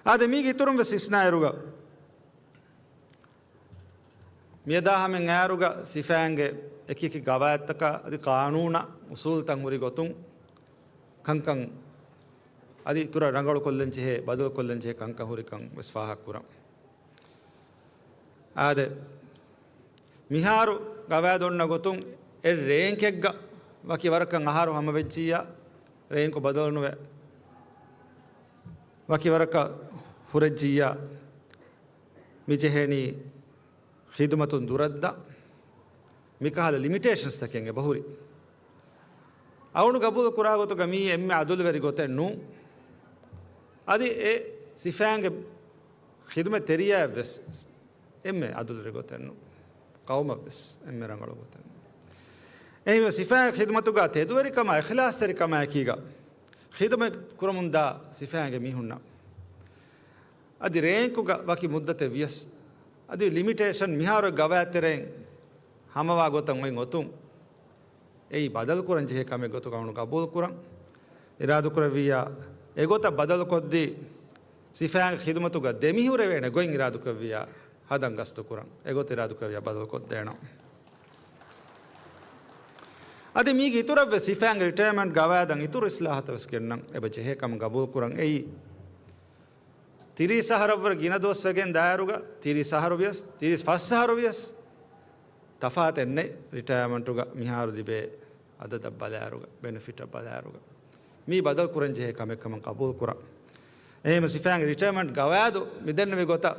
އާދެ، މީގެ އިތުރުން ވެސް ވިސްނާއިރުގަ، މިއަދާ ހަމެއް އައިރުގަ ސިފައިންގެ އެކިއެކި ގަވާއިދުތަކާ އަދި ޤާނޫނާ އުސޫލުތައް ހުރި ގޮތުން ކަންކަން އަދި އިތުރަށް ރަނގަޅުކޮށްލަން ޖެހޭ، ބަދަލުކޮށްލަން ޖެހޭ ކަންކަން ހުރިކަން ވެސް ފާހަގަކުރަން. އާދެ، މިހާރު ގަވާއިދު އޮންނަ ގޮތުން އެ ރޭންކެއްގަ ވަކި ވަރަކަށް އަހަރު ހަމަވެއްޖިއްޔާ، ރޭންކު ބަދަލުނުވެ، ވަކި ވަރަކަށް ހުރެއްޖިއްޔާ، މި ޖެހޭނީ ޚިދުމަތުން ދުރަށްދާ މިކަހަލަ ލިމިޓޭޝަންސްތަކެއް އެބަހުރި. އަޅުގަނޑު ގަބޫލު ކުރާ ގޮތުގަ މީ އެންމެ އަދުލުވެރި ގޮތެއް ނޫން. އަދި އެ ސިފައިންގެ ޚިދުމަތް ތެރިޔާއަށްވެސް އެންމެ އަދުލުވެރި ގޮތެއް ނޫން. ޤައުމަށްވެސް އެންމެ ރަނގަޅު ގޮތެއް ނޫން. އެހެންވެ، ސިފައިން ޚިދުމަތުގަ ތެދުވެރިކަމާ އިޚްލާޞްތެރިކަމާއެކީގަ ޚިދުމަތް ކުރަމުންދާ ސިފައިންގެ މީހުންނަށް އަދި ރޭންކުގަ ވަކި މުއްދަތެއް ވިޔަސް، އަދި ލިމިޓޭޝަން މިހާރު ގަވާއިދު ތެރެއިން ހަމަވާ ގޮތަށް އޮތް އޮތުން، އެއީ ބަދަލުކުރަން ޖެހޭ ކަމެއް ގޮތުގަ އަޅުގަނޑު ގަބޫލުކުރަން އިރާދަކުރެއްވިއްޔާ، އެގޮތަށް ބަދަލުކޮށްދީ، ސިފައިންގެ ޚިދުމަތުގަ ދެމިހުރެވޭނެ ގޮތް އިރާދަކުރެއްވިއްޔާ، ހަދަން ގަސްތުކުރަން. އެގޮތަށް އިރާދަކުރެއްވިއްޔާ ބަދަލުކޮށްދޭނަން. އަދި މީގެ އިތުރަށްވެސް ސިފައިންގެ ރިޓަޔަރމަންޓް ގަވާއިދަށް އިތުރު އިސްލާހަތައް ވެސް ގެންނަން އެބަ ޖެހޭ ކަމަށް ގަބޫލުކުރަން. އެއީ، ތިރީސް އަހަރަށްވުރެ ގިނަ ދުވަސް ވެގެން ދާއިރުގަ، ތިރީސް އަހަރު ވިޔަސް، ތިރީސް ފަސް އަހަރު ވިޔަސް، ތަފާތެއް ނެތް ރިޓަޔަރމަންޓުގަ މިހާރު ލިބޭ އަދަދަށް ބަލާއިރުގަ، ބެނެފިޓަށް ބަލާއިރުގަ. މީ ބަދަލު ކުރަން ޖެހޭ ކަމެއް ކަމަށް ގަބޫލު ކުރަން. އެހެންވެ، ސިފައިންގެ ރިޓަޔަރމަންޓް ގަވާއިދު މިދެންނެވި ގޮތަށް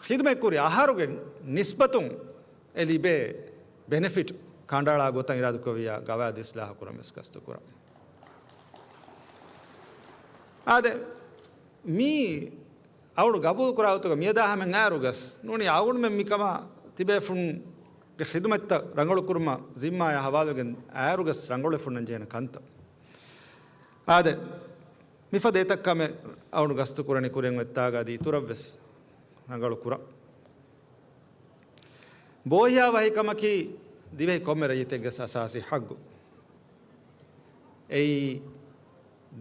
ޚިދުމަތްކުރި އަހަރުގެ ނިސްބަތުން އެ ލިބޭ ބެނެފިޓް ކަނޑައަޅާ ގޮތަށް އިރާދަކުރެއްވިއްޔާ ގަވާއިދު އިސްލާހު ކުރަން ވެސް ގަސްތު ކުރަން. އާދެ، މީ އަޅުގަނޑު ގަބޫލު ކުރާ ގޮތުގަ މިއަދާ ހަމައަށް އައިރުގަސް ނޫނީ އަޅުގަނޑުމެން މިކަމާ ތިބޭފުޅުންގެ ޚިދުމަތްތައް ރަނގަޅުކުރުމަށް ޒިންމާޔާ ހަވާލުވެގެން އައިރުގަސް ރަނގަޅުވެފަ ހުންނަން ޖެހޭނެ ކަންތައް. އާދެ، މިފަދަ އެތައް ކަމެއް އަޅުގަނޑު ގަސްތު ކުރަނީ ކުރިއަށް އޮތްތާގަ އަދި އިތުރަށްވެސް ރަނގަޅު ކުރަން. ބޯހިޔާވަހިކަމަކީ ދިވެހި ކޮންމެ ރައްޔިތެއްގެ އަސާސީ ހައްގު. އެއީ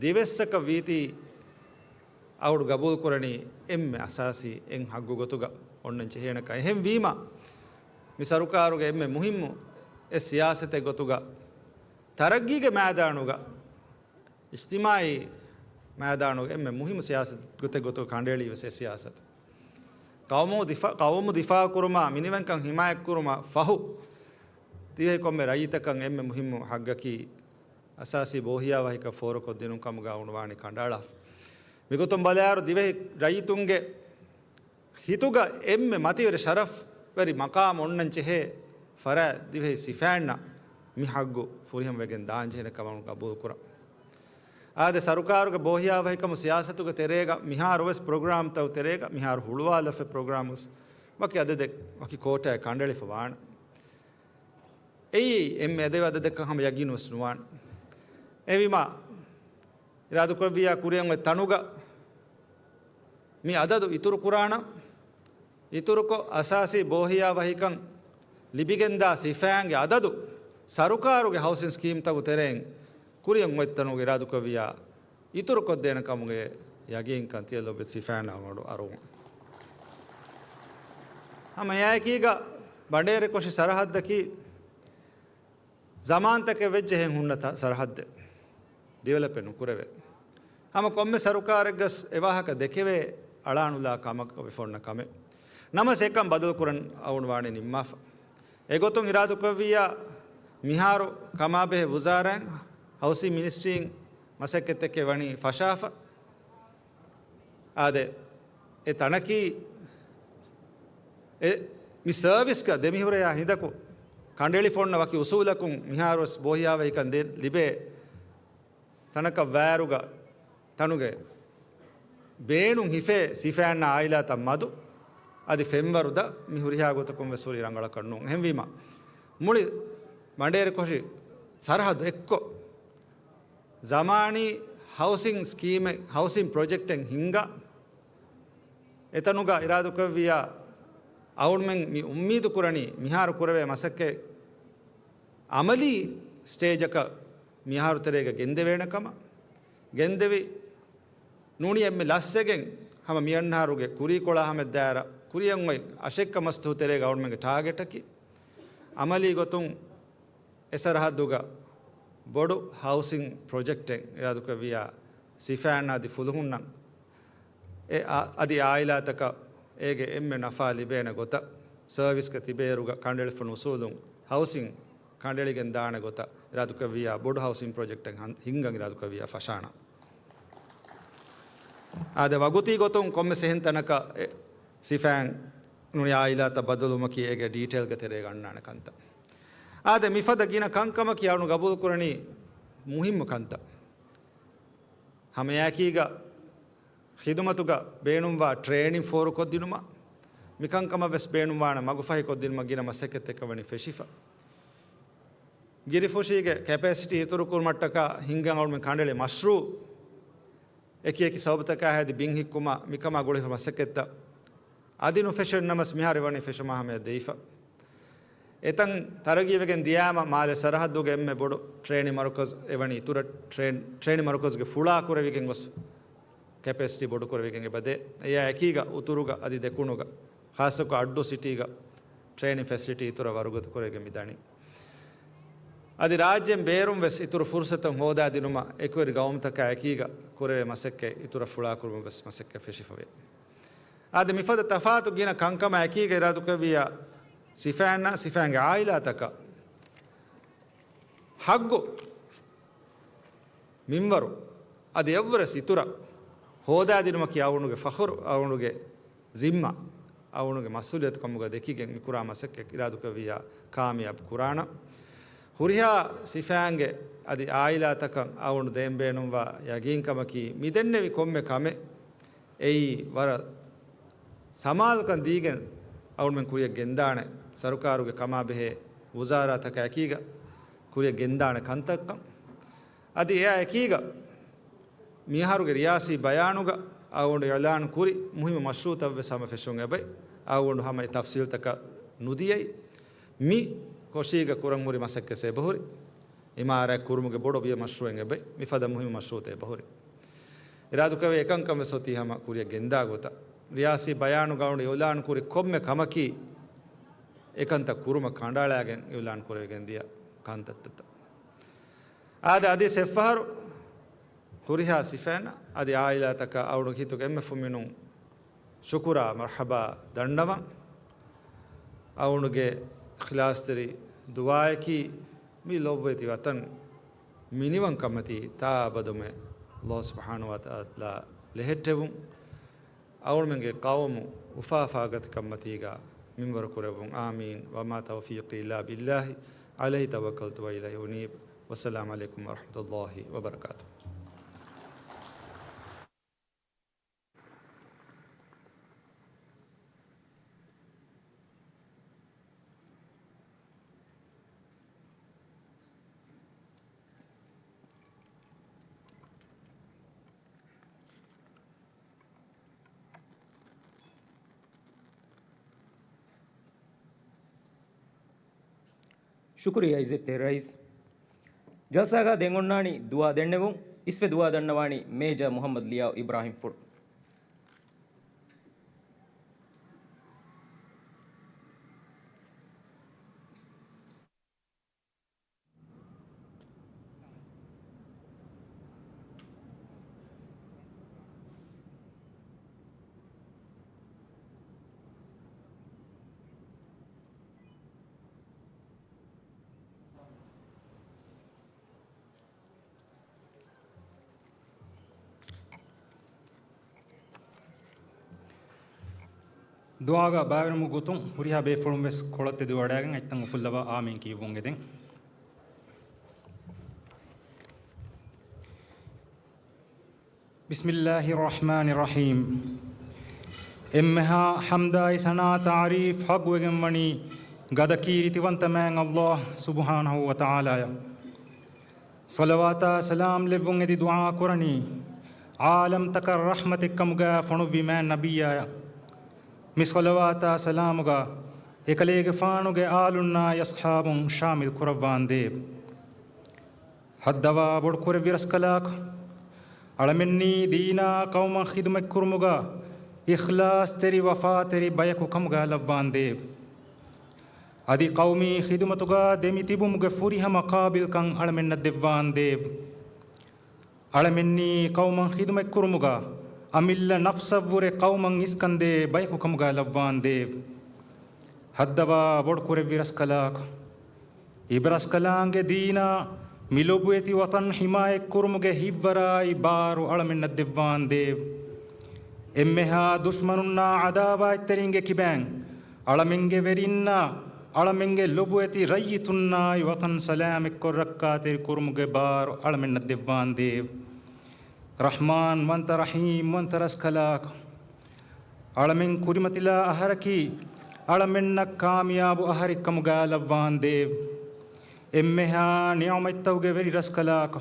ދިވެއްސަކަށް ވީތީ އަޅުގަނޑު ގަބޫލު ކުރަނީ އެންމެ އަސާސީ އެއް ހައްގު ގޮތުގަ އޮންނަން ޖެހޭނެކަން. އެހެންވީމަ، މި ސަރުކާރުގެ އެންމެ މުހިއްމު އެއް ސިޔާސަތެއް ގޮތުގަ ތަރައްގީގެ މައިދާނުގަ، އިޖްތިމާއީ މައިދާނުގެ އެންމެ މުހިއްމު ސިޔާސަތެއް ގޮތެއް ގޮތުގަ ކަނޑައެޅީ ވެސް އެ ސިޔާސަތު. ޤައުމު ދިފާ، ޤައުމު ދިފާޢު ކުރުމާ، މިނިވަންކަން ޙިމާޔަތް ކުރުމަށް ފަހު، ދިވެހި ކޮންމެ ރައްޔިތަކަށް އެންމެ މުހިއްމު ހައްގަކީ އަސާސީ ބޯހިޔާވަހިކަން ފޯރުކޮށްދިނުން ކަމުގަ އަޅުގަނޑު ވާނީ ކަނޑައަޅާފަ. މިގޮތުން ބަލާއިރު، ދިވެހި ރައްޔިތުންގެ ހިތުގަ އެންމެ މަތިވެރި ޝަރަފްވެރި މަޤާމު އޮންނަން ޖެހޭ ފަރާތް ދިވެހި ސިފައިންނަށް މި ހައްގު ފުރިހަމަވެގެން ދާން ޖެހޭނެ ކަމަށް ގަބޫލުކުރަން. އާދެ، ސަރުކާރުގެ ބޯހިޔާވަހިކަމު ސިޔާސަތުގެ ތެރޭގަ މިހާރު ވެސް ޕްރޮގްރާމްތައް ތެރޭގަ މިހާރު ހުޅުވާލަފަ ޕްރޮގްރާމް ވެސް ވަކި އަދަދެއް ވަކި ކޯޓާއެއް ކަނޑައެޅިފަ ވާނެ. އެއީ އެންމެ އަދެ އަދަދަކަށް ހަމަ ޔަގީން ވެސް ނުވާނެ. އެވީމާ، އިރާދުކުރެއްވިއްޔާ ކުރިއަށް އޮތް ތަނުގަ މި އަދަދު އިތުރު ކުރާނަން. އިތުރުކޮށް، އަސާސީ ބޯހިޔާވަހިކަން ލިބިގެންދާ ސިފައިންގެ އަދަދު ސަރުކާރުގެ ހައުސިން ސްކީމްތަކު ތެރެއިން ކުރިއަށް އޮތް ތަނުގަ އިރާދުކުރެއްވިއްޔާ އިތުރުކޮށްދޭނެ ކަމުގެ ޔަގީންކަން ތިޔަ ލޯބިވެތި ސިފައިންނަށް އަޅުގަނޑު އަރުވަން. ހަމަ އެއާއެކީގަ ބަނޑޭރިކޮށި ސަރަހައްދަކީ ޒަމާންތަކެއް ވެއްޖެހެން ހުންނަ ތަ-، ސަރަހައްދެއް. ޑިވެލޮޕެއް ނުކުރެވޭ. ހަމަ ކޮންމެ ސަރުކާރެއްގަސް އެވާހަކަ ދެކެވޭ އަޅާނުލާ ކަމަކަށް ވެފަ އޮންނަ ކަމެއް. ނަމަސް އެކަން ބަދަލުކުރަން އަޅުގަނޑު ވާނީ ނިންމާފަ. އެގޮތުން އިރާދުކުރެއްވިއްޔާ މިހާރު ކަމާބެހޭ ވުޒާރާއިން ހައުސިން މިނިސްޓްރީން މަސައްކަތްތަކެއް ވަނީ ފަށާފަ. އާދެ، އެ ތަނަކީ އެ މި ސަރވިސްގަ ދެމިހުރެޔާ ހިނދަކު ކަނޑައެޅިފަ އޮންނަ ވަކި އުސޫލަކުން މިހާރުވެސް ބޯހިޔާވަހިކަން ދޭން ލިބޭ ތަނަކަށް ވާއިރުގަ ތަނުގެ ބޭނުން ހިފޭ ސިފައިންނާ އާއިލާތައް މަދު އަދި ފެންވަރު ދަށް މި ހުރިހާ ގޮތަކުން ވެސް ހުރި ރަނގަޅަކަށް ނޫން. އެހެންވީމަ، މުޅި ބަނޑޭރިކޮށި ސަރަހައްދު އެއްކޮށް، ޒަމާނީ ހައުސިން ސްކީމެއް، ހައުސިން ޕްރޮޖެކްޓެއް ހިންގާ، އެތަނުގަ އިރާދުކުރެއްވިއްޔާ އަޅުގަނޑުމެން މި އުއްމީދު ކުރަނީ މިހާރު ކުރެވޭ މަސައްކަތް އަމަލީ ސްޓޭޖަކަށް މިހާރު ތެރޭގަ ގެންދެވޭނެ ކަމަށް. ގެންދެވި ނޫނީ އެންމެ ލަސްވެގެން ހަމަ މިއަންނަހަރުގެ ކުރީކޮޅާ ހަމަ ދާއިރާ ކުރިއަށް އޮތް އަށެއްކަ މަސްތު ތެރޭގަ އަޅުގަނޑުމެންގެ ޓާގެޓަކީ އަމަލީ ގޮތުން އެ ސަރަހައްދުގަ ބޮޑު ހައުސިން ޕްރޮޖެކްޓެއް އިރާދުކުރެއްވިއްޔާ ސިފައިން އަދި ފުލުހުންނަށް އެ އަ-، އަދި އާއިލާތަކަށް އޭގެ އެންމެ ނަފާ ލިބޭނެ ގޮތަށް ސަރވިސްގަ ތިބޭއިރުގަ ކަނޑައެޅިފަ އުސޫލުން ހައުސިން ކަނޑައެޅިގެން ދާނެ ގޮތަށް އިރާދުކުރެއްވިއްޔާ ބޮޑު ހައުސިން ޕްރޮޖެކްޓެއް ހަން-، ހިންގަން އިރާދުކުރެއްވިއްޔާ ފަށާނަން. އާދެ، ވަގުތީ ގޮތުން ކޮންމެސް އެހެން ތަނަކަށް އެ ސިފައިން ނޫނީ އާއިލާތައް ބަދަލުވުމަކީ އޭގެ ޑީޓެއިލްގެ ތެރޭގަ އަންނާނެ ކަންތައް. އާދެ، މިފަދަ ގިނަ ކަންކަމަކީ އަޅުގަނޑު ގަބޫލުކުރަނީ މުހިއްމު ކަންތައް. ހަމައެކީގަ ޚިދުމަތުގަ ބޭނުންވާ ޓްރޭނިން ފޯރުކޮށްދިނުމަށް، މިކަންކަމަށް ވެސް ބޭނުންވާނެ މަގުފަހިކޮށްދިނުމަށް ގިނަ މަސައްކަތްތަކެއް ވަނީ ފެށިފަ. ގިރިފުށީގެ ކެޕޭސިޓީ އިތުރުކުރުމަށްޓަކާ ހިންގަން އަޅުމެން ކަނޑައެޅި މަޝްރޫއު، އެކި އެކި ސަބަބުތަކާ ހެދި ބިން ހިއްކުމަށް މިކަމާ ގުޅިފަ މަސައްކަތްތައް އަދި ނުފެށެން ނަމަސް މިހާރު ވަނީ ފެށުމާ ހަމަޔަށް ދެވިފަ. އެތަން ތަރައްގީވެގެން ދިޔާމަ މާލެ ސަރަހައްދުގެ އެންމެ ބޮޑު ޓްރޭނި މަރުކަޒު އެވަނީ އިތުރަށް ޓްރޭން-، ޓްރޭނި މަރުކަޒުގެ ފުޅާ ކުރެވިގެން ގޮސް ކެޕޭސިޓީ ބޮޑުކުރެވިގެން އެބަދޭ. އެއާ އެކީގަ އުތުރުގަ އަދި ދެކުނުގަ، ޚާއްޞަކޮށް އައްޑޫ ސިޓީގަ ޓްރޭނިން ފެސިލިޓީ އިތުރަށް ވަރުގަދަ ކުރެވިގެން މިދަނީ. އަދި ރާއްޖޭން ބޭރުން ވެސް އިތުރު ފުރުސަތު ހޯދާދިނުމަށް އެކުވެރި ގައުމުތަކާ އެކީގަ ކުރެވޭ މަސައްކަތް އިތުރަށް ފުޅާކުރުމަށް ވެސް މަސައްކަތް ފެށިފަވޭ. އާދެ، މިފަދަ ތަފާތު ގިނަ ކަންކަމާ އެކީގަ އިރާދުކުރެއްވިއްޔާ ސިފައިންނާ ސިފައިންގެ އާއިލާތަކަށް ހައްގު މިންވަރު އަދި އެއްވުރެސް އިތުރަށް ހޯދާދިނުމަކީ އަޅުގަނޑުގެ ފަޚުރު، އަޅުގަނޑުގެ ޒިންމާ، އަޅުގަނޑުގެ މަސްއޫލިއްޔަތު ކަމުގަ ދެކިގެން މިކުރާ މަސައްކަތް އިރާދުކުރެއްވިއްޔާ ކާމިޔާބު ކުރާނަން. ހުރިހާ ސިފައިންގެ އަދި އާއިލާތަކަށް އަޅުގަނޑު ދޭން ބޭނުންވާ ޔަގީންކަމަކީ މިދެންނެވި ކޮންމެ ކަމެއް އެއީ ވަރަށް ސަމާލުކަން ދީގެން އަޅުގަނޑުމެން ކުރިއަށް ގެންދާނެ، ސަރުކާރުގެ ކަމާބެހޭ ވުޒާރާތަކާ އެކީގަ ކުރިއަށް ގެންދާނެ ކަންތައްކަން. އަދި އެއާ އެކީގަ މިއަހަރުގެ ރިޔާސީ ބަޔާނުގަ އަޅުގަނޑު އިޢުލާން ކުރި މުހިއްމު މަޝްރޫޢުތައް ވެސް ހަމަ ފެށުން އެބައި. އަޅުގަނޑު ހަމަ އެ ތަފްސީލްތަކަށް ނުދިޔައި، މި ކޮށީގަ ކުރަން ހުރި މަސައްކަތް އެބަހުރި. އިމާރާތް ކުރުމުގެ ބޮޑު ބިޔަ މަޝްރޫޢެއް އެބައި. މިފަދަ މުހިއްމު މަޝްރޫޢުތައް އެބަހުރި. އިރާދުކުރެވޭ އެކަންކަން ވެސް އޮތީ ހަމަ ކުރިއަށް ގެންދާ ގޮތަށް. ރިޔާސީ ބަޔާނުގަ އަޅުގަނޑު އިޢުލާން ކުރި ކޮންމެ ކަމަކީ އެކަންތައް ކުރުމަށް ކަނޑައަޅާގެން އިޢުލާން ކުރެވިގެން ދިޔަ ކަންތައްތައް. އާދެ، އަދި އެއްފަހަރު ހުރިހާ ސިފައިން އަދި އާއިލާތަކަށް އަޅުގަނޑު ހިތުގެ އެންމެ ފުމިނުން ޝުކުރާ މަރްޙަބާ ދަންނަވަން. އަޅުގަނޑުގެ އިޚްލާޞްތެރި ދުޢާއަކީ މި ލޮބުވެތި ވަތަން މިނިވަން ކަމަތީ ތާ އަބަދުމެ ﷲ ސުބްޙާނަހޫ ވަތަޢާލާ ލެހެއްޓެވުން. އަޅުމެންގެ ޤައުމު އުފާ އުފާގަތި ކަމަތީގަ މިންވަރު ކުރެއްވުން. އާމީން. وما توفيقي إلا بالله عليه توكلت وإليه أنيب. والسلام عليكم ورحمة الله وبركاته. ޝުކުރިއްޔާ އިއްޒަތްތެރި ރައީސް. ޖަލްސާގަ ދެން އޮންނާނީ ދުޢާ ދެންނެވުން. އިސްވެ ދުޢާ ދަންނަވާނީ މޭޖަރ މުޙައްމަދު ލިޔާ އިބްރާހިމްފުޅު. ދުޢާގަ ބައިވެރިވުމުގެ ގޮތުން ހުރިހާ ބޭފުޅުން ވެސް ކޮޅަށް ތެދުވެވަޑައިގެން އަތްތައް އުފުއްލަވާ އާމީން ކިޔެވުން އެދެން. بسم الله الرحمن الرحيم. އެންމެހާ ޙަމްދާއި ސަނާ ތަޢުރީފް ޙައްޤުވެގެން ވަނީ ގަދަ ކީރިތިވަންތަ މާތް ﷲ ސުބްޙާނަހޫ ވަތަޢާލާއަށް. ޞަލަވާތާ ސަލާމް ލެއްވުން އެދި ދުޢާ ކުރަނީ، ޢާލަމްތަކަށް ރަޙްމަތެއް ކަމުގައި ފޮނުއްވި މާތް ނަބިއްޔާއަށް. މި ޞަލަވާތާ ސަލާމުގަ އެކަލޭގެފާނުގެ އާލުންނާއި އަޞްޙާބުން ޝާމިލް ކުރައްވާނދޭވެ. ހައްދަވާ ބޮޑު ކުރެއްވި ރަސްކަލާކޮ، އަޅަމެންނީ ދީނާ ޤައުމަށް ޚިދުމަތްކުރުމުގަ އިޚްލާޞްތެރި ވަފާތެރި ބަޔަކު ކަމުގައި ލައްވާނދޭވެ. އަދި ޤައުމީ ޚިދުމަތުގަ ދެމި ތިބުމުގެ ފުރިހަމަ ޤާބިލްކަން އަޅަމެންނަށް ދެއްވާނދޭވެ. އަޅަމެންނީ ޤައުމަށް ޚިދުމަތްކުރުމުގަ އަމިއްލަ ނަފްސަށްވުރެ ޤައުމަށް އިސްކަންދޭ ބަޔަކު ކަމުގައި ލައްވާނދޭވެ. ހައްދަވާ ބޮޑު ކުރެއްވި ރަސްކަލާކޮ، އިބަރަސްކަލާނގެ ދީނާ މި ލޮބުވެތި ވަޠަން ޙިމާޔަތްކުރުމުގެ ހިތްވަރާއި ބާރު އަޅަމެންނަށް ދެއްވާނދޭވެ. އެންމެހާ ދުޝްމަނުންނާ ޢަދާވާތްތެރިންގެ ކިބައިން އަޅަމެންގެ ވެރިންނާ، އަޅަމެންގެ ލޮބުވެތި ރައްޔިތުންނާއި ވަޠަން ސަލާމަތްކޮށް ރައްކާތެރި ކުރުމުގެ ބާރު އަޅަމެންނަށް ދެއްވާނދޭވެ. ރަޙްމާން ވަންތަ ރަޙީމް ވަންތަ ރަސްކަލާކޮ، އަޅަމެން ކުރިމަތިލާ އަހަރަކީ، އަޅަމެންނަށް ކާމިޔާބު އަހަރެއް ކަމުގައި ލައްވާނދޭވެ. އެންމެހާ ނިޢުމަތްތަކުގެ ވެރި ރަސްކަލާކޮ،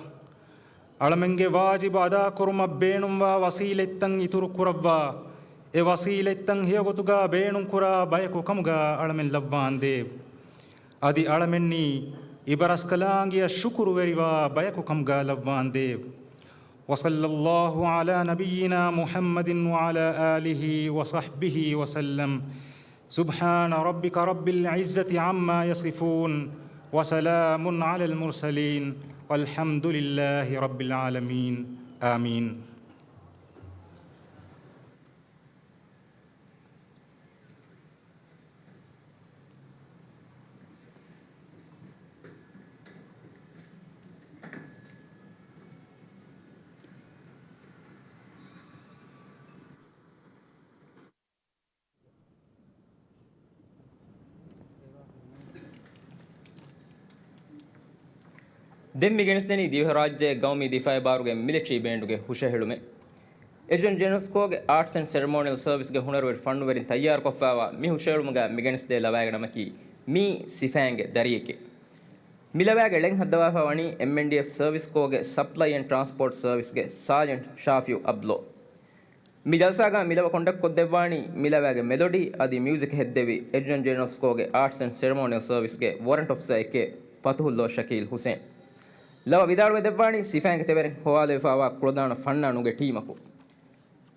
އަޅަމެންގެ ވާޖިބު އަދާކުރުމަށް ބޭނުންވާ ވަސީލަތްތައް އިތުރު ކުރައްވާ، އެ ވަސީލަތްތައް ހެޔޮގޮތުގަ ބޭނުންކުރާ ބަޔަކު ކަމުގަ އަޅަމެން ލައްވާނދޭވެ. އަދި އަޅަމެންނީ އިބަރަސްކަލާނގެއަށް ޝުކުރުވެރިވާ ބަޔަކު ކަމުގަ ލައްވާނދޭވެ. وصلى الله على نبينا محمد وعلى آله وصحبه وسلم. سبحان ربك رب العزة عما يصفون، وسلام على المرسلين، والحمد لله رب العالمين. آمين. ދެން މި ގެނެސްދެނީ ދިވެހިރާއްޖޭގެ ގައުމީ ދިފާޢީ ބާރުގެ މިލިޓަރީ ބޭންޑުގެ ހުށަހެޅުމެއް. އެޖުއެން ޖެނެރަލް ސްކޯގެ އާޓްސް އެންޑް ސެރެމޯނިއަލް ސަރވިސްގެ ހުނަރުވެރި ފަންނުވެރިން ތައްޔާރުކޮށްފައިވާ މި ހުށަހެޅުމުގަ މި ގެނެސްދޭ ލަވައިގެ ނަމަކީ މީ ސިފައިންގެ ދަރިއެކޭ. މި ލަވައިގެ ޅެން ހައްދަވާފަ ވަނީ އެމްއެންޑީއެފް ސަރވިސް ކޯގެ ސަޕްލައި އެންޑް ޓްރާންސްޕޯޓް ސަރވިސްގެ ސާޖެންޓް ޝާފިއު އަބްދުﷲ. މި ޖަލްސާގަ މި ލަވަ ކޮންޑަކްޓް ކޮށްދެއްވާނީ މި ލަވައިގެ މެލޮޑީ އަދި މިއުޒިކް ހެއްދެވި އެޖުއެން ޖެނެރަލް ސްކޯގެ އާޓްސް އެންޑް ސެރެމޯނިއަލް ސަރވިސްގެ ވޮރަންޓް އޮފިސަރ އެކޭ ފަތުހުﷲ ޝަކީލް ހުސެން. ލަވަ ވިދާޅުވެ ދެއްވާނީ ސިފައިންގެ ތެވެރިން ހޮވާލެވިފައިވާ ކުޅަދާނަ ފަންނާނުންގެ ޓީމަކު.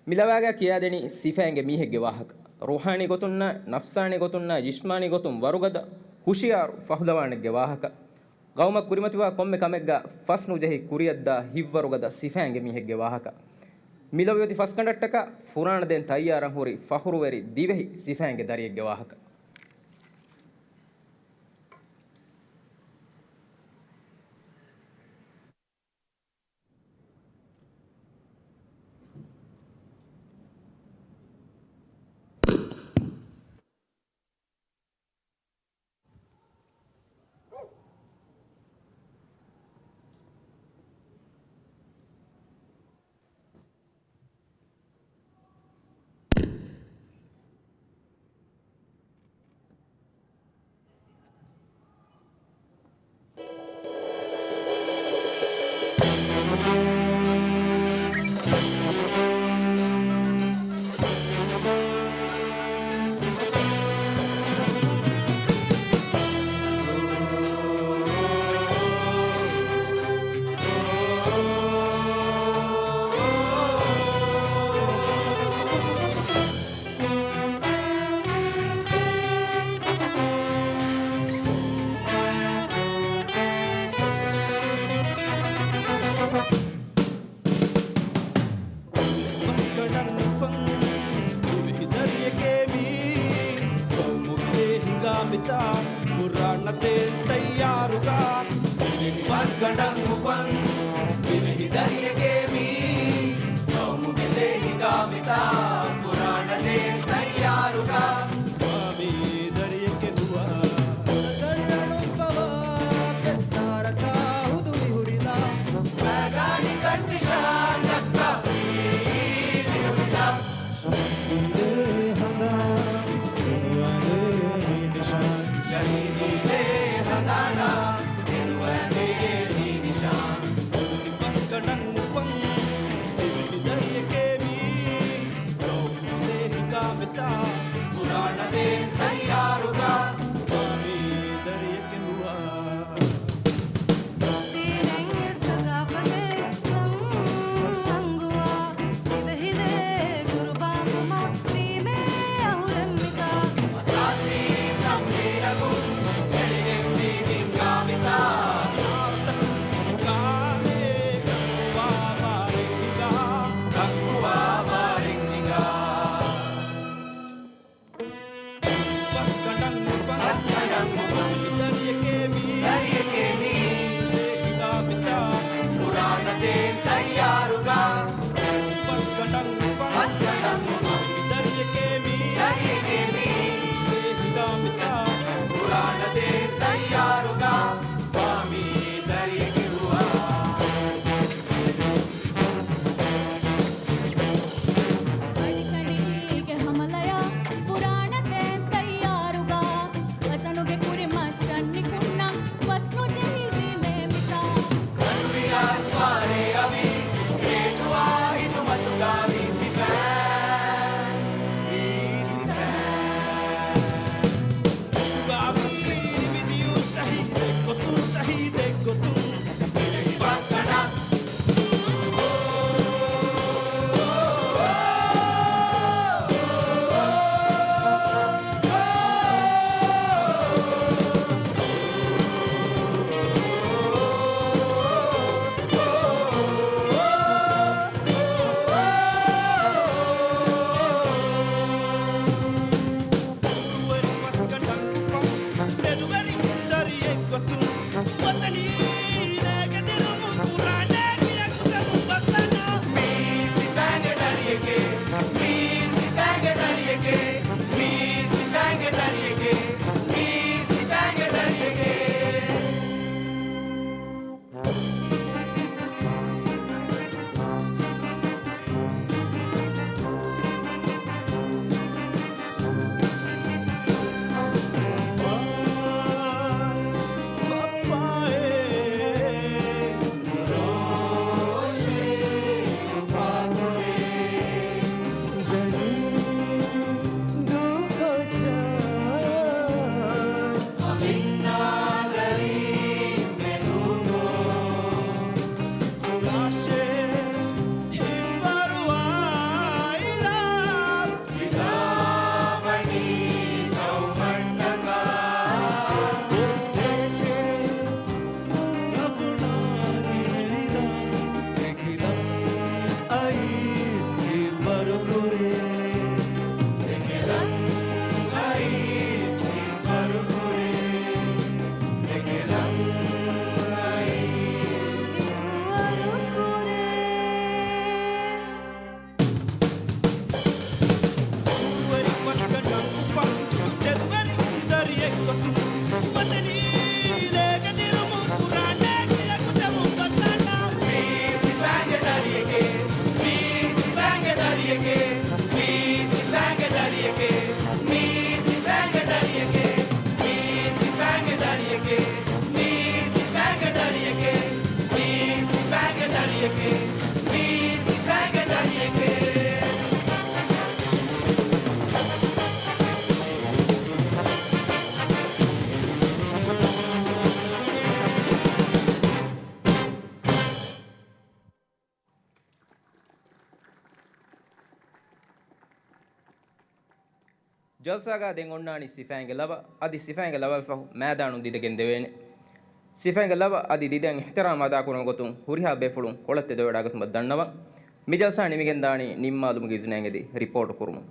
މި ލަވައިގަ ކިޔާދެނީ ސިފައިންގެ މީހެއްގެ ވާހަކަ. ރޫޙާނީ ގޮތުންނާ، ނަފްސާނީ ގޮތުންނާ، ޖިސްމާނީ ގޮތުން ވަރުގަދަ، ހުޝިޔާރު ފަހުލަވާނެއްގެ ވާހަކަ. ގައުމަށް ކުރިމަތިވާ ކޮންމެ ކަމެއްގަ ފަސް ނުޖެހި ކުރިއަށްދާ ހިތްވަރުގަދަ ސިފައިންގެ މީހެއްގެ ވާހަކަ. މި ލޮބުވެތި ފަސްގަނޑަށްޓަކާ ފުރާނަ ދޭން ތައްޔާރަށް ހުރި ފަޚުރުވެރި ދިވެހި ސިފައިންގެ ދަރިއެއްގެ ވާހަކަ. ފުރާނަ ދޭން ތައްޔާރުގަ ދިވެހި ބަސްގަނޑަށް އުފަން ދިވެހި ދަރިއެކޭ މީ. ގައުމުގެ ލޭ ހިނގާ މިތާ ފުރާނަ ދޭން ތައްޔާރުގަ މާ މީ ދަރިއެކެއް ހުވާ. ދަރިއަޅުން ފަވާ ބެއްސާރަތާ ހުދު މިހުރިލާ. ވައިގާނި ކަންނިޝާން ދައްކާ މީ މިހުރިލާ. ޝަހީދުންގެ ހަނދާން ދެނުވާދޭ މި ނިޝާން. ޝަހީދީގެ ހަނދާނާ ދެނުވާދޭ މި ނިޝާން. ދިވެހި ބަސްގަނޑަށް އުފަން ދިވެހި ދަރިއެކޭ މީ. ގައުމުގެ ހިނގާ މިތާ ފުރާނަ ދޭން ތައްޔާރުގަ މާ މީ ދަރިއެކެއް ހުވާ. ދީނެއް ސަގާފަތެއް ތަން އަންގުވާ، ދިވެހިލޭ ގުރުބާންވުމަށް ވީމޭ އަހުރެން މިތާ. އަސާސީ ތަމްރީނަކުން އެޅިގެން ވީ ހިނގާ މިތާ. ނާރުތަކުން ނުގާނޭ ކަންކުވާ ބާރެއް ހިނގާ، ކަންކުވާ ބާރެއް ހިނގާ. ބަސްގަނޑަށް އުފަން ދަރިއެކޭ މީ. ދަރިއެކޭ މީ. ހިނގާ މިތާ ފުރާނަ ދޭން ތައްޔާރުގަ. ބަސްގަނޑަށް އުފަން ދަރިއެކޭ މީ. ދަރިއެކޭ މީ. ހިނގާ މިތާ ފުރާނަ ދޭން ތައްޔާރުގަ. މާ މީ ދަރިއެކެއް ހުވާ. އަޅިކަނޑީގެ ހަމަލަޔާ ފުރާނަ ދޭން ތައްޔާރުގަ، އަޒަނުގެ ކުރިމައްޗަށް ނިކުންނަން ފަސްނުޖެހި ވީމޭ މިތާ. ކަންވިޔާސް ވާރޭ އަވި ރޭދުވާ ހިދުމަތުގަ ވީ ސިފައިން، ވީ ސިފައިން. ގާ މީ ނިމިދިޔުން ޝަހީދެއް ގޮތުން، ޝަހީދެއް ގޮތުން. ދުވެރި ބަސްގަނޑަށް އުފަން ދެދުވެރި ދަރިއެއް ގޮތުން، ވަތަނީ ލޭގެ ދިރުމުން ކުރާނެ ކިޔަކު ގަދު ބަސްގަނޑާ. މީ ސިފައިންގެ ދަރިއެކޭ، މީ ސިފައިންގެ ދަރިއެކޭ، މީ ސިފައިންގެ ދަރިއެކޭ، މީ ސިފައިންގެ ދަރިއެކޭ. އައިސް ހިތްވަރު ކުރޭ، ދެކެލަން އައިސް ހިތްވަރު ކުރޭ، ދެކެލަން އައިސް ހިތްވަރު ކުރޭ. ދުވެރި ބަސްގަނޑަށް އުފަން ދެދުވެރި ދަރިއެއް ގޮތުން، ވަތަނީ ލޭގެ ދިރުމުން ކުރާނެ ކިޔަކު ދެމުން ބަސްގަނޑާ. މީ ސިފައިންގެ ދަރިއެކޭ، މީ ސިފައިންގެ ދަރިއެކޭ، މީ ސިފައިންގެ ދަރިއެކޭ، މީ ސިފައިންގެ ދަރިއެކޭ، މީ ސިފައިންގެ ދަރިއެކޭ، މީ ސިފައިންގެ ދަރިއެކޭ، މީ ސިފައިންގެ ދަރިއެކޭ، މީ ސިފައިންގެ ދަރިއެކޭ. ޖަލްސާގަ ދެން އޮންނާނީ ސިފައިންގެ ލަވަ. އަދި ސިފައިންގެ ލަވައަށް ފަހު މައިދާނުން ދިދަގެން ދެވޭނެ. ސިފައިންގެ ލަވަ އަދި ދިދަން އިޙްތިރާމް އަދާކުރުމުގެ ގޮތުން ހުރިހާ ބޭފުޅުން ކޮޅަށް ތެދުވެވަޑާގަތުމަށް ދަންނަވަން. މި ޖަލްސާ ނިމިގެންދާނީ ނިންމާލުމުގެ އިޒުނައިން އެދި ރިޕޯޓު ކުރުމުން.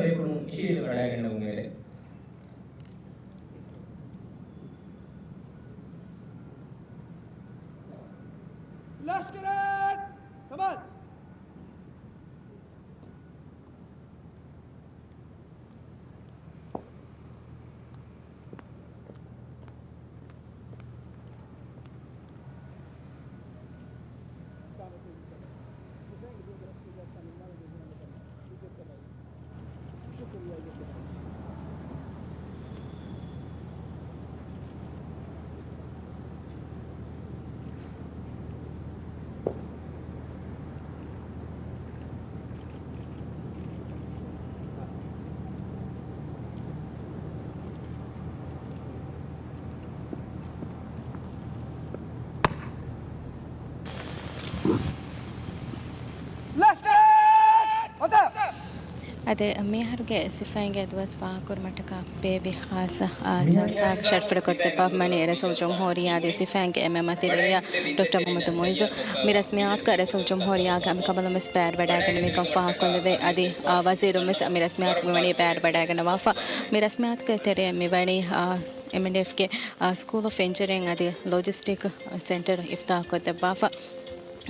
ބޭފުޅުން އިށީނދެ ވަޑައިގަންނަވަން އެދެން. لشکر سماج. އަދި މިއަހަރުގެ ސިފައިންގެ ދުވަސް ފާހަގަކުރުމަށްޓަކާ ބޭއްވި ޚާއްޞަ، އާ، ޖަލްސާއަށް ޝަރަފުވެރިކޮށްދެއްވާފަ ވަނީ ރައީސުލްޖުމްހޫރިއްޔާ އަދި ސިފައިންގެ އެންމެ މަތިވެރިޔާ ޑޮކްޓަރ މުހައްމަދު މުއިއްޒު. މި ރަސްމިއްޔާތުގައި ރައީސުލްޖުމްހޫރިއްޔާގެ ހަމަކަނބަލުން ވެސް ބައިވެރިވެވަޑައިގެން މިކަން ފާހަގަކޮށްލެވޭ. އަދި، އާ، ވަޒީރުން ވެސް މި ރަސްމިއްޔާތުގައި ވަނީ ބައިވެރިވެވަޑައިގަންނަވާފަ. މި ރަސްމިއްޔާތުގެ ތެރެއިން މި ވަނީ، އާ، އެމްއެންޑީއެފްގެ، އާ، ސްކޫލް އޮފް އިންޖިނިއރިން އަދި ލޮޖިސްޓިކް ސެންޓަރ އިފްތާޙްކޮށްދެއްވާފަ.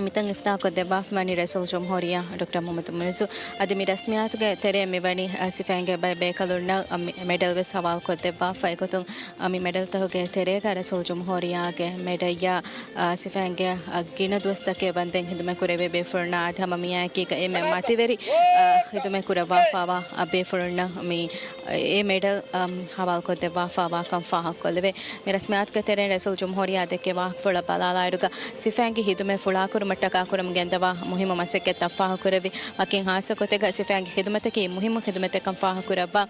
މިތަން އިފްތާޙްކޮށްދެއްވާފަ ވަނީ ރައީސުލްޖުމްހޫރިއްޔާ ޑޮކްޓަރ މުހައްމަދު މުއިއްޒު. އަދި މި ރަސްމިއްޔާތުގެ ތެރެއިން މި ވަނީ، އަ، ސިފައިންގެ ބައެއް ބޭކަލުންނަށް، އަ، މި މެޑަލް ވެސް ހަވާލުކޮށްދެއްވާފަ. އެގޮތުން، އަ، މި މެޑަލްތަކުގެ ތެރޭގަ ރައީސުލްޖުމްހޫރިއްޔާގެ މެޑަލްއާ، އަ، ސިފައިންގެ، އަ، ގިނަ ދުވަސްތަކެއް ވަންދެން ހިދުމަތް ކުރެވޭ ބޭފުޅުންނާ އަދި ހަމަ މިއާއެކީގަ އެންމެ މަތިވެރި، އަ، ހިދުމަތް ކުރައްވާފައިވާ، އަ، ބޭފުޅުންނަށް މި އެ މެޑަލް، އަ، ހަވާލުކޮށްދެއްވާފައިވާކަން ފާހަގަކޮށްލެވޭ. މި ރަސްމިއްޔާތުގެ ތެރެއިން ރައީސުލްޖުމްހޫރިއްޔާ ދެއްކެވި ވާހަކަފުޅަށް ބަލާލާއިރުގަ، ސިފައިންގެ ހިދުމަތް ފުޅާކުރުމަށްޓަކާ ކުރަމުން ގެންދަވާ މުހިއްމު މަސައްކަތްތައް ފާހަގަކުރެއްވި. ވަކިން ހާއްސަގޮތެއްގަ ސިފައިންގެ ހިދުމަތަކީ މުހިއްމު ހިދުމަތެއްކަން ފާހަގަކުރައްވާ.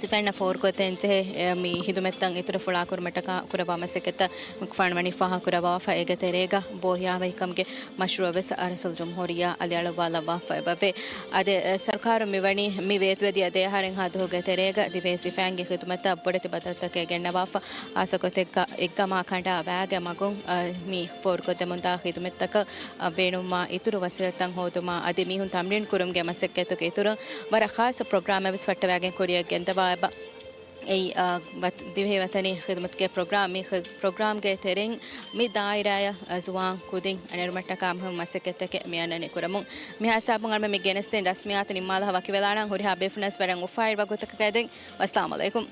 ސިފައިންނަށް ފޯރުކޮށްދޭންޖެހޭ، އެ، މި ހިދުމަތްތައް އިތުރަށް ފުޅާކުރުމަށްޓަކާ ކުރައްވާ މަސައްކަތްތައް މިކުފާނު ވަނީ ފާހަގަކުރައްވާފަ. އޭގެ ތެރޭގަ ބޯހިޔާވަހިކަމުގެ މަޝްރޫޢަށް ވެސް ރައީސުލްޖުމްހޫރިއްޔާ އަލިއަޅުއްވާލައްވާފަ އެބަވޭ. އަދި، އެ، ސަރުކާރުން މިވަނީ މި ވޭތުވެދިޔަ ދެއަހަރެއްހާ ދުވަހުގެ ތެރޭގަ ދިވެހި ސިފައިންގެ ޚިދުމަތަށް ބޮޑެތި ބަދަލުތަކެއް ގެންނަވާފަ. ހާއްސަގޮތެއްގަ އެއްގަމާ ކަނޑާ ވައިގެ މަގުން، އަ، މި ފޯރުކޮށްދެމުންދާ ޚިދުމަތްތަކަށް، އަ، ބޭނުންވާ އިތުރު ވަސީލަތްތައް ހޯދުމާ އަދި މީހުން ތަމްރީން ކުރުމުގެ މަސައްކަތުގެ އިތުރުން ވަރަށް ޚާއްޞަ ޕްރޮގްރާމެއް ވެސް ފައްޓަވައިގެން ކުރިއަށް ގެންދަވާ އެބަ. އެއީ، އާ، ވަތް-، ދިވެހި ވަތަނީ ޚިދުމަތުގެ ޕްރޮގްރާމް. މި ޚި-، ޕްރޮގްރާމްގެ ތެރެއިން މި ދާއިރާއަށް، އާ، ޒުވާން ކުދިން އަނެރުމަށްޓަކާ މުހިއްމު މަސައްކަތްތަކެއް މި އަންނަނީ ކުރަމުން. މިހާ ހިސާބުން އަޅުމެން މި ގެނެސްދިން ރަސްމިއްޔާތު ނިންމާލާ ވަކިވެލާނަން. ހުރިހާ ބޭފުޅުންނަށް ވެސް ވަރަށް އުފާވެރި ވަގުތަކަކަށް އެދެން. ވައްސަލާމް އަލައިކުމް.